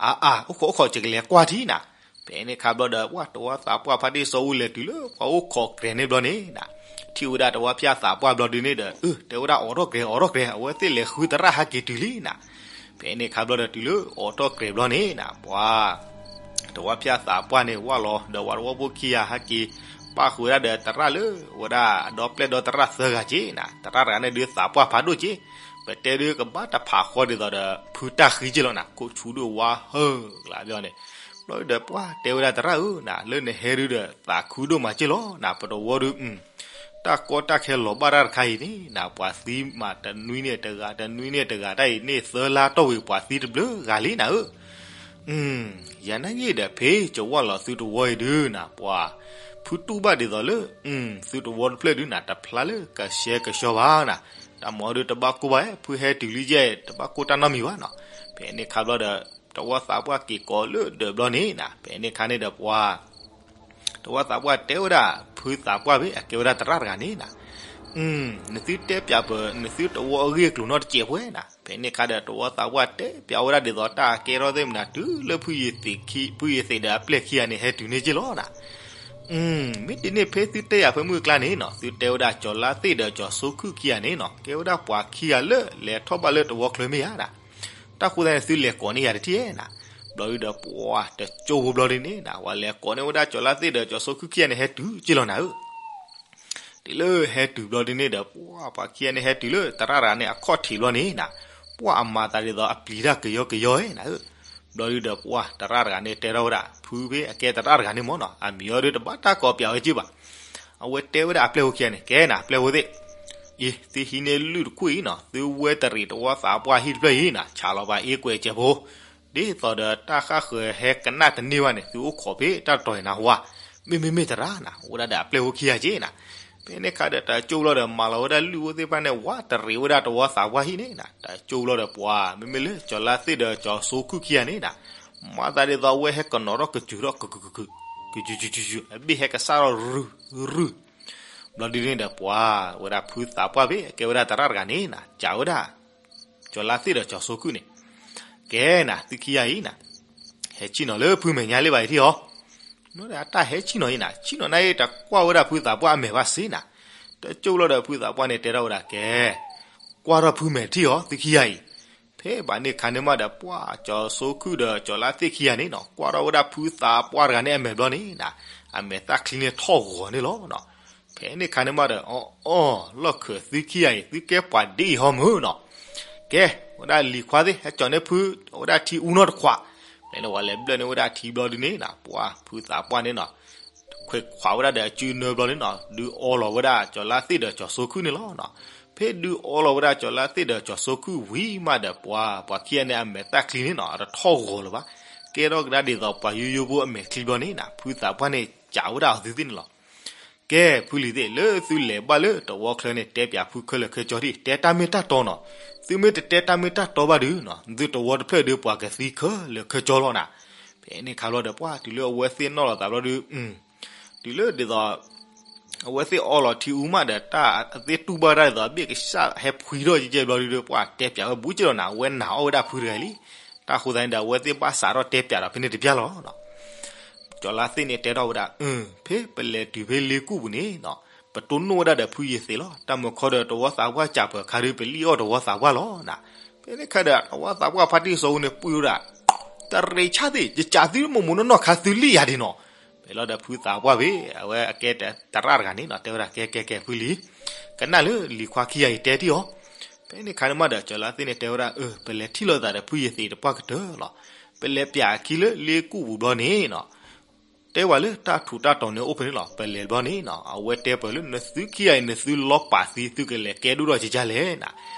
အါအါ အိၣ်ခိးအိၣ်ခိး ယကလဲၤကွၢ်ထံနၤ. ဖဲန့ၣ်ခါဘျီဒီး ပှၤတဝီသးပှၢ်ဖါတံၢ်စီအူလဲၤတုၤလၢပှၤအိၣ်ခိးကြဲးန့ၣ်ဘျီန့ၣ်နၤ, ထံၣ်ဝဲဒၣ်တဝီဖၠၣ်သးပှၢ်ဘျီဒုးန့ၣ်ဒီး အၢ တဲဝဲဒၣ်အိးထီၣ်ကြဲး အိးထီၣ်ကြဲး အဝဲသ့ၣ်လဲၤဃုသရၣ်ဟဲက့ၤတုၤလံနၤ. ဖဲန့ၣ်ခါဘျီဒီးတုၤလၢအိးထီၣ်ကြဲးဘျီန့ၣ်နၤ ပှၤ တဝီဖၠၣ်သးပှၢ်န့ၣ်ဝၢ်လီၤဒီးပှၤတဝီဖိခံဂၤဟဲက့ၤ ပၣ်ဃုာ်ဝဲဒၣ်ဒီးသရၣ်လၢဝဲဒၣ်အဒီပျဲၢ်ဒီသရၣ်သၢဂၤက့နၤ, သရၣ်တဂၤန့ၣ်ဒုးသးပှၢ်ဖးဒိၣ်က့, ပတဲဒုးကဘၣ်တဖးဃီဒ်သိးဒီး ဖုတၢ်ဃံက့လီၤနၤ, ခိၣ်ဆူဒုးဝါဟၢကျါဘျီန့ၣ်, ဘျီဒုးဒီးပှၤတဲဝဲဒၣ်သရၣ်ဧၢနၤ, လၢနဟဲဒုးဒီးသးခုဒိၣ်မးက့လီၤနၤ, ပတဝီဒုး တၢ်ကီတၢ်ခဲလီၤဘၣ်တၢ်တခါအံၤန့ၣ်နၤ, ပှၤသံမးတနွံန့ၣ်တဂၤ တနွံန့ၣ်တဂၤ တၢ်အံၤန့ၣ်သၢလါတီၢ်ဝံၤ ပှၤသံတဘျုးဂၤလံနၤဧၢ. ယၤနာ်က့ဒီး ဖဲကဝၢ်လီၤသုတဝီအံၤဒုးနၤ, ပှၤ ဖုတူၢ်ဘၣ်ဒ်သိးလၢ သုတဝီတဖျၢၣ်ဒုးနၤ တဖျါလၢကဆှဲကဆှီဘၣ်နၤ, တၢ်မၤဒုးတဘၣ်ကိၢ်ဘၣ်, ဖုဟဲတုၤလံယဲၢ် တဘၣ်ကိၢ်တၢ်နီတမံၤဘၣ်နီၤ. ဖဲန့ၣ်ခါဘျီဒီး တဝီသးပှၢ်က့ၤကိးလၢဒၢးဘျီန့ၣ်နၤ, ဖဲန့ၣ်ခါန့ၣ်ဒီးပှၤ တဝီသးပှၢ်တဲဝဲဒၣ် ဖုသးပှၢ်ဖဲအကဲဝဲဒၣ်သရၣ်တဂၤန့ၣ်နၤ, နသုတဲပၠးပၢၤ နသုတဝီအဂ့ၢ်အကျိၤနီတစဲးဖဲနၤ, ဖဲန့ၣ်ခါဒီး တဝီသးပှၢ်တဲပၠးဝဲဒၣ်ဒ်သိးတၢ်ကဲထီၣ်သ့ၣ်မနၤ တုၤလၢဖုယသံးခံ ဖုယသံးဒီးအပျဲၢ်ခံဂၤန့ၣ် ဟဲတုၤန့ၣ်က့လီၤနၤ. မ့ၢ်ဒ်န့ၣ် ဖဲသုတဲယၤဖဲမုၢ်အကျါန့ၣ်နီၤ, သုတဲဝဲဒၣ်ကၠီၤလါသ့ၣ်ဒီးကၠီၤစိခုၣ်ခံဂၤန့ၣ်နီၤ, ကဲဝဲဒၣ်ပှၤခံဂၤလၢလဲၤထီၣ်ဘၣ်လၢတဝီချၢမ့ၢ်ဧါနၤ. တၢ်ဃိသတးန့ၣ် သုလဲၤကိးန့ၢ်ယၤတထံၣ်ဧါနၤ. ဘျီဒုးဒီးပှၤတကၠိဖိဘျီဒ်န့ၣ်နၤ, ပှၤလဲၤကိးန့ၢ်ဝဲဒၣ်ကၠီၤလါသ့ၣ်ဒီးကၠီၤစိခုၣ်ခံဂၤန့ၣ် ဟဲတုၤက့လီၤနၤဧၢ. တုၤလၢဟဲတုၤဘျီဒ်န့ၣ်ဒီး ပှၤ ပှၤခံဂၤန့ၣ် ဟဲတုၤလၢသရၣ်တဂၤန့ၣ် အခီၣ်ထံးဘျီန့ၣ်နၤ, ပှၤအမၤသးဒ်သိးအပျံၤတၢ်ကယီကယီဧါနၤဧၢ. ဘျီဒုးဒီးပှၤသရၣ်တဂၤန့ၣ် တဲထီၣ်ဝဲဒၣ် ဖုဖဲအကဲသရၣ်တဂၤန့ၣ်မ့ၢ်နီၤ, အမံၤအီၤဒုးတဘၣ်တၢ်ကိးပၠးဝဲက့ဘၣ်. အဝဲတဲဝဲဒၣ်အပျဲၢ်ဖိခံဂၤန့ၣ်, ကဲနၤ အပျဲၢ်ဖိသ့ၣ်, အံၤ သုဟံးန့ၢ်လုၢ်တခိၣ်အံၤနီၤ, သုဝဲတရံးတဝီသးပှၢ်ဟံၣ်တဖျၢၣ်အံၤနၤ, ဆးလီၤပှၤအ့ကွဲးစဲးဖိ ဒ်သိးဒီးတၢ်ဃၣ်ဃၢၤဟဲကနၣ်တန့ၢ်ဘၣ်န့ၣ် သုအိၣ်ခိးဖဲတၢ်တတီၤအံၤနၤဟူဧါ. မ့မ့ၢ်မ့ၢ်သရၣ်နၤ, အိၣ်ဝဲဒၣ်ဒီးအပျဲၢ်ဖိခံဂၤက့နၤ. ဖဲန့ၣ်ခါဒီးတၢ်ကၠိလီၤဒီး မၤလီၤဝဲဒၣ်လုၢ်အိၣ်သ့ၣ်တဖၣ်န့ၣ် ဝးတရံးဝဲဒၣ်တဝီသးပှၢ်ဟံၣ်န့ၣ်နၤ, တၢ်ကၠိလီၤဒီးပှၤ မ့မ့ၢ်လၢကၠီၤလါသ့ၣ်ဒီးကၠီၤစိခုၣ်ခံဂၤန့ၣ်နၤ, မၤသးဒ်သိးအဝဲဟဲကနိးထီၣ်ကစူၤထီၣ် ကစူၤ ကစူၤ ကစူၤ အဘ့ၣ်ဟဲကစၢ်ထီၣ်ရုၢ် ရုၢ် ဘျီဒုးန့ၣ်ဒီးပှၤ ဝဲဒၣ်ဖုသးပှၢ်ဖဲအကဲဝဲဒၣ်သရၣ်တဂၤန့ၣ်နၤ, ကးဝဲဒၣ် ကၠီၤလါသ့ၣ်ဒီးကၠီၤစိခုၣ်န့ၣ်, ကဲနၤ သုခံဂၤအံၤနၤ, ဟဲဆ့ၣ်နီၤလၢဖုမဲာ်ညါလံဘၣ်အံၤထံၣ်အီၤ. အတၢ်ဟဲဆ့ၣ်နီၤအံၤနၤ, ဆ့ၣ်နီၤနၤအံၤ တကွၢ်ဝဲဒၣ်ဖုသးပှၢ်အမဲာ်ဘၣ်စ့နၤ. တကၠိလီၤဒီးဖုသးပှၢ်န့ၣ် တဲထီၣ်ဝဲဒၣ်ကဲ ကွၢ်ထီၣ်ဖုမဲာ်ထံၣ်အီၤ သုခံဂၤအံၤ. ဖဲဘၣ်န့ၣ်ခါန့ၣ်မးဒီး ပှၤကၠီၤစိခုၣ်ဒီးကၠီၤလါသ့ၣ်ခံဂၤန့ၣ်နီၤ, ကွၢ်ထီၣ်ဝဲဒၣ်ဖုသးပှၢ်တဂၤန့ၣ်အမဲာ်ဘျီန့ၣ်နၤ, အမဲာ်သၣ်ချံန့ၣ်ထီၣ်ဂီၤန့ၣ်လီၤနီၤ. ဖဲန့ၣ်ခါန့ၣ်မးဒီး အီၣ်အီၣ် လီၢ်ခၢၣ်သုခံဂၤအံၤ သုကဲပှၤဒ်အံၤဟီမုၢ်နီၤ. ကဲ ဝဲဒၣ်လံၤခွါသ့ၣ် ဟဲကၠီၤန့ၢ်ဖု ဝဲဒၣ်ထံအူနီတခွး. ဖဲန့ၣ်ဝဲလဲၤဘျၢၣ်န့ၢ်ဝဲဒၣ်ထံဘျီဒုးန့ၣ်နၤ, ပှၤဖုသးပှၢ်န့ၣ်နီၤ ခွဲးခွးဝဲဒၣ်ဒီးအစုနၢဘျီန့ၣ်နီၤ, ဒုးအီလီၤဝဲဒၣ်ကၠီၤလါသ့ၣ်ဒီးကၠီၤစိခုၣ်န့ၣ်လီၤနီၤ. ဖဲဒုးအီလီၤဝဲဒၣ်ကၠီၤလါသ့ၣ်ဒီးကၠီၤစိခုၣ်ဝံၤမးဒီး ပှၤ ပှၤခံဂၤန့ၣ် အမဲာ်သၣ်ချံန့ၣ်နီၤ အတထီၣ်ဂီၤလၢၤဘၣ်. ကဲထီၣ်ကဒါဒ်သိးပှၤယိယိဖိအမဲာ်ချံဘျီန့ၣ်နၤ, ဖုသးပှၢ်န့ၣ် ကးဝဲဒၣ်အီၤသုသ့ၣ်န့ၣ်လီၤ. ကဲ ဖုလံၤသ့ၣ် လၢသုလဲၤဘၣ်လၢတဝီချၢန့ၣ် တဲပၠးဖုခဲလၢာ်ခဲဆ့ဒံး, တဲတၢ်မ့ၢ်တၢ်တီနီၤ. သုမ့ၢ်တတဲတၢ်မ့ၢ်တၢ်တီဘၣ်ဒုးနီၤ, သုတဝီတဖျၢၣ်ဒုး ပှၤကသံခဲလၢာ်ခဲဆ့လီၤနၤ. ဖဲန့ၣ်ခါဘျီဒီး ပှၤတုၤလၢအဝဲသ့ၣ်နီၣ်လီၤသးဘျီဒုး တုၤလၢဒ်သိး အဝဲသ့ၣ်အီလီၤထံအူမးဒီး တၢ်အသ့ၣ်တူၢ်ဘၣ်တၢ်ဒ်သိး အဘ့ၣ်ကစၢ်ဟဲဖှံထီၣ်ကဲကဲဘျီဒုဒီး ပှၤတဲပၠးဝဲဘူးက့လီၤနၤ, အဝဲနာ်အီၣ်ဝဲဒၣ်ဖုတဂၤလံ. တၢ်ဃိသတးန့ၣ်ဒီး အဝဲသ့ၣ်ဘၣ်စးထီၣ်တဲပၠးဒီးဖဲန့ၣ်တပျၢ်လီၤ. ကၠီၤလါသ့ၣ်န့ၣ်တဲထီၣ်ဝဲဒၣ်, ဖဲပလဲၤတုၤဖဲလ့ကူၣ်ပူၤန့ၣ်, ပတိၢ်နီၣ်ဝဲဒၣ်ဒီးဖုယ့ၤသ့းလီၤ. တၢ်မုၢ်ခီဒီးတဝီသးပှၢ်စၢ်ပၢၤခါဒီး ပလံၣ်အီၣ်တဝီသးပှၢ်လီၤနၤ. ဖဲန့ၣ်ခါဒီး တဝီသးပှၢ်ဖါတံၢ်စီၤအူန့ၣ် ပှံၢ်ဝဲဒၣ်, တရံးဆၣ်သ့ၣ် ယစးသုမိၢ်မိၢ်နီၢ်နီၢ်ခါသုလံၣ်ယၤဒံးနီၤ. ဖဲလီၤဒီးဖုသးပှၢ်ဖဲ အဝဲအကဲတရၣ်တဂၤန့ၣ်နီၤ တဲဝဲဒၣ် ကဲကဲကဲဖုလံၤ, ကနၣ်လၢလံၤခွါခံဂၤအံၤတဲတံၢ်အီၤ. ဖဲန့ၣ်ခါန့ၣ်မးဒီး ကၠီၤလါသ့ၣ်န့ၣ်တဲဝဲဒၣ်, အၢ ပလဲၤထံၣ်လိာ်သးဒီးဖုယ့ၤသ့းတပှၢ်ကတၢၢ်လီၤ. ပလဲၤပၠးအခံလၢလ့ကူၣ်ပူၤဘျီန့ၣ်နီၤ တဲဝဲလၢတၢ်ထူးတၢ်တီၤန့ၣ်အိၣ်ဖဲန့ၣ်လီၤ. ပလဲၤဘျီန့ၣ်နီၤ အဝဲတဲပၢၢ်လၢ နသုခံဂၤအံၤ နသုလီၤပာ်သံ သုကလဲၤကဲဒိၣ်ထီၣ်ကကလဲၣ်နၤ.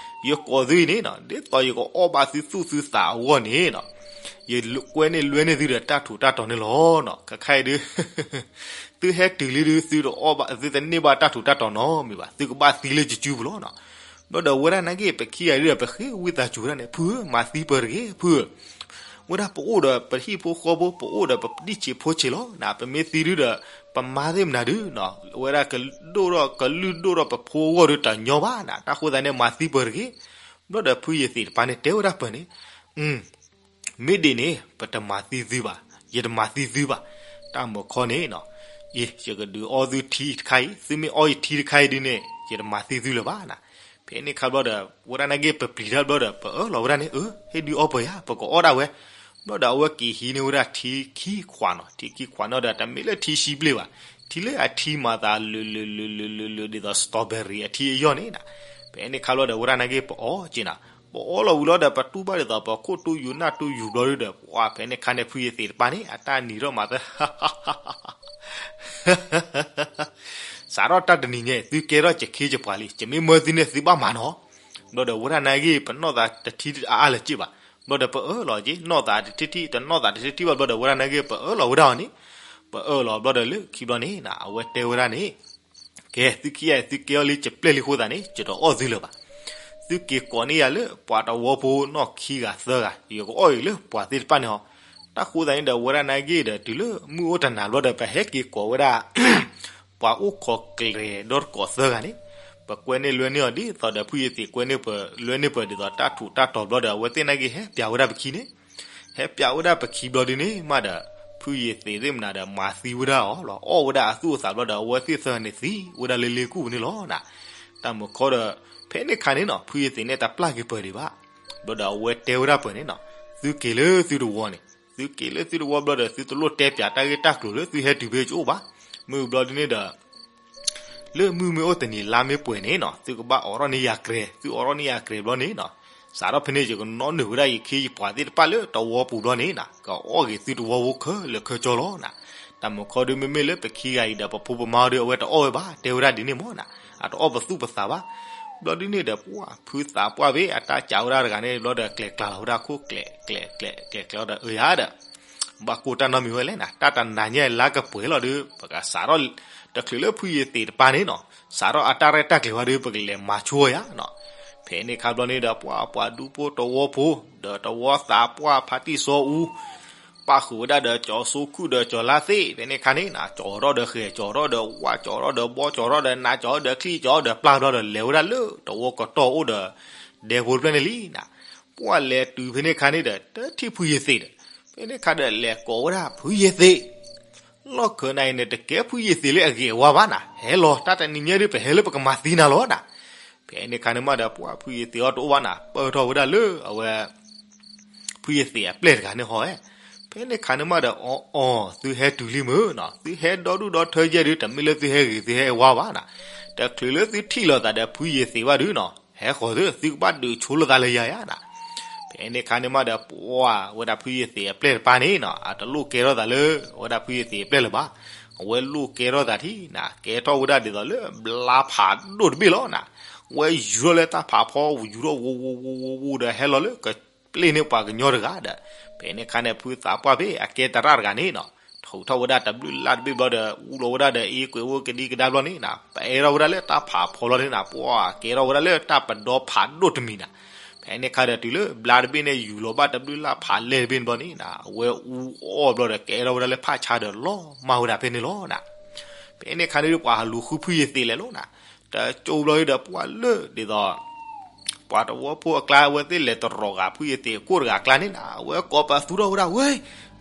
ယကိးသုအံၤန့ၣ်နီၤ ဒ်သိးယကအီၣ်ဘၣ်သုသူၣ်သုသးအဂီၢ်န့ၣ်နီၤ ယကွဲန့ၢ်လွဲန့ၢ်သုဒီးတၢ်ထူးတၢ်တီၤန့ၣ်လီၤနီၤ. ခဲခါအံၤဒုး သုဟဲတုၤလံဒုး သုတအီၣ်ဘၣ် သုတန့ၢ်ဘၣ်တၢ်ထူးတၢ်တီၤနီတမံၤဘၣ်, သုကဘၣ်သံလၢယစုပူၤလီၤနီၤ. ဘျီဒီးဝဲဒၣ်နာ်က့ ပခံဂၤဒုးဒီး ပဃ့ဝံသးစူၤဝဲဒၣ်န့ၣ် ဖုဧၢ မၤသံပၢၢ်တဂ့ၤ ဖုဧၢ. ဝဲဒၣ်ပအိၣ်ဒီးပဟံၣ်ဖိဃီဖိ ပအိၣ်ဒီးပဒံၣ်ဆံးဖိဆံးလီၤနၤ, ပမ့ၢ်သံဒုးဒီး ပမါသ့ၣ်မနုၤဒုးနီၤ ဝဲဒၣ်ကဒိၣ်ထီၣ်ကလုၢ်ဒိၣ်ထီၣ်ပဖိအဂီၢ်ဒုးတညီဘၣ်နၤ. တၢ်ဃိသတးန့ၣ် မၤသံပၢၢ်တဂ့ၤ. ဘျီဒီးဖုယ့ၤသ့းတပၤန့ၣ် တဲဝဲဒၣ်ပၢၢ်န့ၣ်, မ့ၢ်ဒ်န့ၣ် ပတမၤသံသုဘၣ်, ယတမၤသံသုဘၣ်. တၢ်မုၢ်ခီန့ၣ်နီၤ, အံၤ ယကဒုးအီသုထံတခါအံၤ, သုမ့ၢ်အီယထံတခါအံၤဒုးန့ၣ် ယတမၤသံသုလၢၤဘၣ်နၤ. ဖဲန့ၣ်ခါဘျီဒီး ဝဲဒၣ်နာ်က့ ပပျံၤတၢ်ဘျီဒီး ပအၢၣ်လီၤဝဲဒၣ်န့ၣ်, အၢ ဟ့ၣ်ဒုးအီပၢၢ်ယၤ ပကအီၣ်ဒၣ်ဝဲ. ဘျီဒီးအဝဲက့ၤဟံးန့ၢ်ဝဲဒၣ်ထံခံခွးနီၤ, ထံခံခွးနီၤဒီး တမ့ၢ်လၢထံဆံဘျ့ဘၣ်, ထံလၢအထံမၤသးလုာ်လုာ်လုာ်လုာ်လုာ်လုာ် ဒ်သိး strawberry အထံအယီၢ်န့ၣ်နၤ. ဖဲန့ၣ်ခါဘျီဒီး ဝဲဒၣ်နာ်က့ ပအီၣ်က့ၤနၤ, ပအီၣ်လီၤဝံၤလီၤဒီး ပတူၢ်ဘၣ်ဒ်သိး ပခိၣ်တူၢ်ယူၤနၢ်တူၢ်ယူၤဘျီဒုးဒီး ပှၤဖဲန့ၣ်ခါန့ၣ် ဖုယ့ၤသ့းတပၤန့ၣ် အတၢ်နံၤထီၣ်မၤသၢ စးထီၣ်တၢ်တနံၤညါ သုကဲထီၣ်ယခ့ယပှၤလံ, ယမ့ၢ်မၢသုန့ၣ် သုဘၣ်မၤနီၤ. ဘျီဒီးဝဲဒၣ်နာ်က့ ပနီၢ်သးတထံၣ်အါအါလၢၤက့ဘၣ်. ဘျီဒီးပအၢၣ်လီၤက့ၤ နီၢ်သးတထံၣ်ထံၣ် တနီၢ်သးတထံၣ်ထံၣ်ဘၣ်ဘျီဒီး ဝဲဒၣ်နာ်က့ ပအၢၣ်လီၤဝဲဒၣ်အီၤန့ၣ်, ပအၢၣ်လီၤဘျီဒီးလၢခံဘျီန့ၣ် အဝဲတဲဝဲဒၣ်န့ၣ်, ကဲ သုခံဂၤအံၤ သုကဲအီၤလံ ယပျဲၢ်လံအဃိသတးန့ၣ် ယတအီၣ်သုလၢၤဘၣ်. သုက့ၤကိးန့ၢ်ယၤလၢပှၤတဝီဖိနီၢ်ခံဂၤသၢဂၤ, ယကအီၣ်အံၤလၢပှၤသ့ၣ်တဖၣ်န့ၣ်လီၤ. တၢ်ဃိသတးန့ၣ်ဒီး ဝဲဒၣ်နာ်က့ဒီး တုၤလၢမုၢ်အိၣ်တနၤဘျီဒီး ပဟဲက့ၤကိးဝဲဒၣ် ပှၤအိၣ်ခိးကျဲၤဒီတကိးသၢဂၤန့ၣ်, ပကွဲန့ၢ်လွဲန့ၢ်အီၤဒ်သိးဒီး ဖုယ့ၤသ့းကွဲန့ၢ်ပှၤလွဲန့ၢ်ပှၤဒ်သိးတၢ်ထူးတၢ်တီၤဘျီဒီး အဝဲသ့ၣ်နာ်က့ဟဲပၠးဝဲဒၣ်ပခံန့ၣ်, ဟဲပၠးဝဲဒၣ်ပခံဘျီဒုးန့ၣ်မးဒီး ဖုယ့ၤသ့းသ့ၣ်မနုၤဒီး မၤသံဝဲဒၣ်အီၤလီၤ. အီၣ်ဝဲဒၣ်အသူၣ်အသးဘျီဒီး အဝဲသ့ၣ်သၢဂၤန့ၣ်သံဝဲဒၣ်လၢလ့ကူၣ်ပူၤန့ၣ်လီၤနၤ. တၢ်မုၢ်ခီဒီး ဖဲန့ၣ်ခါန့ၣ်နီၤ ဖုယ့ၤသ့းန့ၣ်တပျၢ်က့ၤပၢၢ်ဒံးဘၣ်. ဘျီဒီးအဝဲတဲဝဲဒၣ်ပၢၢ်န့ၣ်နီၤ, သုက့ၤလၢသုတဝီန့ၣ်, သုက့ၤလၢသုတဝီဘျီဒီး သုတလိၣ်တဲပၠးတၢ်ဂ့ၢ်တၢ်ကျိၤလၢသုဟဲတုၤဖဲကအိၣ်ဘၣ်. မ့ၢ်ဘျီဒုးန့ၣ်ဒီး လၢမုၢ်မ့ၢ်အိၣ်တနံၤလါမ့ၢ်ပှဲၤန့ၣ်နီၤ သုကဘၣ်အိးထီၣ်န့ၢ်ယၤကြဲး, သုအိးထီၣ်န့ၢ်ယၤကြဲးဘျီန့ၣ်နီၤ, စးထီၣ်ဖဲန့ၣ် ယကနီၣ်နုာ်ဝဲဒၣ်ယခ့ယပှၤသ့ၣ်တဖၣ်လၢတဝီပူၤဘျီန့ၣ်နီၤ ကအီၣ်က့ၤသုတဝီဖိခဲလၢာ်ခဲဆ့လီၤနၤ. တၢ်မုၢ်ခီဒုး မ့မ့ၢ်လၢပခံဂၤအံၤဒီး ပဖိပမါဒုး အဝဲတအီၣ်ဝဲဘၣ် တဲဝဲဒၣ်ဒ်န့ၣ်မ့ၢ်နၤ. အတအီၣ်ပသူၣ်ပသးဘၣ်. ဘျီဒုးန့ၣ်ဒီး ပှၤဖုသးပှၢ်ဖဲအတၢ်စးဝဲဒၣ်တဂၤန့ၣ် ဘျီဒီးကျဲၤကျါလီၤဝဲဒၣ်ခိၣ်ကျဲးကျဲးကျဲးကျဲးကျဲးဒီး အၢယၤဒီး ဘၣ်ကိၢ်တၢ်နီတမံၤဝဲလဲၣ်နၤ, တၢ်တနၤညါအံၤလါကပှဲၤလီၤဒီး ပကစးထီၣ် တချုးလၢဖုယ့ၤသ့းတပၤန့ၣ်နီၤ စးထီၣ်အတၢ်ရဲၣ်တၢ်ကျဲၤဝဲဒီး ပကလဲၤမၤဆိယၤနီၤ. ဖဲန့ၣ်ခါဘျီန့ၣ်ဒီး ပှၤပှၤဒူဖိတဝီဖိ ဒီးတဝီသးပှၢ်ဖါတံၢ်စီၤအူ ပၣ်ဃုာ်ဝဲဒၣ်ဒီးကၠီၤစိခုၣ်ဒီးကၠီၤလါသ့ၣ် ဖဲန့ၣ်ခါန့ၣ်နၤ ကၠီၤထီၣ်ဒီးဃဲၤ ကၠီၤထီၣ်ဒီးဝၣ် ကၠီၤထီၣ်ဒီးဘီ ကၠီၤထီၣ်ဒီးနး ကၠီၤထီၣ်ဒီးချံ ကၠီၤထီၣ်ဒီးပျၢ်ဘျီဒီး လဲၤဝဲဒၣ်လၢတဝီကတီၢ်အိၣ်ဒီး ဒဲဖိတဖျၢၣ်န့ၣ်လံနၤ. ပှၤလဲၤတုၤဖဲန့ၣ်ခါန့ၣ်ဒီး တထံၣ်ဖုယ့ၤသ့းဒီး ဖဲန့ၣ်ခါဒီးလဲၤကိးဝဲဒၣ်ဖုယ့ၤသ့း လီၢ်ခၢးနၤအံၤန့ၣ် တကဲဖုယ့ၤသ့းလၢအဂ့ၤအဝါဘၣ်နၤ, ဟဲလီၤ တၢ်တနံၤညါဒုး ပဟဲလၢပကမၤသံနၤလီၤနၤ. ဖဲန့ၣ်ခါန့ၣ်မးဒီး ပှၤဖုယ့ၤသ့းအီၤတအိၣ်ဘၣ်နၤ ပၢၢ်ထီၣ်ဝဲဒၣ်လၢအဝဲ ဖုယ့ၤသ့းအပျဲၢ်တဂၤန့ၣ်ဟီဧဲ. ဖဲန့ၣ်ခါန့ၣ်မးဒီး အီၤ အီၤ သုဟဲတုၤလံမုၢ်နီၤ, သုဟဲဒီဒူၣ်ဒီထၢယဲၢ်ဒုး တမ့ၢ်လၢသုဟဲဂ့ၤသုဟဲဝါဘၣ်နၤ. တချုးလၢသုထံၣ်လိာ်သးဒီးဖုယ့ၤသ့းဘၣ်ဒုးနီၤ ဟဲဃီၤသု သုကဘၣ်ဒုးဆိလိာ်သးလၢယၤယၤနၤ. ဖဲန့ၣ်ခါန့ၣ်မးဒီး ပှၤဝဲဒၣ်ဖုယ့ၤသ့းအပျဲၢ်တပၤန့ၣ်နီၤ အတလိၣ်ကဲထီၣ်သးလၢ ဝဲဒၣ်ဖုယ့ၤသ့းအပျဲၢ်လၢၤဘၣ်. အဝဲလိၣ်ကဲထီၣ်သးထံၣ်နၤ ကဲထီၣ်ဝဲဒၣ်ဒ်သိးလၢဘျါဖးဒိၣ်တဘ့ၣ်လီၤနၤ. ဝဲယူၤထီၣ်လၢတၢ်ဖးဖီ ယူၤထီၣ်ဝူဝူဝူဝူဝူဒီး ဟဲလီၤလၢကပျ့ၢ်န့ၢ်ပှၤကညီတဂၤဒီး ဖဲန့ၣ်ခါန့ၣ် ဖုသးပှၢ်ဖဲအကဲတရၣ်တဂၤန့ၣ်နီၤ ထုးထီၣ်ဝဲဒၣ်တဘျုးလၢ်တဘ့ၣ်ဘျီဒီး အူလီၤဝဲဒၣ်ဒီးအ့ကွဲးဝဲကဒံကဒါဘျီန့ၣ်နၤ ပအဲၣ်ထီၣ်ဝဲဒၣ်လၢတၢ်ဖးဖီလီၤန့ၣ်နၤ ပှၤကဲထီၣ်ဝဲဒၣ်လၢတၢ်ပဒီဖးဒိၣ်တမံၤနၤ. ဖဲန့ၣ်ခါဒီးတုၤလၢဘျါတဘ့ၣ်န့ၣ် ယူၤလီၤဘၣ်တဘျုးလၢ်ဖးလဲၢ်တဘ့ၣ်န့ၣ်ဘျီန့ၣ်နၤ အဝဲအူအီၣ်ဘျီဒီး ကအဲၣ်ထီၣ်ဝဲဒၣ်လၢဖးဆါဒီးလီၤမၢ်ဝဲဒၣ်ဖဲန့ၣ်လီၤနၤ. ဖဲန့ၣ်ခါန့ၣ်ဒုး ပှၤဟးလူၤဃုဖုယသံးလဲၤလီၤနၤ. တကၠိဘျီဒုးဒီး ပှၤလၢဒ်သိး ပှၤတဝီဖိအကျါ အဝဲသ့ၣ်လဲၤတရီၤဂာ်ဖုယသံးအကိၣ်တဂၤအကျါန့ၣ်နၤ, အဝဲကိးပသူထီၣ်ဝဲဒၣ်ဝဲ,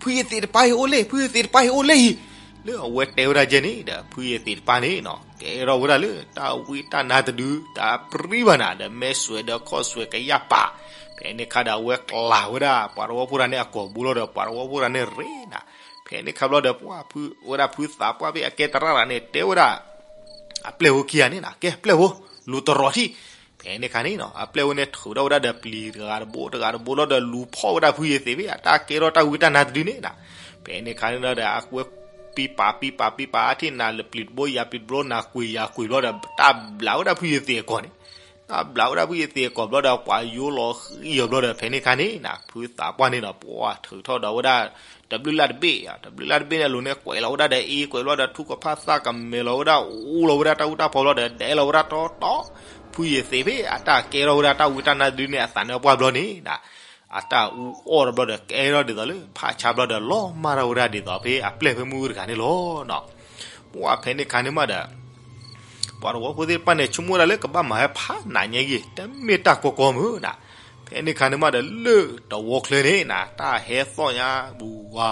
ဖုယသံးတပၤအံၤအိၣ်လၢ, ဖုယသံးတပၤအံၤအိၣ်လၢအံၤ. လၢအဝဲတဲဝဲဒၣ်ယဲန့ၣ်ဒီး ဖုယသံးတပၤန့ၣ်နၤ ကဲထီၣ်ဝဲဒၣ်လၢတၢ်ဝံတၢ်နါတဒု တၢ်ပြံဘၣ်နၤဒီး မဲာ်စွဲးဒီးခီၣ်စွဲးကယၢ်ပာ်. ဖဲန့ၣ်ခါဒီး အဝဲကျးဝဲဒၣ်ပှၤတဝီဖိတဂၤန့ၣ်အကိာ်ဘိလီၤဒီး ပှၤတဝီဖိတဂၤန့ၣ်ရ့နၤ. ဖဲန့ၣ်ခါဘျီဒီး ပှၤဖု ဝဲဒၣ်ဖုသးပှၢ်ဖဲအကဲသရၣ်တဂၤန့ၣ် တဲဝဲဒၣ် အပျဲၢ်ဖိခံဂၤန့ၣ်နၤ, ကဲပျဲၢ်ဖိ, လူၤတရီၤထံၣ်. ဖဲန့ၣ်ခါန့ၣ်နၤ အပျဲၢ်ဝဲန့ၣ်ထုးထီၣ်ဝဲဒၣ်ဒီးပျံၤတဂၤတဘိတဂၤတဘိလီၤဒီး လူၤဖီၣ်ဝဲဒၣ်ဖုယသံးဖဲ အတၢ်ကဲထီၣ်တၢ်ဝံတၢ်နါတဒုန့ၣ်နၤ. ဖဲန့ၣ်ခါန့ၣ်ဒီး အဝဲပံပာ်ပံပာ်ပံပာ် အထံၣ်နၤလၢပျံၤတဘိယၤပျံၤတဘိ နၤကွံာ်ယၤကွံာ်ဘျီဒီး တၢ်ဘျးဝဲဒၣ်ဖုယသံးအကိာ်န့ၣ်, တၢ်ဘျးဝဲဒၣ်ဖုယသံးအကိာ်ဘျီဒီး ပှၤယိလီၤဃံအီၤဘျီဒီး ဖဲန့ၣ်ခါန့ၣ်နၤ ဖုသးပှၢ်န့ၣ်ဒီး ပှၤထုးထီၣ်ဒီးဝဲဒၣ် တဘျုးလၢ်တဘ့ၣ်, တဘျုးလၢ်တဘ့ၣ်န့ၣ်အလိၤန့ၣ် ကွဲးလီၤဝဲဒၣ်ဒီးအ့ ကွဲးဘျီဒီး ထူကဖၣ်သၣ်ကမဲာ်လီၤဝဲဒၣ် အူလီၤဝဲဒၣ်တၢ်အူတၢ်ဖီဘျီဒီး ဒဲးလီၤဝဲဒၣ်တီတီ, ဖုယသံးဖဲအတၢ်ကဲထီၣ်ဝဲဒၣ်တၢ်ဝံတၢ်နါတဒုန့ၣ် အသးနါပှၢ်ဘျီန့ၣ်နၤ အတၢ်အူအီၣ်တဘျီဒီး ကဲထီၣ်ဒ်သိးလၢဖးဆါဘျီဒီး လီၤမၢ်ထီၣ်ဝဲဒၣ်ဒ်သိးဖဲအပျဲၢ်ဖဲမုၢ်အူတဂၤန့ၣ်လီၤနၤ. ပှၤဖဲန့ၣ်ခါန့ၣ်မးဒီး ပှၤတဝီဖိသ့ၣ်တဖၣ်န့ၣ် ဆိကမိၣ်ဝဲဒၣ်လၢကဘၣ်မၤဝဲဖးနးညါဂ့ၤ တမ့ၢ်တၢ်ကီကီမုၢ်နၤ. ဖဲန့ၣ်ခါန့ၣ်မးဒီး လၢတဝီချၢန့ၣ်နၤ တၢ်ဟဲသီၣ်ညါ ဝူၤဝါ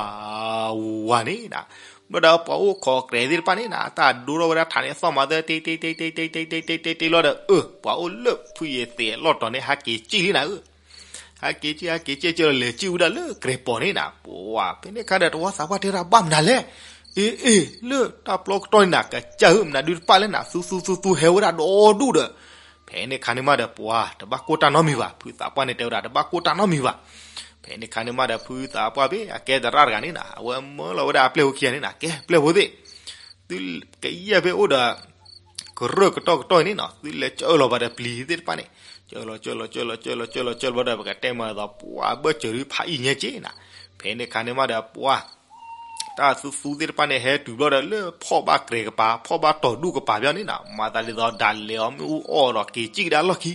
ဝူၤဝါန့ၣ်နၤ. ဘျီဒီးပှၤအိၣ်ခိးအကြဲးသ့ၣ်တဖၣ်န့ၣ်နၤ တၢ်ဒိထီၣ်ဝဲဒၣ်ထးန့ၣ် သီၣ်မၤသၢ တ့တ့တ့တ့တ့တ့တ့တ့တ့လီၤဒီး အၢ ပှၤအိၣ်လၢဖုယသံးအလီၢ်တီၤန့ၣ် ဟဲက့ၤစံၣ်လံနၤဧၢ ဟဲက့ၤစံၣ် ဟဲက့ၤစံၣ် ကၠီလီၤလဲၤစံၣ်ဝဲဒၣ်လၢကြဲးပီၤန့ၣ်နၤ. ပှၤဖဲန့ၣ်ခါဒီး တဝီသးပှၢ်တဲဝဲဒၣ် ဘၣ်မနုၤလဲၣ်. အ့ အ့ လၢတၢ်ပျီကတီၢ်န့ၣ်နၤ ကစၢ်ဧၢ မနုၤဒုတပၣ်လဲၣ်နၤ သူသူသူသူဟဲဝဲဒၣ်ဒီဒူၣ်ဒီး ဖဲန့ၣ်ခါန့ၣ်မးဒီး ပှၤတဘၣ်ကိၢ်တၢ်နီတမံၤဘၣ်. ဖုသးပှၢ်န့ၣ်တဲဝဲဒၣ် တဘၣ်ကိၢ်တၢ်နီတမံၤဘၣ်. ဖဲန့ၣ်ခါန့ၣ်မးဒီး ဖုသးပှၢ်ဖဲအကဲသရၣ်တဂၤန့ၣ်နၤ အဝဲမၢလီၤဝဲဒၣ်အပျဲၢ်ဖိခံဂၤန့ၣ်နၤ ကဲပျဲၢ်ဖိသ့ၣ် သုကယဲၢ်ဖဲအိၣ်ဒီး ကရၢၢ်ကတီၢ်ကတီၢ်အံၤန့ၣ်နၤ သုလဲၤကၢလီၤဘၣ်ဒီးပျံၤသ့ၣ်တဖၣ်န့ၣ် ကၢလီၤ ကၢလီၤ ကၢလီၤ ကၢလီၤ ကၢလီၤ ကၢလီၤဘျီဒီး ပကတဲမးဒ်သိး ပှၤဘၢၣ်စၢၤဒုးဖးအံၤညါက့နၤ. ဖဲန့ၣ်ခါန့ၣ်မးဒီး ပှၤ တၢ်သူသူသ့ၣ်တဖၣ်န့ၣ် ဟဲတုၤဘျီဒီး လၢဖီၣ်ဘၣ်ကြဲးကပၤ ဖီၣ်ဘၣ်တီၤဒူၣ်ကပၤဘျီန့ၣ်နၤ မၤသးဒ်သိး ဒၣ်လဲာ်အီၤမ့ၣ်အူအီၣ်ဒီး က့ၤစံၣ်ကဒါလီၢ်ခံ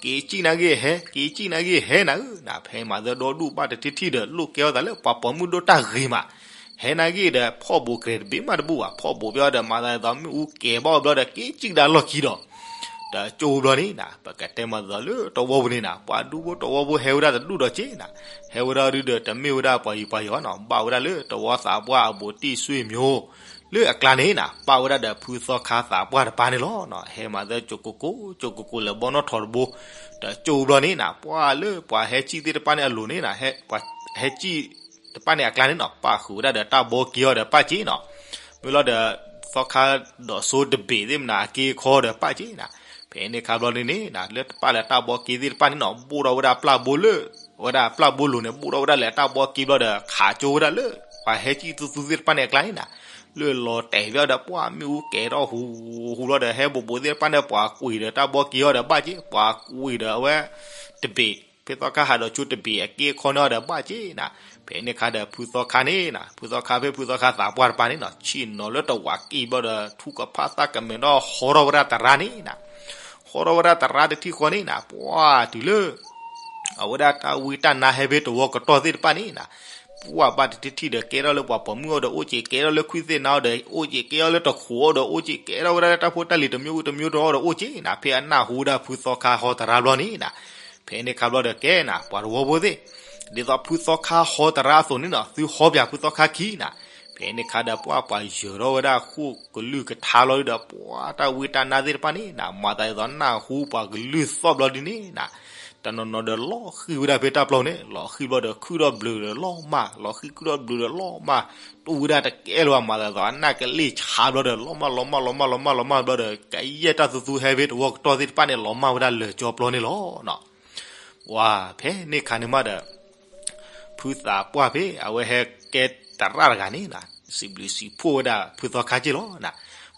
က့ၤစံၣ်နာ်က့ဟဲ က့ၤစံၣ်နာ်က့ဟဲနၤဧၢနၤ. ဖဲမၤသးဒီဒူၣ်ဘၣ်တထံၣ်ထံၣ်ဒီး လိၣ်ကဲထီၣ်သးလၢပှၤပိာ်မုၣ်ဒိၣ်တၢ်ဂ့ၤမး ဟဲနာ်က့ဒီး ဖီၣ်ဘိးကြဲးတဘ့ၣ်မးတဘူၣ်ဘၣ်. ဖီၣ်ဘိးဘျီဒီး မၤသးဒ်သိး မ့ၣ်အူကဲၤဘၣ်အီၤဘျီဒီး က့ၤစံၣ်ကဒါလီၢ်ခံဒီး တကၠိဘျီန့ၣ်နၤ ပကတဲမးဒ်သိးလၢတဝီပူၤန့ၣ်နၤ ပှၤဒူဖိတဝီဖိဟဲဝဲဒၣ်တဒူၣ်ဒီးက့နၤ. ဟဲဝဲဒၣ်ဒုဒီး တမ့ၢ်ဝဲဒၣ်ပှၤယူၤပှၤယီၤနၤ ဘၣ်ဝဲဒၣ်လၢတဝီသးပှၢ်အဘူးတံၢ်ဆွေမျိုး လၢအကျါန့ၣ်နၤ ပၣ်ဝဲဒၣ်ဒီးဖုသီခါသးပှၢ်တပၤန့ၣ်လီၤနၤ. ဟဲမၤသးကိကိကိ ကိကိကိလဲၤဘီနီၣ်ထီၣ်တဘိ တကၠိဘျီန့ၣ်နၤ ပှၤလၢပှၤဟဲစံၣ်သ့ၣ်တဖၣ်န့ၣ်အလိၤန့ၣ်နၤ ပှၤဟဲစံၣ်တဖၣ်န့ၣ်အကျါန့ၣ်နၤ ပၣ်ဃုာ်ဝဲဒၣ်ဒီးတၢ်ဘီက့ၤအီၤဒီးပၣ်က့နၤ. မ့ၢ်လီၤဒီး သီခါဒီးစိတဘ့ၣ်သ့ၣ်မနၤ အက့အခီဒီးပၣ်က့နၤ. ဖဲန့ၣ်ခါဘျီန့ၣ်န့ၣ်နၤ လၢတပၣ်လၢတၢ်ဘီက့သ့ၣ်တဖၣ်န့ၣ်နၤ ဘိၣ်ထီၣ်ဝဲဒၣ်ပျၢ်ဘိလၢ ဝဲဒၣ်ပျၢ်ဘိလိၤန့ၣ် ဘိၣ်ထီၣ်ဝဲဒၣ်လၢတၢ်ဘီက့ဘျီဒီး ခးကၠိဝဲဒၣ်လၢ ပှၤဟဲစံၣ်သူသူသ့ၣ်တဖၣ်န့ၣ်အကျါန့ၣ်နၤ လၢလီၤတဲာ်ဘျီဒီး ပှၤမ့ၣ်အူကဲၤထီၣ်ဟူးဟူးဘျီဒီး ဟဲဘိးဘိးသ့ၣ်တဖၣ်န့ၣ် ပှၤကွံာ်ဒီးတၢ်ဘီက့အီၤဒီးဘၣ်က့ ပှၤကွံာ်ဒီးအဝဲ တဘ့ၣ် ဖဲသီခါဟးဒီးစိတဘ့ၣ်အက့အခီန့ၣ်အီၤဒီးဘၣ်က့နၤ. ဖဲန့ၣ်ခါဒီးဖုသီခါန့ၣ်နၤ ဖုသီခါဖဲဖုသီခါသးပှၢ်တပၤန့ၣ်နၤ ဆ့ၣ်နီၤလၢတဝးကံၢ်ဘျီဒီး ထူကဖၣ်သၣ်ကမဲာ်ဒီးဟီထီၣ်ဝဲဒၣ်သရၣ်န့ၣ်နၤ ဟီထီၣ်ဝဲဒၣ်သရၣ်တထံၣ်ဃီန့ၣ်နၤ ပှၤတုၤလၢ အဝဲဒၣ်တၢ်ဝံတၢ်နါဟဲဖဲတဝီကတီၢ်သ့ၣ်တဖၣ်န့ၣ်နၤ ပှၤဘၣ်တထံၣ်ထံၣ်ဒီးကဲထီၣ်လၢပှၤပိာ်မုၣ်အီၤဒီးအိၣ်က့ ကဲထီၣ်လၢခွံသ့ၣ်နါအီၤဒီးအိၣ်က့ ကဲထီၣ်လၢတခိးအီၤဒီးအိၣ်က့ ကဲထီၣ်ဝဲဒၣ်လၢတၢ်ဖိတၢ်လံၤတမျိုးတမျိုးတအီၤဒီးအိၣ်က့နၤ ဖဲအနၢ်ဟူဝဲဒၣ်ဖုသီခါဟီသရၣ်ဘျီန့ၣ်နၤ ဖဲန့ၣ်ခါဘျီဒီးကဲနၤ ပှၤတဝီဖိသ့ၣ် ဒ်သိးဖုသီခါဟီသရၣ်အသိးန့ၣ်နၤ သုဟီပၠးဖုသီခါခံနၤ ဖဲန့ၣ်ခါဒီးပှၤပှၤယၢၤထီၣ်ဝဲဒၣ် ဃိၣ်ကလုၢ်ကထါလီၤဒုဒီး ပှၤတၢ်ဝံတၢ်နါသ့ၣ်တဖၣ်န့ၣ်နၤ မၤသးဒ်သိးနၢ်ဟူပှၤကလုၢ်သီၣ်ဘျီဒုန့ၣ်နၤ တနီၤနီၤဒီးလီၤဃံၤဝဲဒၣ်ဖဲတၢ်ပျီန့ၣ် လီၤဃံၤဘျီဒီး ခုၣ်ထီၣ်ဘျုးဒီးလီၤမၢ် လီၤဃံၤခုၣ်ထီၣ်ဘျုးဒီးလီၤမၢ် တူၢ်ဝဲဒၣ်တကဲလၢၤဘၣ် မၤသးဒ်သိးအနၢ်ကလ့ၢ်ဆါဘျီဒီး လီၤမၢ်လီၤမၢ်လီၤမၢ်လီၤမၢ်လီၤမၢ်ဘျီဒီး ကယဲၢ်တၢ်သူသူဟဲဖဲတဝီကတီၢ်သ့ၣ်တဖၣ်န့ၣ် လီၤမၢ်ဝဲဒၣ်လၢာ်ကၠီပျီန့ၣ်လီၤ. ပှၤဖဲန့ၣ်ခါန့ၣ်မးဒီး ဖုသးပှၢ်ဖဲအဝဲဟဲကဲသရၣ်တဂၤန့ၣ်နၤ စံးဘျုးစံးဖှိၣ်ဝဲဒၣ်ဖုသီခါက့ၢ်လီၤနၤ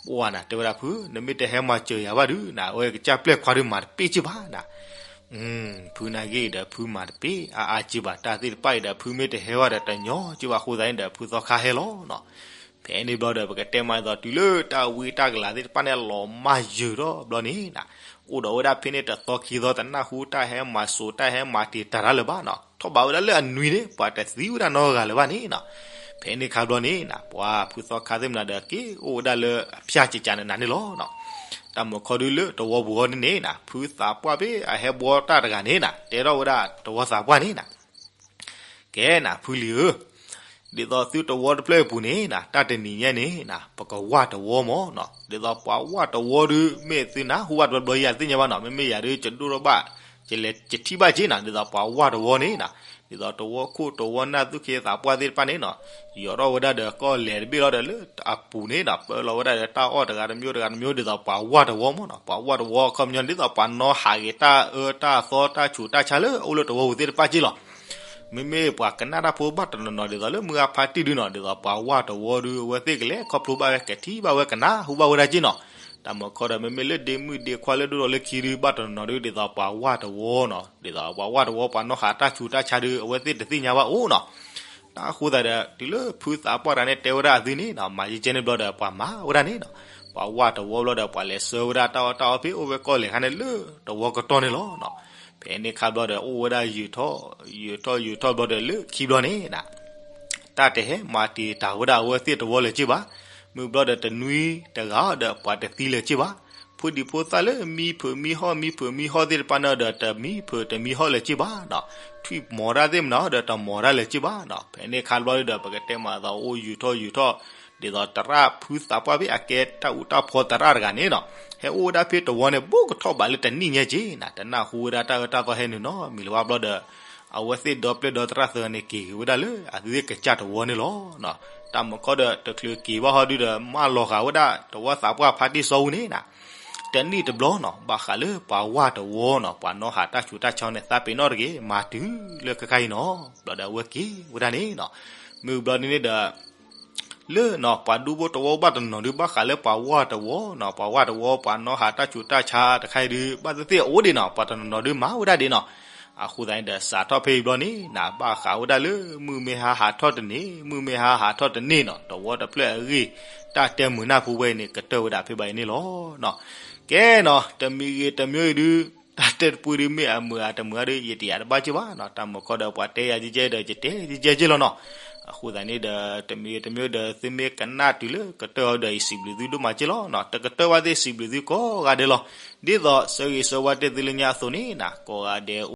ပှၤနၤ တဲဝဲဒၣ်ဖု နမ့ၢ်တဟဲမၤစၢၤယၤဘၣ်ဒုနၤ အဝဲကစၢ်ပျဲၢ်ခွါဒုးမၤတပ့ၢ်က့ၢ်ဘၣ်နၤ ဖုနာ်က့ဒီး ဖုမၤတပ့ၢ်အါအါက့ၢ်ဘၣ် တၢ်သ့ၣ်တဖၣ်အံၤဒီး ဖုမ့ၢ်တဟဲဘၣ်ဒီး တညီက့ၢ်ဘၣ်အဃိသတးန့ၣ်ဒီး ဖုသီခါဟဲလီၤနၤ ဖဲန့ၣ်ဘျီဒီး ပကတဲမးဒ်သိး တုၤလၢတၢ်ဝံတၢ်ကလၤသ့ၣ်တဖၣ်န့ၣ် လီၤမၢ်ယၢၤထီၣ်ဘျီန့ၣ်နၤ အိၣ်ဒီးဝဲဒၣ်ဖဲန့ၣ်တသီခံသီ တနၢ်ဟူတၢ်ဟဲမၤစိၤ တၢ်ဟဲမၤတံာ်တာ်တၢ်လၢၤဘၣ်နၤ ထီၣ်ဘးဝဲဒၣ်လၢအနွံန့ၣ် ပှၤတသံဝဲဒၣ်နီတဂၤလၢၤဘၣ်န့ၣ်နၤ ဖဲန့ၣ်ခါဘျီန့ၣ်နၤ ပှၤဖုသီခါသ့ၣ်မနၤဒီးက့ၤအိၣ်ဝဲဒၣ်လၢအဖၠၣ်ကကနနၤန့ၣ်လီၤ. တၢ်မုၢ်ခီဒုလၢတဝီပူၤဃီန့ၣ်န့ၣ်နၤ ဖုသးပှၢ်ဖဲအဟဲဘှီတၢ်တဂၤန့ၣ်နၤ တဲထီၣ်ဝဲဒၣ်တဝီသးပှၢ်န့ၣ်နၤ ကဲနၤ ဖုလံၤဧၢ, ဒ်သိးသုတဝီတဖျၢၣ်အပူၤန့ၣ်နၤ တၢ်တနံၤညါန့ၣ်နၤ ပကဝၢ်တဝီမၢ်နီၤ. ဒ်သိးပှၤဝၢ်တဝီဒု မ့ၢ်သုနၢ်ဟူဘၣ်တဘျီဘျီယၤသ့ၣ်ညါဘၣ်နီၤ, မ့မ့ၢ်ယၤဒု ယဒိၣ်ထီၣ်ဘၣ် ယလဲၤယထံၣ်ဘၣ်က့နီၤ. ဒ်သိးပှၤဝၢ်တဝီန့ၣ်နၤ ဒ်သိးတဝီခိၣ်တဝီနၢ်သူၣ်က့သးပှၢ်သ့ၣ်တဖၣ်န့ၣ်နီၤ ယီၤထီၣ်ဝဲဒၣ်ဒီးကီၢ်လဲၤတဘ့ၣ်လီၤဒီး လၢအပူၤန့ၣ်နၤ ပၢလီၤဝဲဒၣ်ဒီးတၢ်အီၣ်တဂၤတမံၤတဂၤတမံၤ ဒ်သိးပှၤဝၢ်တဝီမၢ်နီၤ. ပှၤဝၢ်တဝီအခီပညီ ဒ်သိးပှၤနီၣ်ဟးဂ့ၤတၢ်အၢတၢ်သီတၢ်ဆူးတၢ်ဆါလၢအအိၣ်လၢတဝီပူၤသ့ၣ်တဖၣ်က့လီၤ. မ့မ့ၢ်ပှၤကနၣ်တၢ်ဖိဘၣ်တနီၤနီၤ ဒ်သိးလၢမုၢ်ဂၤဖါတံၢ်ဒုနီၤ ဒ်သိးပှၤဝၢ်တဝီဒု အဝဲသ့ၣ်ကလဲၤခီဖျိဘၣ်ဝဲ ကထံၣ်ဘၣ်ဝဲ ကနၢ်ဟူဘၣ်ဝဲဒၣ်က့နီၤ. တၢ်မုၢ်ခီဒီး မ့မ့ၢ်လၢဒ့မုၣ်ဒ့ခွါလၢဒိၣ်ထီၣ်လၢခံဒု ဘၣ်တနီၤနီၤဒု ဒ်သိးပှၤဝၢ်တဝီနီၤ, ဒ်သိးပှၤဝၢ်တဝီ ပှၤနီၣ်ဟးတၢ်ဆူးတၢ်ဆါဒု အဝဲသ့ၣ်တသ့ၣ်ညါဘၣ်အိၣ်နီၤ. တၢ်အဃိသတးဒီး တုၤလၢဖုသးပှၢ်တဂၤန့ၣ် တဲဝဲဒၣ်အသုန့ၣ်နီၤ မၤကဲကဲန့ၣ်ဘျီဒီး ပှၤမၤဝဲဒၣ်န့ၣ်နီၤ ပှၤဝၢ်တဝီဘျီဒီး ပှၤလဲၤဆှၢဝဲဒၣ်တၢ်အီၣ်တၢ်အီဖဲအိၣ်ဝဲကီၢ်လဲၤခါန့ၣ်လၢတဝီကတီၢ်န့ၣ်လီၤ. ဖဲန့ၣ်ခါဘျီဒီး အိၣ်ဝဲဒၣ်ယုာ်ထီၣ် ယုာ်ထီၣ်ယုာ်ထီၣ်ဘျီဒီး လၢခံဘျီန့ၣ်နၤ တၢ်တဟဲမၤတံာ်တာ်ဝဲဒၣ်အဝဲသ့ၣ်တဝီလၢၤက့ဘၣ်. မုၢ်ဘျီဒီးတနွံတဂၤဒီး ပှၤတသံလၢၤက့ဘၣ်. ဖိဒံဖိသၣ်လၢမံဖုးမံဟီၣ် မံဖုးမံဟီၣ်သ့ၣ်တဖၣ်န့ၣ်ဒီး တမံဖုးတမံဟီၣ်လၢၤက့ဘၣ်နီၤ. ထွံၣ်မီၤတၢ်သ့ၣ်မနၤဒီး တမီၤတၢ်လၢၤက့ဘၣ်နီၤ. ဖဲန့ၣ်ခါဘျီဒီး ပကတဲမၤသးအိၣ်ယုာ်ထီၣ်ယုာ်ထီၣ် ဒ်သိးသရၣ်ဖုသးပှၢ်ဖဲအကဲတၢ်အူတၢ်ဖီသရၣ်တဂၤန့ၣ်နီၤ ဟဲအိၣ်ဝဲဒၣ်ဖဲတဝီန့ၣ် ဘူးကထီၣ်ဘးလၢတနံၣ်ညါက့နီၤ. တနၢ်ဟူဝဲဒၣ်တၢ်အၢတၢ်သီဟဲနုာ်နီတမံၤလၢၤဘၣ်ဘျီဒီး အဝဲသ့ၣ်ဒီပျဲၢ်ဒီသရၣ်သၢဂၤန့ၣ် က့ၤက့ၤဝဲဒၣ်လၢအသုးကစၢ်တဝီန့ၣ်လီၤ. တၢ်မုၢ်ခီဒီး တချုးက့ၤဘၣ်ဟီဒုဒီး မၢလီၤဃာ်ဝဲဒၣ်တဝီသးပှၢ်ဖါတံၢ်စီၤအူန့ၣ်နၤ တနံၣ်တဘျီနီၤ ဘၣ်ဃးလၢပှၤဝၢ်တဝီနီၤ ပှၤနီၣ်ဟးတၢ်ဆူးတၢ်ဆါန့ၣ် သးပ့ၤနီၣ်တဂ့ၤ မၤတုၤလၢခဲခါအံၤနီၤ. ဘျီဒီးအဝဲက့ၤဝဲဒၣ်န့ၣ်နီၤ. မုၢ်ဘျီဒ်န့ၣ်ဒီး လၢနီၤ ပှၤဒူဖိတဝီဘၣ်တနီၤနီၤဒု ဘၣ်ဃးလၢပှၤဝၢ်တဝီနီၤ ပှၤဝၢ်တဝီ ပှၤနီၣ်ဟးတၢ်ဆူးတၢ်ဆါတခါအံၤဒု ဘၣ်သ့ၣ်သ့ၣ်အအိၣ်ဒံးနီၤ ပှၤတနီၤနီၤဒုမၤဝဲဒၣ်ဒံးနီၤ. အဃိသတးန့ၣ်ဒီး စးထီၣ်ဖဲအံၤဘျီန့ၣ်နၤ ဘၣ်ဃးဝဲဒၣ်လၢ မုၢ်မ့ၢ်ဟါဟးထီၣ်တန့ၢ် မုၢ်မ့ၢ်ဟါဟးထီၣ်တန့ၢ်နီၤ တဝီတဖျၢၣ်အဂ့ၢ် တၢ်တဲမုာ်နၢ်ဖိဝဲအံၤန့ၣ် ကတၢၢ်ဝဲဒၣ်ဖဲဘၣ်အံၤန့ၣ်လီၤ. ကဲနီၤ တမံၤဂ့ၤတမံၤအံၤဒု တၢ်တဲတပူၤဒု မ့ၢ်အမုာ်ဧါတမုာ်ဧါဒု ယတယာ်တဘၣ်က့ဘၣ်နီၤ. တၢ်မုၢ်ခီဒီး ပှၤတဲယၤကဲကဲဒီး ယတဲကဲကဲလီၤနီၤ. အဃိသတးန့ၣ်ဒီး တမံၤဂ့ၤတမံၤဒီး သုမ့ၢ်ကနၣ်တုၤလၢကတၢၢ်အီၤဒီး ယစံးဘျုးသုဒိၣ်မးက့လီၤနီၤ. တကတၢၢ်ဘၣ်သ့ၣ် စံးဘျုးသုကိးဂၤဒဲးလီၤ. ဒ်သိးဆၢဂ့ၤဆၢဝါတဲသုလၢညါအသိးန့ၣ်နၤ ကိးဂၤဒဲး